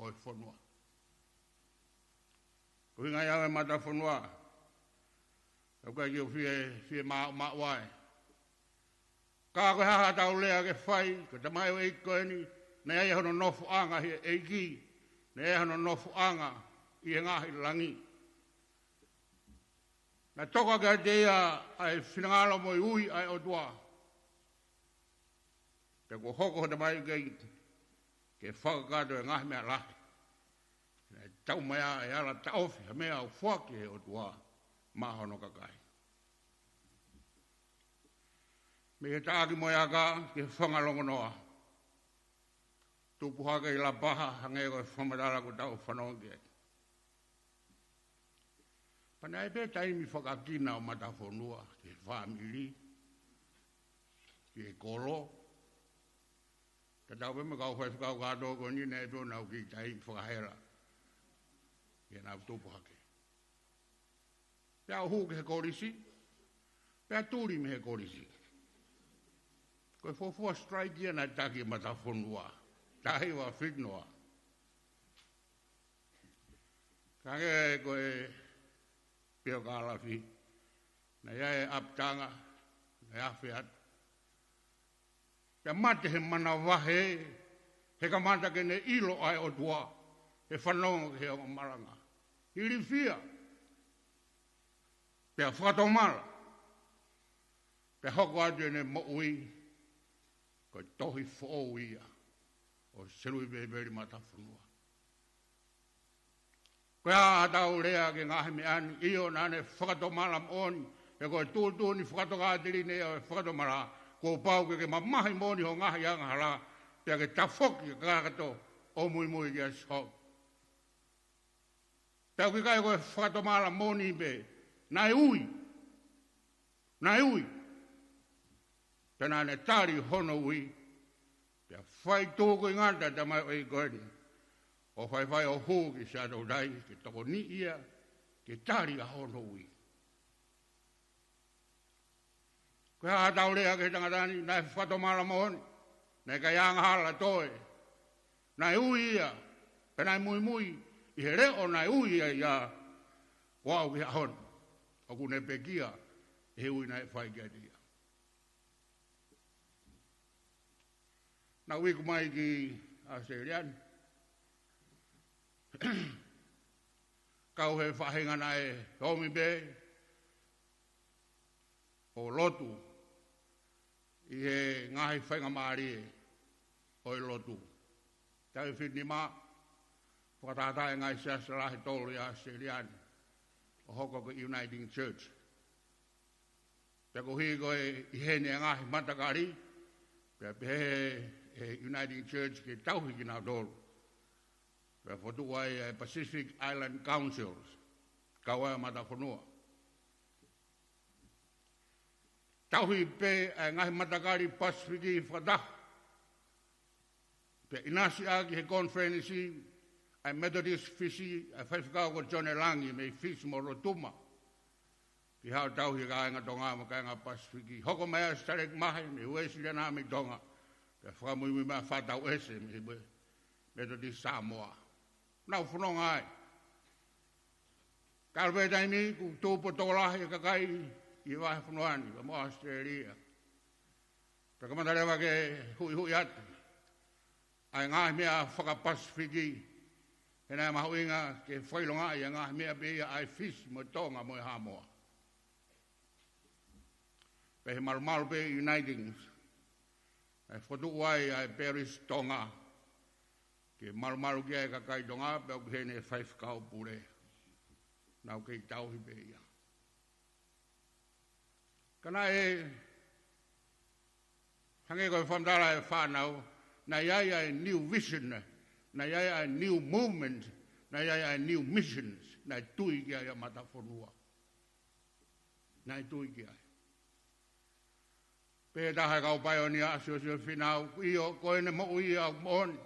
ʻo e fonua. Ko e ʻuhinga ia ʻo e matafonua, ʻoku ʻikai ke u fie, fie maʻu, maʻu ai. Ka ko e hā haʻatau lea ke fai, ko e tamaioʻeiki ko eni, naʻe ʻi ai hono nofoʻanga ʻi he ʻEiki, naʻe ʻi ai hono nofoʻanga ʻi he ngaahi langi. Naʻe toka kiate ia ʻa e finangalo mo e ui ʻa e ʻOtua. Pea kuo hoko hota mai ke, ke fakakakato e ngaahi meʻa lahi. Naʻe taumaiā e ala taʻofi ha meʻa ʻoku foaki ʻe he ʻOtua maʻa hono kakai. Mei he taʻaki mo e aka ki he fanga longonoa. Tupu hake ʻi Lapaha, hangē ko e fakamatala kuo tau fanongo ki ai. Pea naʻe ʻi ai pē taimi fakakina ʻo matafonua, ki he fāmili, ki he kolo. Tatau pē mo e kau faifekau kātoa ko eni, naʻe ʻi ai pē honau kiʻi taimi fakahela. Ke nau tupu hake. Pea u hū ki he kolisi, pea tuli mei he kolisi. Ko e fuofua strike ia naʻe taki e matafonua. Tahi ua fitnoa. Ka hangē ko e pio kalafi, naʻe ʻi ai e ʻapitanga, naʻe afe atu. Pea mate he manavahē, he kamata ke ne ʻilo ʻa e ʻOtua, he fanongo ki he ongo malanga. Ilifia, pea fakatomala, pea hoko atu ʻene moʻui, ko e tohi foʻou ia ʻo e Selui Pēpeli Matafonua. Ko e hā haʻatau lea ki he ngaahi meʻa ni? ʻIo, naʻa ne fakatomala moʻoni, he ko e tuʻutuʻuni fakatokāteline ia ʻo e fakatomala, kuo pau ke ke mamahi moʻoni ho ngaahi angahala, pea ke tafoki kakato ʻo muimui kia Sihova. Pea ʻoku ʻikai ko e fakatomala moʻoni pē, naʻe ui. Naʻe ui. Pea naʻa ne tali hono ui. Pea fai tuku ʻi ngata e tamaioʻeiki ko eni, ʻo faifai ʻo hū ki Siaʻatoutai, ke tokoniʻi ia ke tali ʻa hono ui. Ko e hā haʻatau lea ki he tangata ni? Naʻe fakatomala moʻoni, naʻe ʻikai angahala toe. Naʻe ui ia, pea naʻe muimui ʻi he leʻo naʻe ui ai ia, ʻo aʻu ki he ʻaho ni ʻoku ne pekia ʻe he ui naʻe fai kiate ia. Naʻa ku iku mai ki ʻAositelēlia ni, kau he faʻahinga naʻe ʻomi pē ʻo lotu ʻi he ngaahi faingamālie ʻo e lotu. Taʻu fitu nima, fakatātā e ngaahi siasi lahi ʻe tolu ʻi ʻAositelēlia ni, ʻo hoko ko e Uniting Church. Pea koeʻuhi ko e ʻi heni e ngaahi matakali, pea pehē ʻe he Uniting Church ke tauhi kinautolu. Pea fokotuʻu ai e Pacific Island Councils, kau ai e matafonua. Tauhi pē ʻa e ngaahi matakali Pasifiki fakataha. Pea ʻinasi ʻaki he konifelenisi ʻa e Methodist Fisi, ʻa e faifekau ko Sione Langi mei Fisi mo Rotuma, ke haʻu ʻo tauhi e kāinga Tonga mo e kāinga Pasifiki. Hoko mai ʻa Sitaleki Mahe mei Uēsiliana mei Tonga, pea fakamuimui mai ʻa Father Uese mei he Methodist Samoa. Naʻa ku fononga ai. Ka ʻalu pē taimi kuo tupu ʻo tokolahi e kakai ʻi he vahefonua ni, pea mo ʻAositelēlia. Pea kamata leva ke huʻihuʻi atu ʻa e ngaahi meʻa faka-Pasifiki, he naʻe mahuʻinga ke fakaʻilongaʻi e ngaahi meʻa pē ia ʻa e Fisi mo Tonga mo e Haʻamoa. Pea ʻi he malumalu pē Uniting, naʻe fokotuʻu ai ʻa e Parish Tonga, ke malumalu ki ai e kakai Tonga, pea ʻoku ʻi heni e faifekau pule. Naʻa ku kei tauhi pē ia. Ka naʻe hangē ko e fakamatala ʻa e fānau, naʻe ʻi ai ʻa e new vision, naʻe ʻi ai ʻa e new movement, naʻe ʻi ai ʻa e new missions, naʻe tui ki ai ʻa e matafonua. Naʻe tui ki ai. Pehē ʻe ha taha e kau paionia, Siosiua Finau, ʻio, ko ʻene moʻui ia ʻoku moʻoni.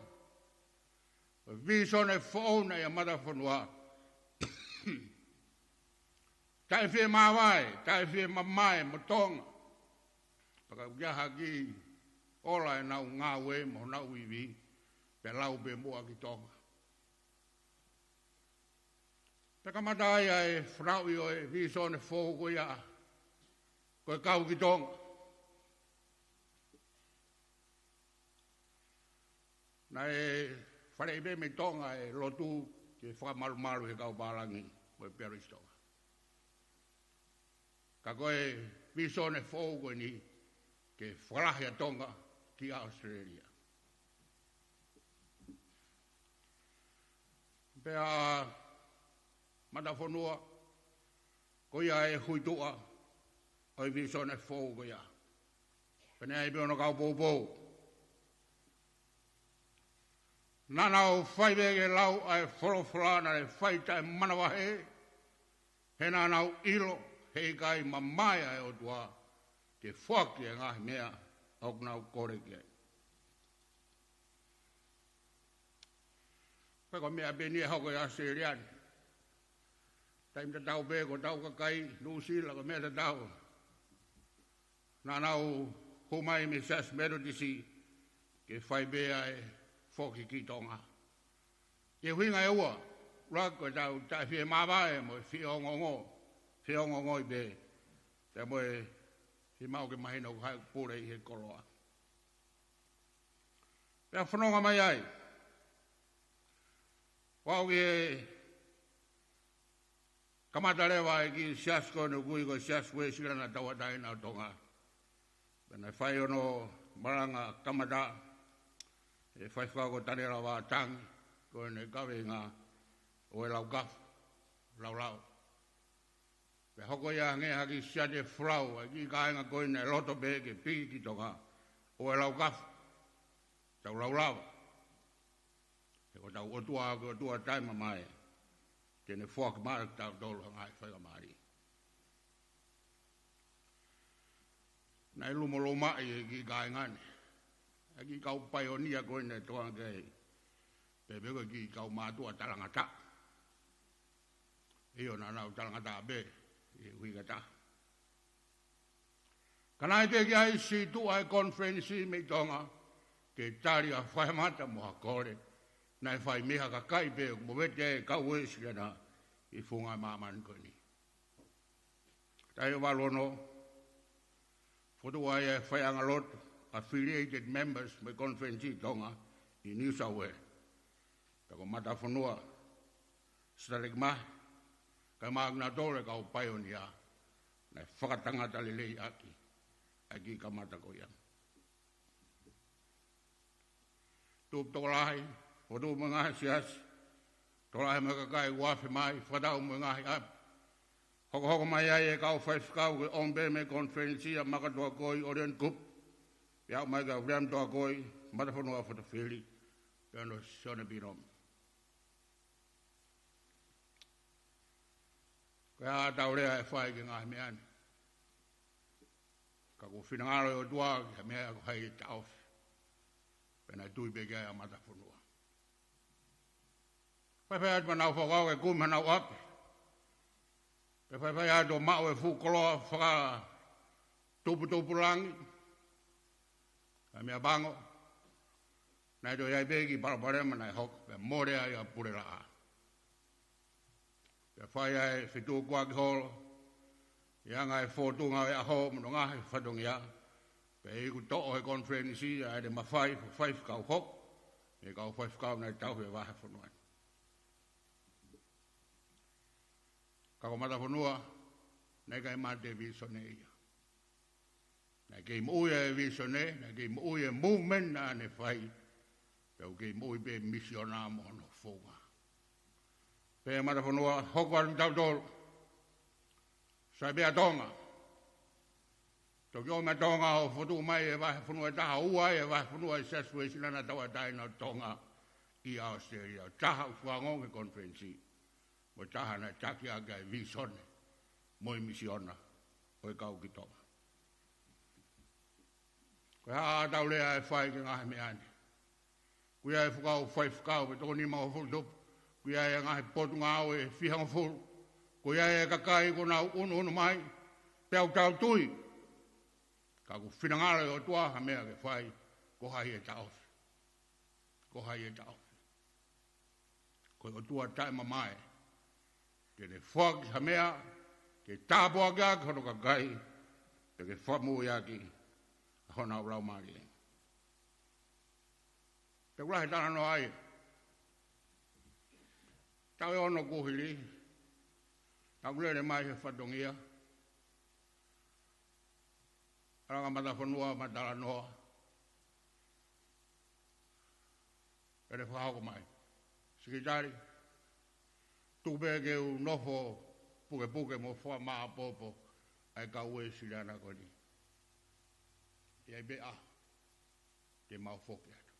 Ko e vīsone foʻou naʻe ʻi he matafonua. Taʻe fie māvae, taʻe fie mamae mo Tonga. Pea ka ʻoku ʻi ai ha kiʻi ola ʻenau ngāue mo honau ivi, pea lau pē muʻa ki Tonga. Pea kamata ai ʻa e fanauʻi ʻo e visone foʻou ko ia, ko e kau ki Tonga. Naʻe faleʻi pē mei Tonga e lotu ke fakamalumalu he kau pālangi mo e Peau Tonga. Ka ko e visone foʻou ko eni ke fakalahi ʻa Tonga ki ʻAositelēlia. Pea Matafonua, ko ia e huituʻa ʻo e visone foʻou ko ia. Pea naʻe ʻi ai pē hono kau poupou. Naʻa nau fai pē ke lau ʻa e folofola naʻe fai taʻemanavahē, he naʻa nau ʻilo heʻikai mamae ʻa e ʻOtua ke foaki e ngaahi meʻa ʻoku nau kole ki ai. Pea ko e meʻa pē eni ʻe hoko ʻi ʻAositelēlia ni. Taimi tatau pē ko ʻetau kakai Nuʻusila, ko e meʻa tatau. Naʻa nau hū mai mei he Siasi Metotisi ke fai pē ʻa e foki ki Tonga. Ko e ʻuhinga ʻe ua, ʻuluaki ko ʻetau taʻefiemāvae mo e fie ongoongo, fie ongoongoi pē, pea mo e fiemaʻu ke mahino ko hai ʻoku pule ʻi he koloa. Pea fononga mai ai. Kuo aʻu ki he kamata leva ʻa e kiʻi siasi ko eni ʻoku ui ko e Siasi Uēsiliana Tauʻatāina ʻo Tonga. Pea naʻe fai hono malanga kamata ʻe he faifekau ko Taniela Vātangi, ko ʻene kaveinga ʻo e Laukafu, Laulau. Pea hoko ia hangē ha kiʻi siate folau, ʻa e kiʻi kāinga ko eni naʻe loto pē ke piki ki Tonga, ʻo e Laukafu, tau laulava. He ko hotau ʻOtua, ko e ʻOtua taʻemamae, te ne foaki mai kiate kitautolu ha ngaahi faingamālie. Naʻe lumolumaʻi e kiʻi kāinga ni, ʻa e kiʻi kau paionia ko eni naʻe tokanga ki ai, pea pehē ko e kiʻi kau mātuʻa talangataʻa. ʻIo, naʻa nau talangataʻa pē ʻi he ʻuhinga ʻe taha. Ka naʻe teʻeki ai sītuʻa e konifelenisi mei Tonga ke tali ha fakamata mo ha kole naʻe fai mei ha kakai pē ʻoku movete ai e kau Uēsiliana ʻi he funga māmani ko eni. Taʻu valu ono, fokotuʻu ai e faiʻanga lotu, affiliated members, mei he konifelenisi Tonga ʻi New South Wales. Pea ko Matafonua, Sitaleki Mahe, kae ʻumaʻā kinautolu e kau paionia naʻe fakatangata lelei ʻaki ʻa e kiʻi kamata ko ia. Tupu tokolahi, fokotuʻu mo e ngaahi siasi, tokolahi mo e kakai ʻoku afe mai, fakatau mo e ngaahi ʻapi. Hokohoko mai ai e kau faifekau ke ʻomi pē mei he konifelenisi ʻa Maka Tuakoi, Orion Kupu, pea aʻu mai kia Viliami Tuakoi, Matafonua Fotofili, pea mo Sione Pinomi. Ko e hā ʻetau lea ʻe fai ki he ngaahi meʻa ni? Ka ko e finangalo ʻo e ʻOtua ki ha meʻa ko hai ʻe taʻofi. Pea naʻe tui pē ki ai ʻa Matafonua. Faifai atu mo ʻenau fakakaukau ke kumi honau ʻapi. Pea faifai atu ʻo maʻu e fuʻu koloa fakatuputupulangi. Ka meʻapango, naʻe toe ʻi ai pē kiʻi palopalema naʻe hoko, pea mole ai ʻa Pulelaʻā. Pea fai ai e fetukuaki holo, ʻi he anga e fōtunga ʻo e ʻaho mo hono ngaahi fatongia, pea iku toʻo ʻe he konifelenisi ʻa ʻene mafai fakafaifekau hoko, ʻa e kau faifekau naʻe tauhi e vahefonua ni. Ka ko Matafonua, naʻe ʻikai mate e visone ia. Naʻe kei moʻui e visone, naʻe kei moʻui e movement naʻa ne fai, pea ʻoku kei moʻui pē e misiona mo hono founga. Pea Matafonua, hoko atu kitautolu, sai pē ʻa Tonga. Toki ʻomi ʻa Tonga ʻo fokotuʻu mai e vahefonua ʻe taha, ua e vahefonua ʻo e Siasi Uēsiliana Tauʻatāina ʻo Tonga ʻi ʻAositelēlia. Taha ʻoku fakaongo ki he konifelenisi, mo e taha naʻe taki ʻaki ʻa e visone mo e misiona ʻo e kau ki Tonga. Ko e hā ʻetau lea ʻe fai ki he ngaahi meʻa ni? Ko ia e fuʻu kau faifekau ʻe toko nimangofulu tupu. Ko ia e ngaahi potungāue ʻe fihangofulu. Ko ia e kakai kuo nau ʻunuʻunu mai, pea ʻoku tau tui. Ka ko e finangalo ʻo e ʻOtua ha meʻa ke fai, ko hai ʻe taʻofi? Ko hai ʻe taʻofi? Ko e ʻOtua taʻemamae. Te ne foaki ha meʻa ke tāpuakiʻaki hono kakai, pea ke fakamoʻuiʻaki ʻa honau laumālie. Pea ʻoku lahi e talanoa ia. Taʻu ʻe ono kuo hili, naʻá ku lele mai he fatongia, ʻalu ange Matafonua mo e talanoa. Pea ne fakahoko mai, Sekelitali, tuku pē ke u nofo pukepuke mo fakamāʻopoʻopo ʻa e kau Uēsiliana ko eni. ʻE ʻi ai pē ʻaho te mau foki atu.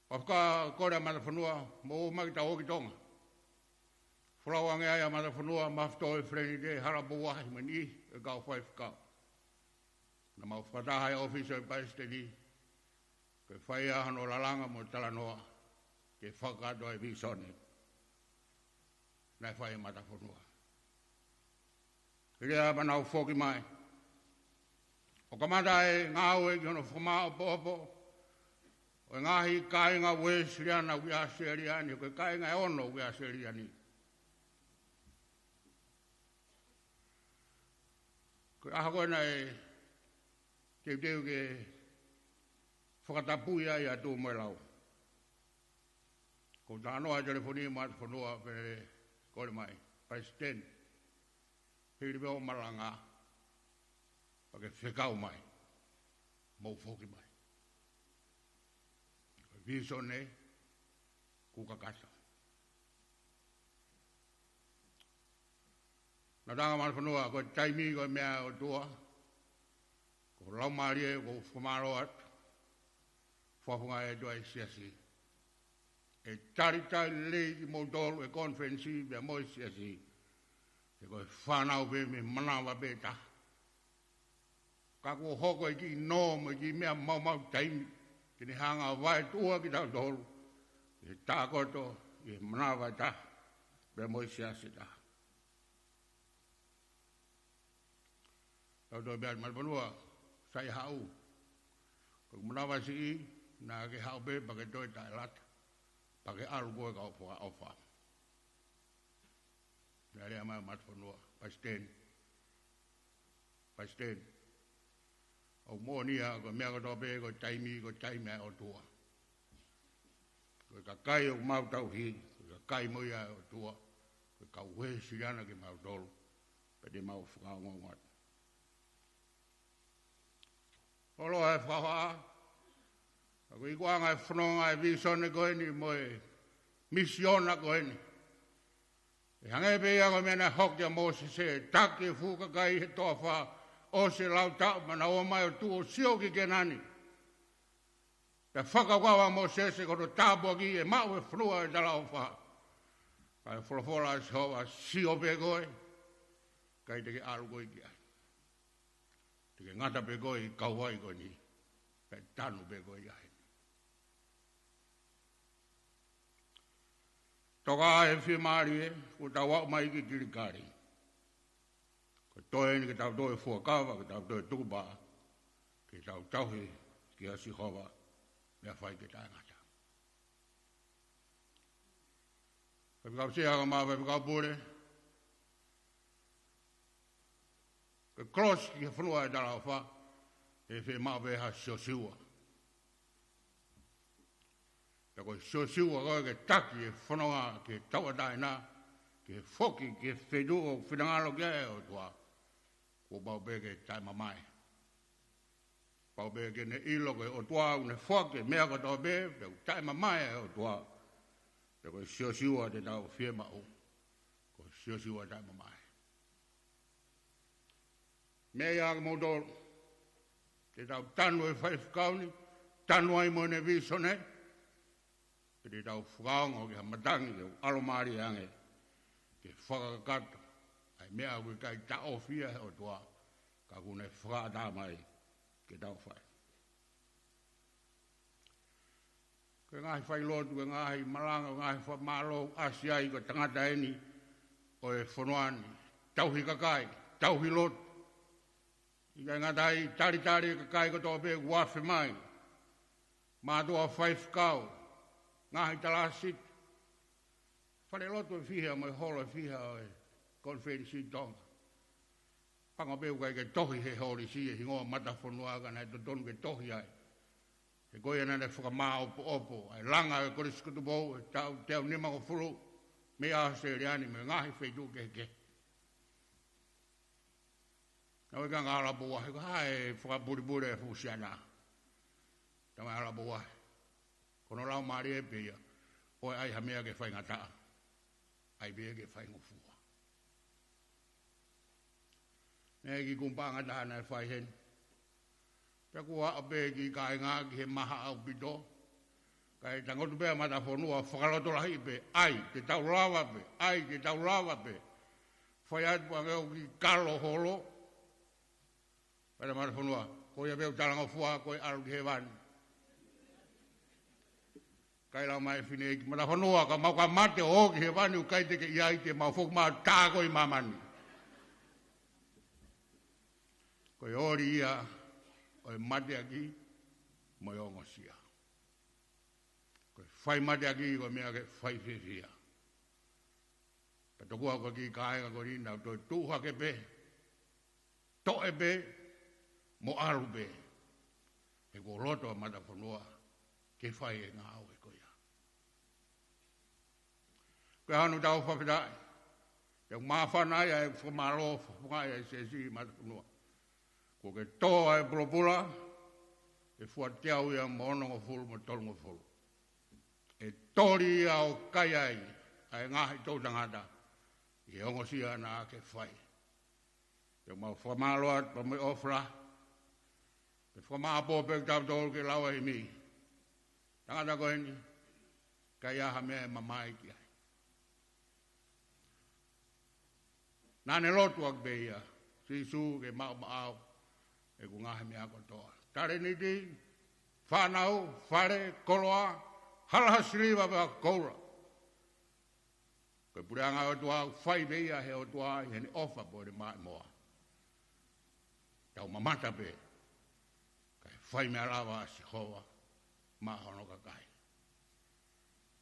Pea fakakole ʻa Matafonua, mou ō mai ke tau ō ki Tonga. Folau ange ai ʻa Matafonua, Mafutoi, Felenite, Halapouahi mo e niʻihi e kau faifekau. Naʻa mau fakataha he ʻōfisi ʻo e palesiteni, ke fai ai hono lalanga mo e talanoa, ke fakakakato ʻa e vīsone naʻe fai ʻe Matafonua. Hili ia pea nau foki mai ʻo kamata e ngāue ki hono fakamāʻopoʻopo ʻo e ngaahi kāinga Uēsiliana ʻoku ʻi ʻAositelēlia ni, ko e kāinga ʻe ono ʻoku ʻi ʻAositelēlia ni. Ko e ʻaho ko ē naʻe teuteu ke fakatapui ai ʻa Tūmoelau, ko e talanoa he telefoni mo Matafonua pea ne kole mai, Palesiteni, hili pē hoʻo malanga, pea ke fekau mai, mou foki mai. Ko e vīsone kuo kakato. Naʻe talaange ʻe Matafonua, ko e taimi ko e meʻa ʻa e ʻOtua, ko e laumālie, ʻoku ou fakamālō atu, fakafofonga atu ʻa e siasi. ʻE talitali lelei kimoutolu ʻe he konifelenisi pea mo e siasi, he ko e fānau pē mei he manava pē ʻe taha. Ka kuo hoko e kiʻi nō mo e kiʻi meʻa maumau taimi ke ne hanga ʻo vaetuʻua kitautolu ʻi he tākoto ʻi he manava ʻe taha pea mo e siasi ʻe taha. Tau toe pehē atu Matafonua, sai haʻu. Ko e manava siʻi, naʻa ke haʻu pē pea ke toe taʻelata, pea ke ʻalu koe kau fakaʻofa. Naʻe lea mai Matafonua, Palesiteni, Palesiteni, ʻoku moʻoni ia, ko e meʻa kotoa pē, ko e taimi, ko e taimi ʻa e ʻOtua. Ko e kakai ʻoku mau tauhi, ko e kakai mo ia ʻa e ʻOtua, ko e kau Uēsiliana kimautolu, pea te mau fakaongoongo atu. Loloa e fakahohaʻa, ka ko e ikuʻanga e fononga e vīsone ko eni mo e misiona ko eni, ʻe hangē pē ia ko e meʻa naʻe hoko kia Mōsese, taki e fuʻu kakai he toafa, ʻosi e lau taʻu, pea nau ō mai ʻo tuʻu ʻo sio ki Kēnani. Pea fakakaukau ʻa Mōsese ko hono tāpuaki ʻe maʻu ʻe he fonua e talaʻofa. Ka e folofola ʻa Sihova, sio pē koe, ʻikai te ke ʻalu koe ki ai. Te ke ngata pē koe ʻi he kauvai ko eni, pea tanu pē koe ʻi heni. Toka ʻa e fiemālie, kuo tau aʻu mai ki Kilikali. Ko e toe eni ke tau toe fuakava, ke tau toe tukupā, ke tau tauhi kia Sihova, meʻa fai ke taʻengata. Faifekau Sea, ka mo e Faifekau Pule, ko e kolosi ki he fonua e talaʻofa, ʻe fiemaʻu pē ha Siosiua. Pea ko e Siosiua ko ē ke taki e fononga ki he tauʻatāina, ke foki ki he feituʻu ʻoku finangalo ki ai e ʻOtua, kuo pau pē ke taʻemamae. Pau pē ke ne ʻilo ko e ʻOtua ʻoku ne foaki e meʻa kotoa pē, pea ʻoku taʻemamae e ʻOtua. Pea ko e Siosiua te tau fiemaʻu, ko e Siosiua taʻemamae. Meʻa ia kimoutolu, te tau tanu e faifekau ni, tanu ai mo ʻene vīsone, pea te tau fakaongo ki ha matangi ke ʻalu mālie ange, ke fakakakato ʻa e meʻa ʻoku ʻikai taʻofi ia ʻe he ʻOtua, ka ʻoku ne fakaʻatā mai ke tau fai. Ko e ngaahi failotu, ko e ngaahi malanga, ko e ngaahi fakamālō, ʻasi ai ko e tangata eni ʻo e fonua ni. Tauhi kakai, tauhi lotu. ʻIkai ngata ai, talitali e kakai kotoa pē ʻoku afe mai. Mātuʻa faifekau, ngaahi talāsiti, falelotu ʻe fiha mo e holo ʻe fiha ʻo e Konifelenisi Tonga. Pango pē ʻoku ʻikai ke tohi he holisi e hingoa matafonua ka naʻe totonu ke tohi ai. He ko ia naʻa ne fakamāʻopoʻopo ʻa e langa ʻo e Kolisi ko Tupou he taʻu teau nimangofulu mei ʻAositelēlia ni mei he ngaahi feituʻu kehekehe. Naʻe ʻikai ke ngalo Alapouahi, ko hai e fakapulipuli e fuʻu siana. Tama Alapouahi. Ko hono laumālie pē ia, ʻoua ʻe ʻai ha meʻa ke faingataʻa. ʻAi pē ke faingofua. Naʻe ʻi ai e kiʻi kumu paʻanga taha naʻe fai heni. Pea kuo aʻu pē e kiʻi kāinga ki he maha ʻaupito. Kae tangutu pē ʻa e matafonua fakalotolahi pē, ʻai, te tau lava pē, ʻai, te tau lava pē. Fai atu pē ange ʻo kiʻi kalo holo. Pea matafonua, ko ia pē ʻoku talangofua ko e ʻalu ki hēvani. Kae lau mai e fineʻeiki, matafonua, ka mau ka mate ʻo ō ki hēvani ʻoku ʻikai te ke ʻi ai, te mau foki mai ʻo tā koe ʻi māmani. Ko e oli ia ʻo e mateaki mo e ongosia. Ko e fai mateaki ko e meʻa ke fai fiefia. Pea tokua ko e kiʻi kāinga ko eni naʻa nau toe tuʻu hake pē, toʻe pē, mo ʻalu pē. He kuo loto ʻa e matafonua ke fai e ngāue ko ia. Ko e ʻaho ni ʻoku tau fakafetaʻi. He ʻoku māfana ai ʻa e fakamālō, fafangaʻi ʻa e siasi matafonua. Kuo ke tō ʻa e pulopula, ʻe fua teau ia mo onongofulu mo tolungofulu. ʻE toli ia ʻo kai ai ʻa e ngaahi toʻutangata ʻi he ongosia naʻa ke fai. Pea mau fakamālō atu pea mo e ʻofa. Pea fakamāʻopoʻopo pē kitautolu ke lau ʻa e himi. Tangata ko eni, ʻikai ha meʻa ʻe mamae ki ai. Naʻa ne lotu ʻaki pē ia, Sīsū ke maʻu maʻau ʻeku ngaahi meʻa kotoa. Talēniti, fānau, fale, koloa, hala ha siliva pe ha koula. Ko e puleʻanga ʻo e ʻOtua ʻoku fai pē ia he ʻOtua ʻi heʻene ʻofa pea mo ʻene maʻimoa. Tau mamata pē, kae fai meʻa lava ʻa Sihova maʻa hono kakai.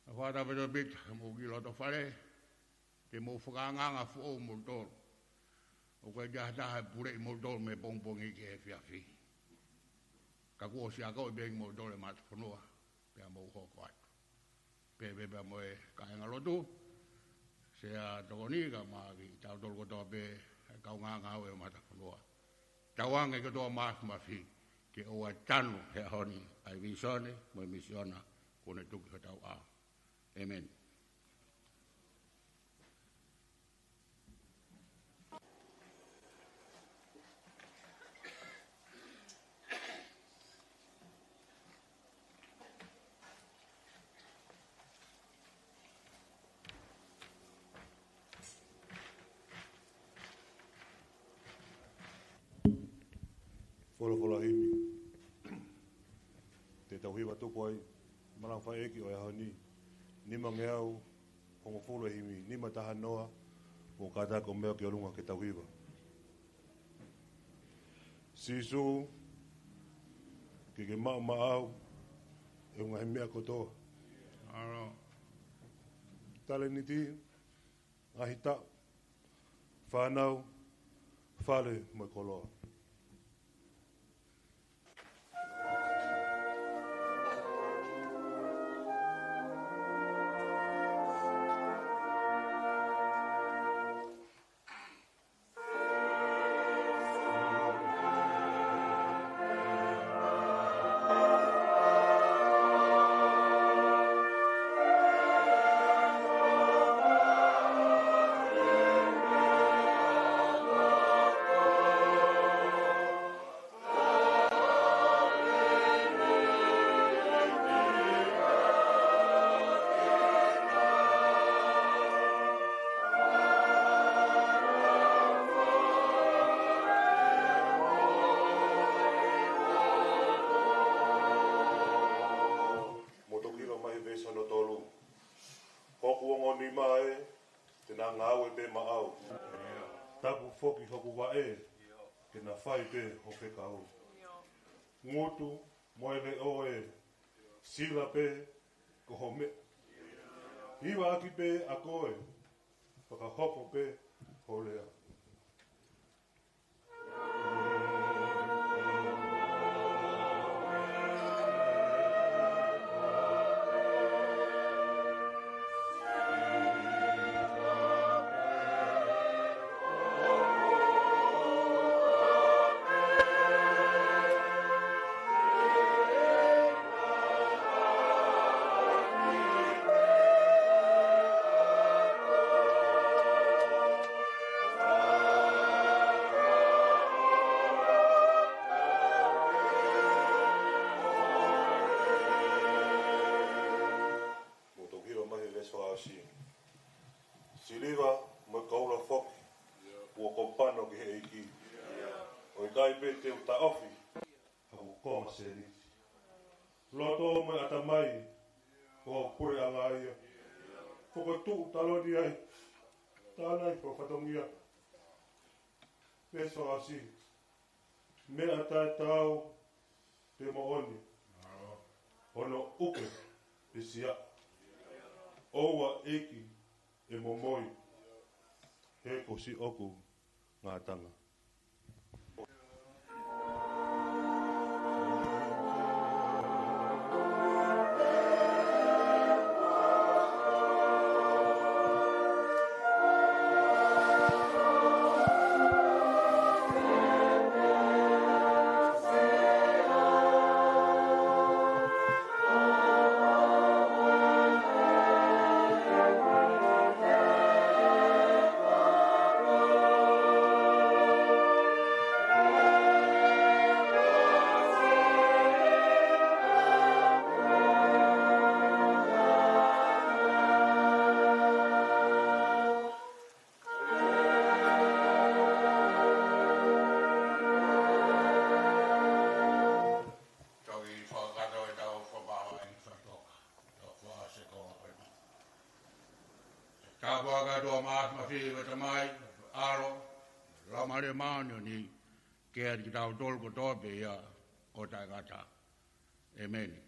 ʻOfa atu pē Topita, mou kiʻi loto fale, te mou fakaangaanga foʻou moutolu. ʻOku ʻikai ke ʻi ai ha taha ʻe puleʻi moutolu mei he pongipongi ki he efiafi. Ka kuo ʻosi akoʻi pē kimoutolu ʻe he matafonua, pea mou hoko atu. Pea pehē pē mo e kāingalotu, Sea Tokoni kae ʻumaʻā kitautolu kotoa pē, ʻa e kaungāngāue ʻo e matafonua. Tauange kotoa māfimafi, ke ʻoua ʻe tanu he ʻaho ni ʻa e vīsone mo e misiona kuo ne tuku ki hotau ʻao. ʻĒmeni. Folofola himi. Te tau hiva tupu ai, malangaʻi ʻEiki ʻo e ʻaho ni, nimangeau hongofulu e himi, nima taha noa, ʻo kātaki ʻo meʻa ki ʻolunga ke tau hiva. Sīsū, ke ke maʻu maʻau ʻeku ngaahi meʻa kotoa. ʻAlo. Talēniti, ngaahi taʻu, fānau, fale mo e koloa. Mo toki ʻilo mai he veesi hono tolu. Hoku ongo nima ē, te na ngāue pē maʻau. Tapu foki hoku vaʻe, ke na fai pē ho fekau. Ngutu mo e leʻo ē, sila pē ko ho meʻa. Hivaʻaki pē ʻa koe, fakahoko pē ho lea. Mo toki hilo mai he veesi fakaʻosi. Siliva mo e koula foki, kuo kopano ki he ʻEiki. ʻOku ʻikai pē te u taʻofi haku konga sēniti. Loto mo e ʻatamai, ko ho puleʻanga ia. Fokotuʻu taloni ai, tānaki ho fatongia. Veesi fakaʻosi. Meʻa taʻetaau pe moʻoni, hono ʻuke pe siaʻa. ʻOua ʻEiki ʻe momoi, he ko siʻoku ngataʻanga. Toki fakakakato ʻetau fakamālō ʻi he fakatoka. Tau fakaʻosi e konga ko eni. Tāpuaki atu ʻa e māfimafi ʻa e Tamai, ʻAlo, Laumālie Māʻoniʻoni, ke ʻiate kitautolu kotoa pē ia ʻo taʻengata. ʻĒmeni.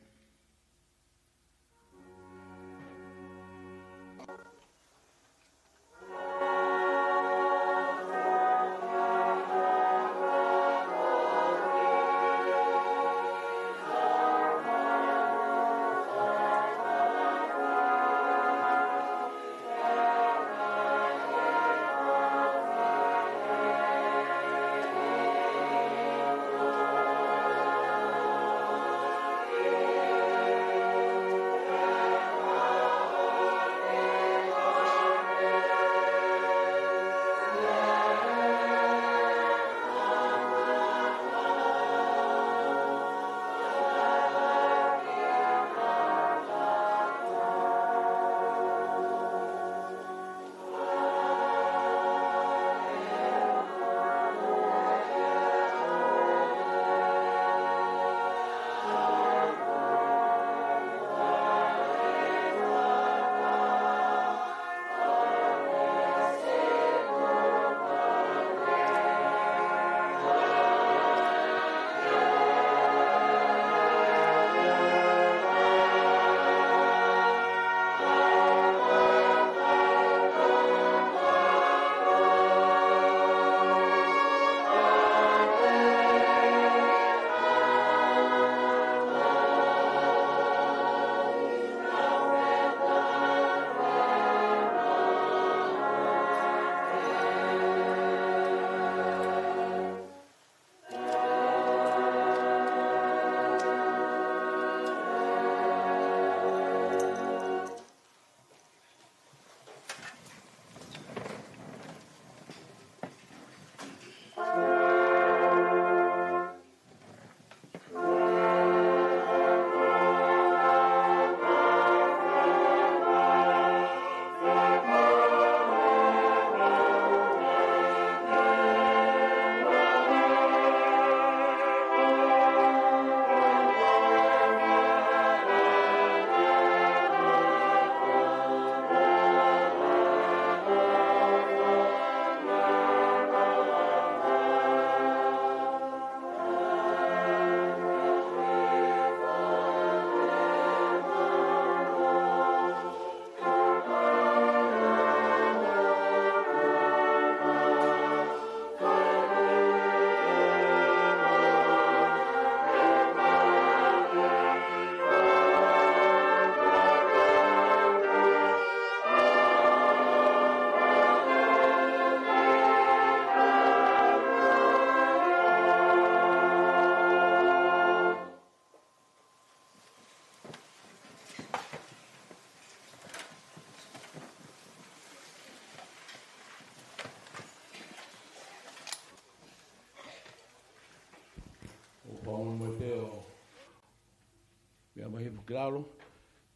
Tau hifo ki lalo,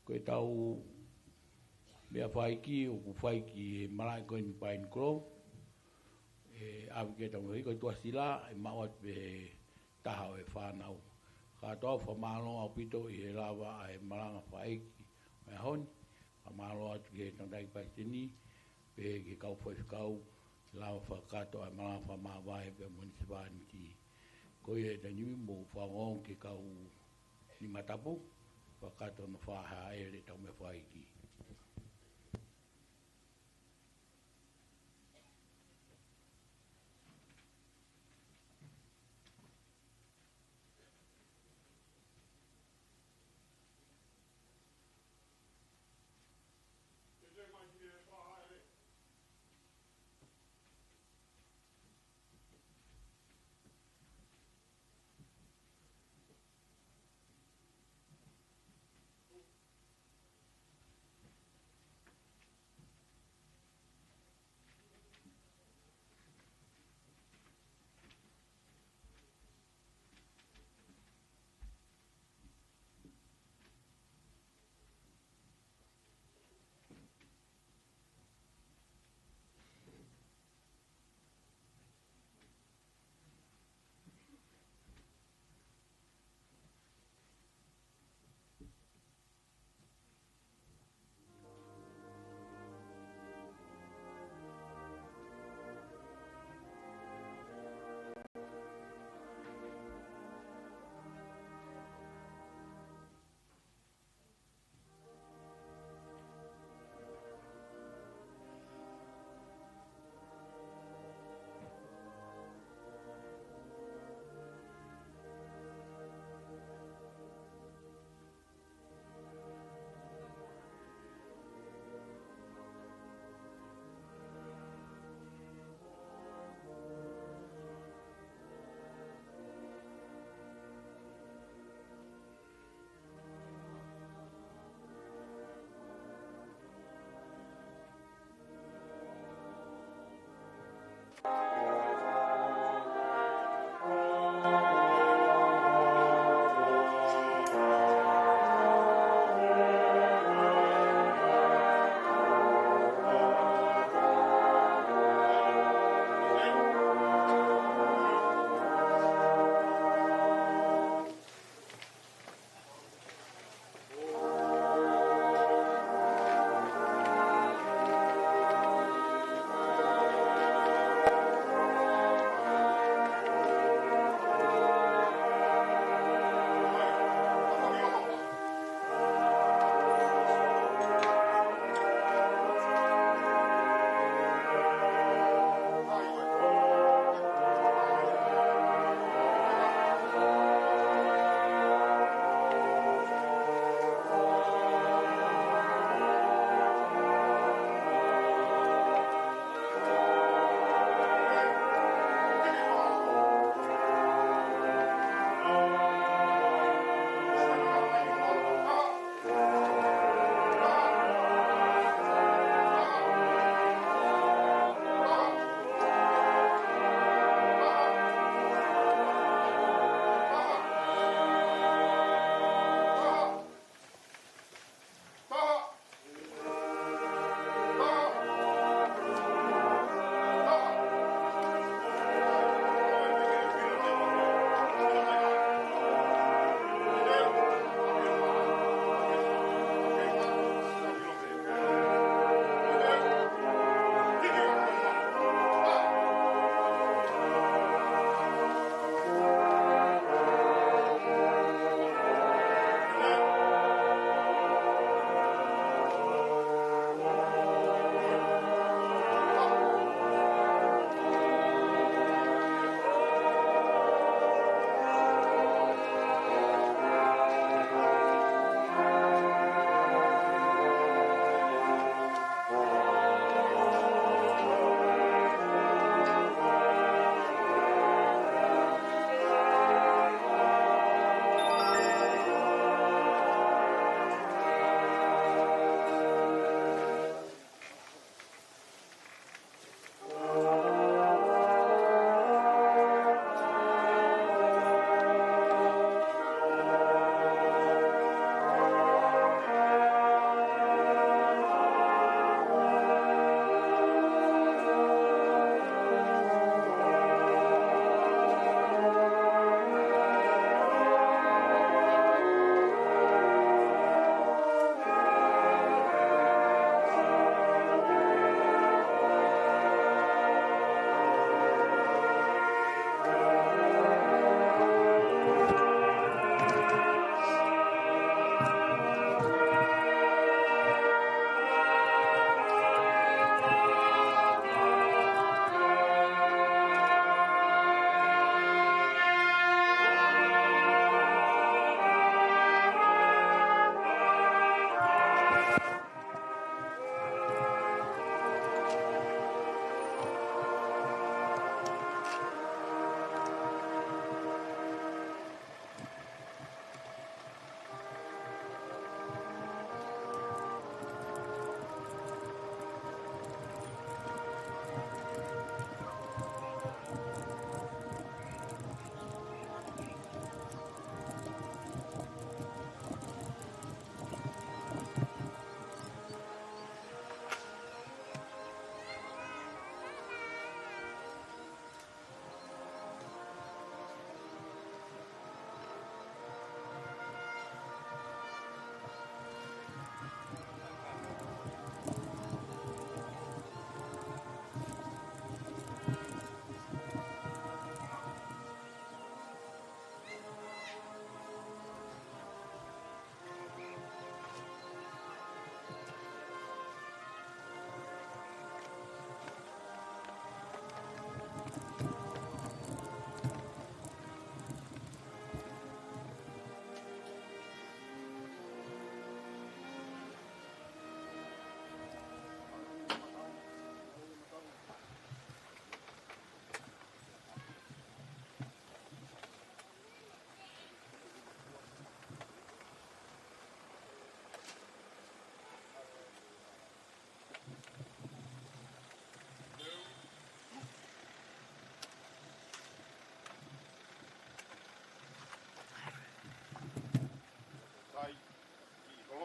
ko ʻetau meʻa fakaʻeiki ʻoku fai ki he malaʻe ko eni Pine Grove. ʻE ʻave ki heʻetau meʻa fakaʻeiki ko e tuʻasila, ʻe maʻu atu pē he taha ʻo e fānau. Kātoa fakamālō ʻaupito ʻi he lava ʻa e malanga fakaʻeiki ʻo e ʻaho ni. Fakamālō atu ki he tangataʻeiki palesiteni, pehē ki he kau faifekau, lava fakakakato ʻa e malanga fakamāvae pea mo e munisipāniti. Ko ia ʻe taimi ni mou fanongo ki he kau nimatapu, fakakakato hono fakahāʻele ʻetau meʻa fakaʻeiki.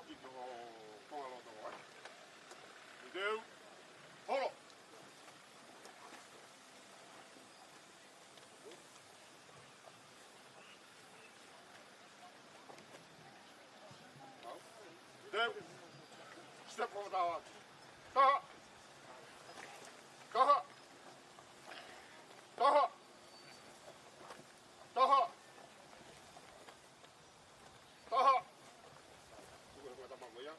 Ki ho konga loto, ē? Teu, holo. Teu, step forward. Taha. Taha. Taha. Taha. Taha. Tuku e ongo tama ko ia.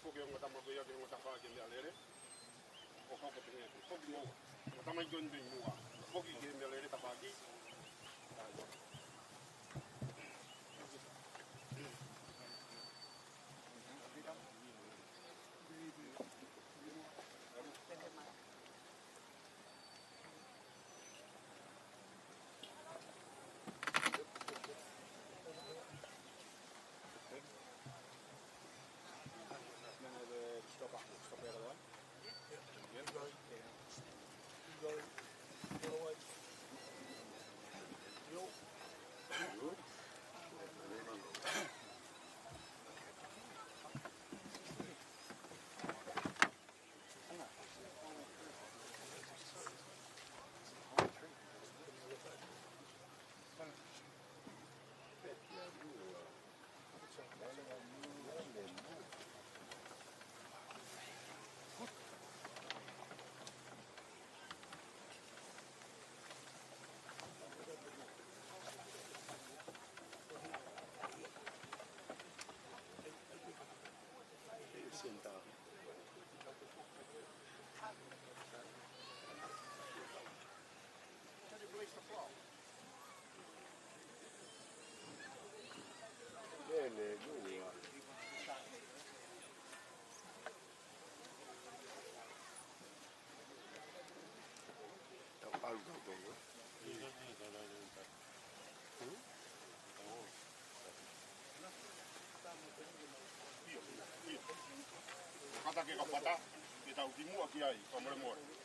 Foki e ongo tama ko ia ki he ongo tafaʻaki ki he meʻalele. ʻO hoko pē heni. Foki mo. Ongo tama ʻi he joint pē muʻa. Foki ki he meʻalele tafaʻaki. Sentā. Lele, lua. Tau ʻalu tau tau, ē? Kata ke ka pata, ke tau ki muʻa ki ai, ka mole mole.